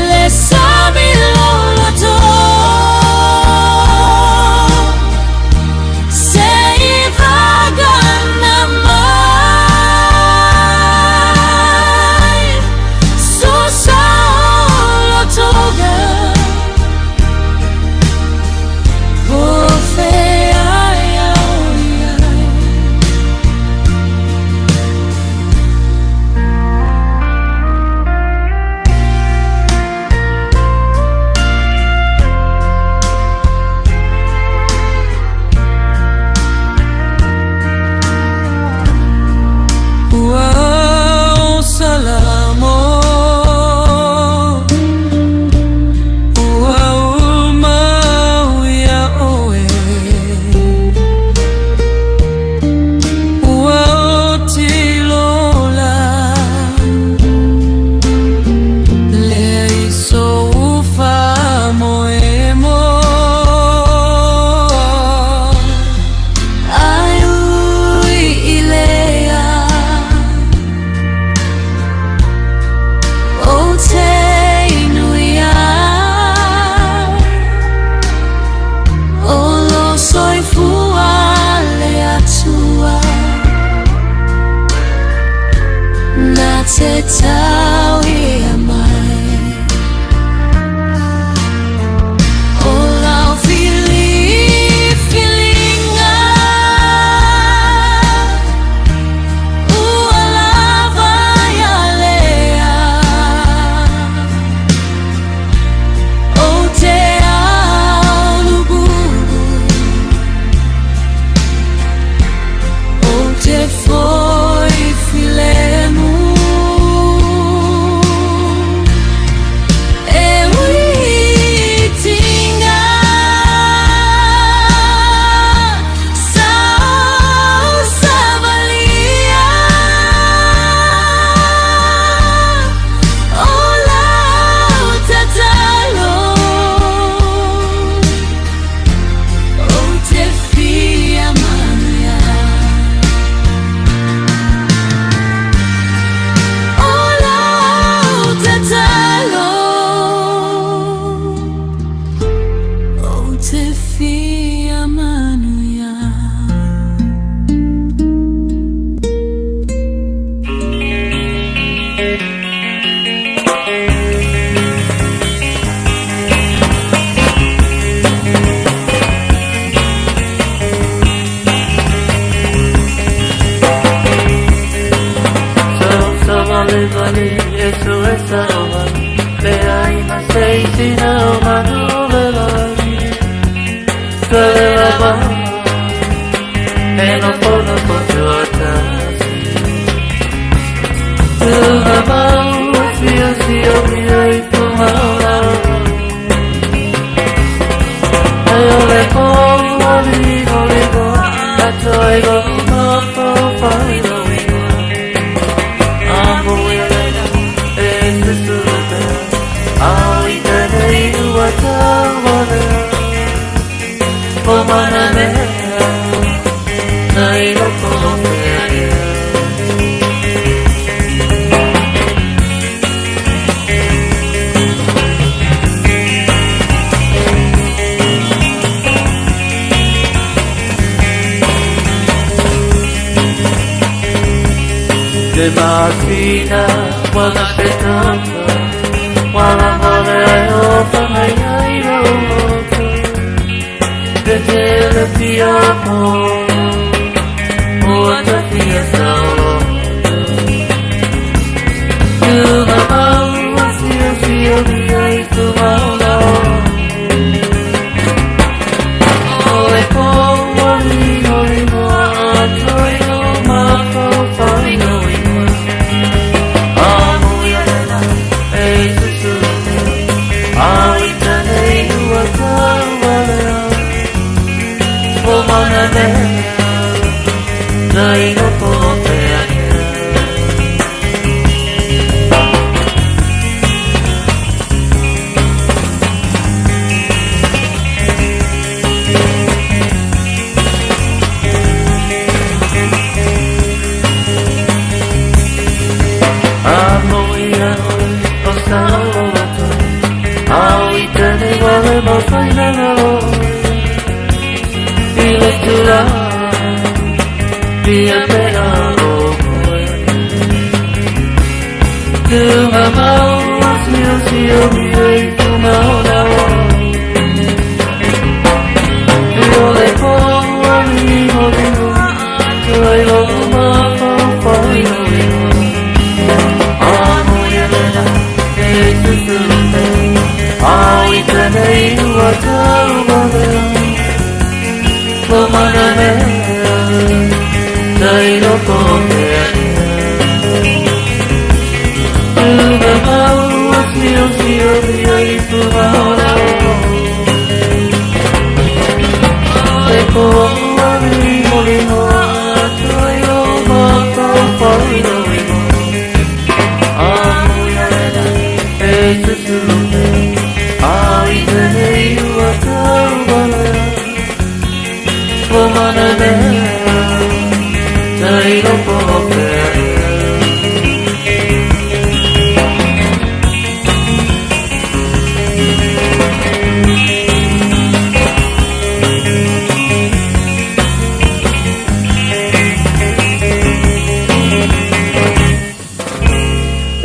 Speaker 20: Le sami loloto Se i vagana mai So saolotoga Po fea e au i ai. Ua ou salamo Ua uma au ia oe Ua oti lola Le iso ufa moemo Ai ui i lea O te nui ai O lo soifua le Atua Na te tau ia mai O lau filifiliga.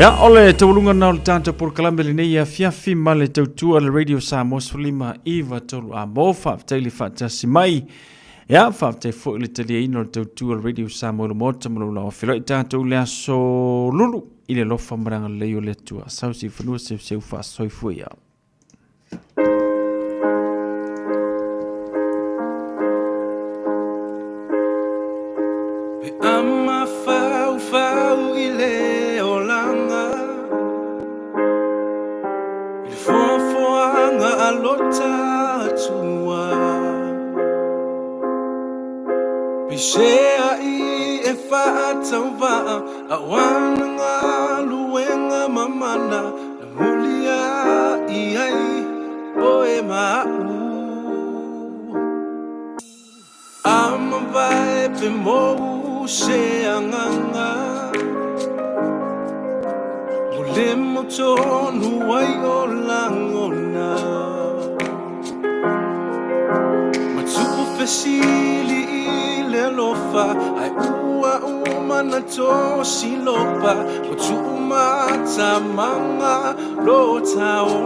Speaker 8: Ia, o le taualuga na o le tatou polokalame lenei afiafi ma le tautua le Radio Samoa 15 9 3 a mo faafetai le faatasi mai. Ia, faafetai foi le taliaina o le tautua le Radio Samoa i le Maota ma lou laoa feiloai tatou i le aso Lulu i le alofa ma le agalelei o le Atua. Sau se i fanua seuseu faasoifua ia.
Speaker 11: Pe ama fau fau i le olaga I le foafoaga a lota atua Peiseai e faatauvaa Aua na galuega mamana Na mulia'i ai oe ma a'u. A mavae pe mou se agaga Ua le mautonu ai o lagona Ma tupu fesili i le alofa Ae ua uma na tosilopa Ua tuu Matamanga lo taola.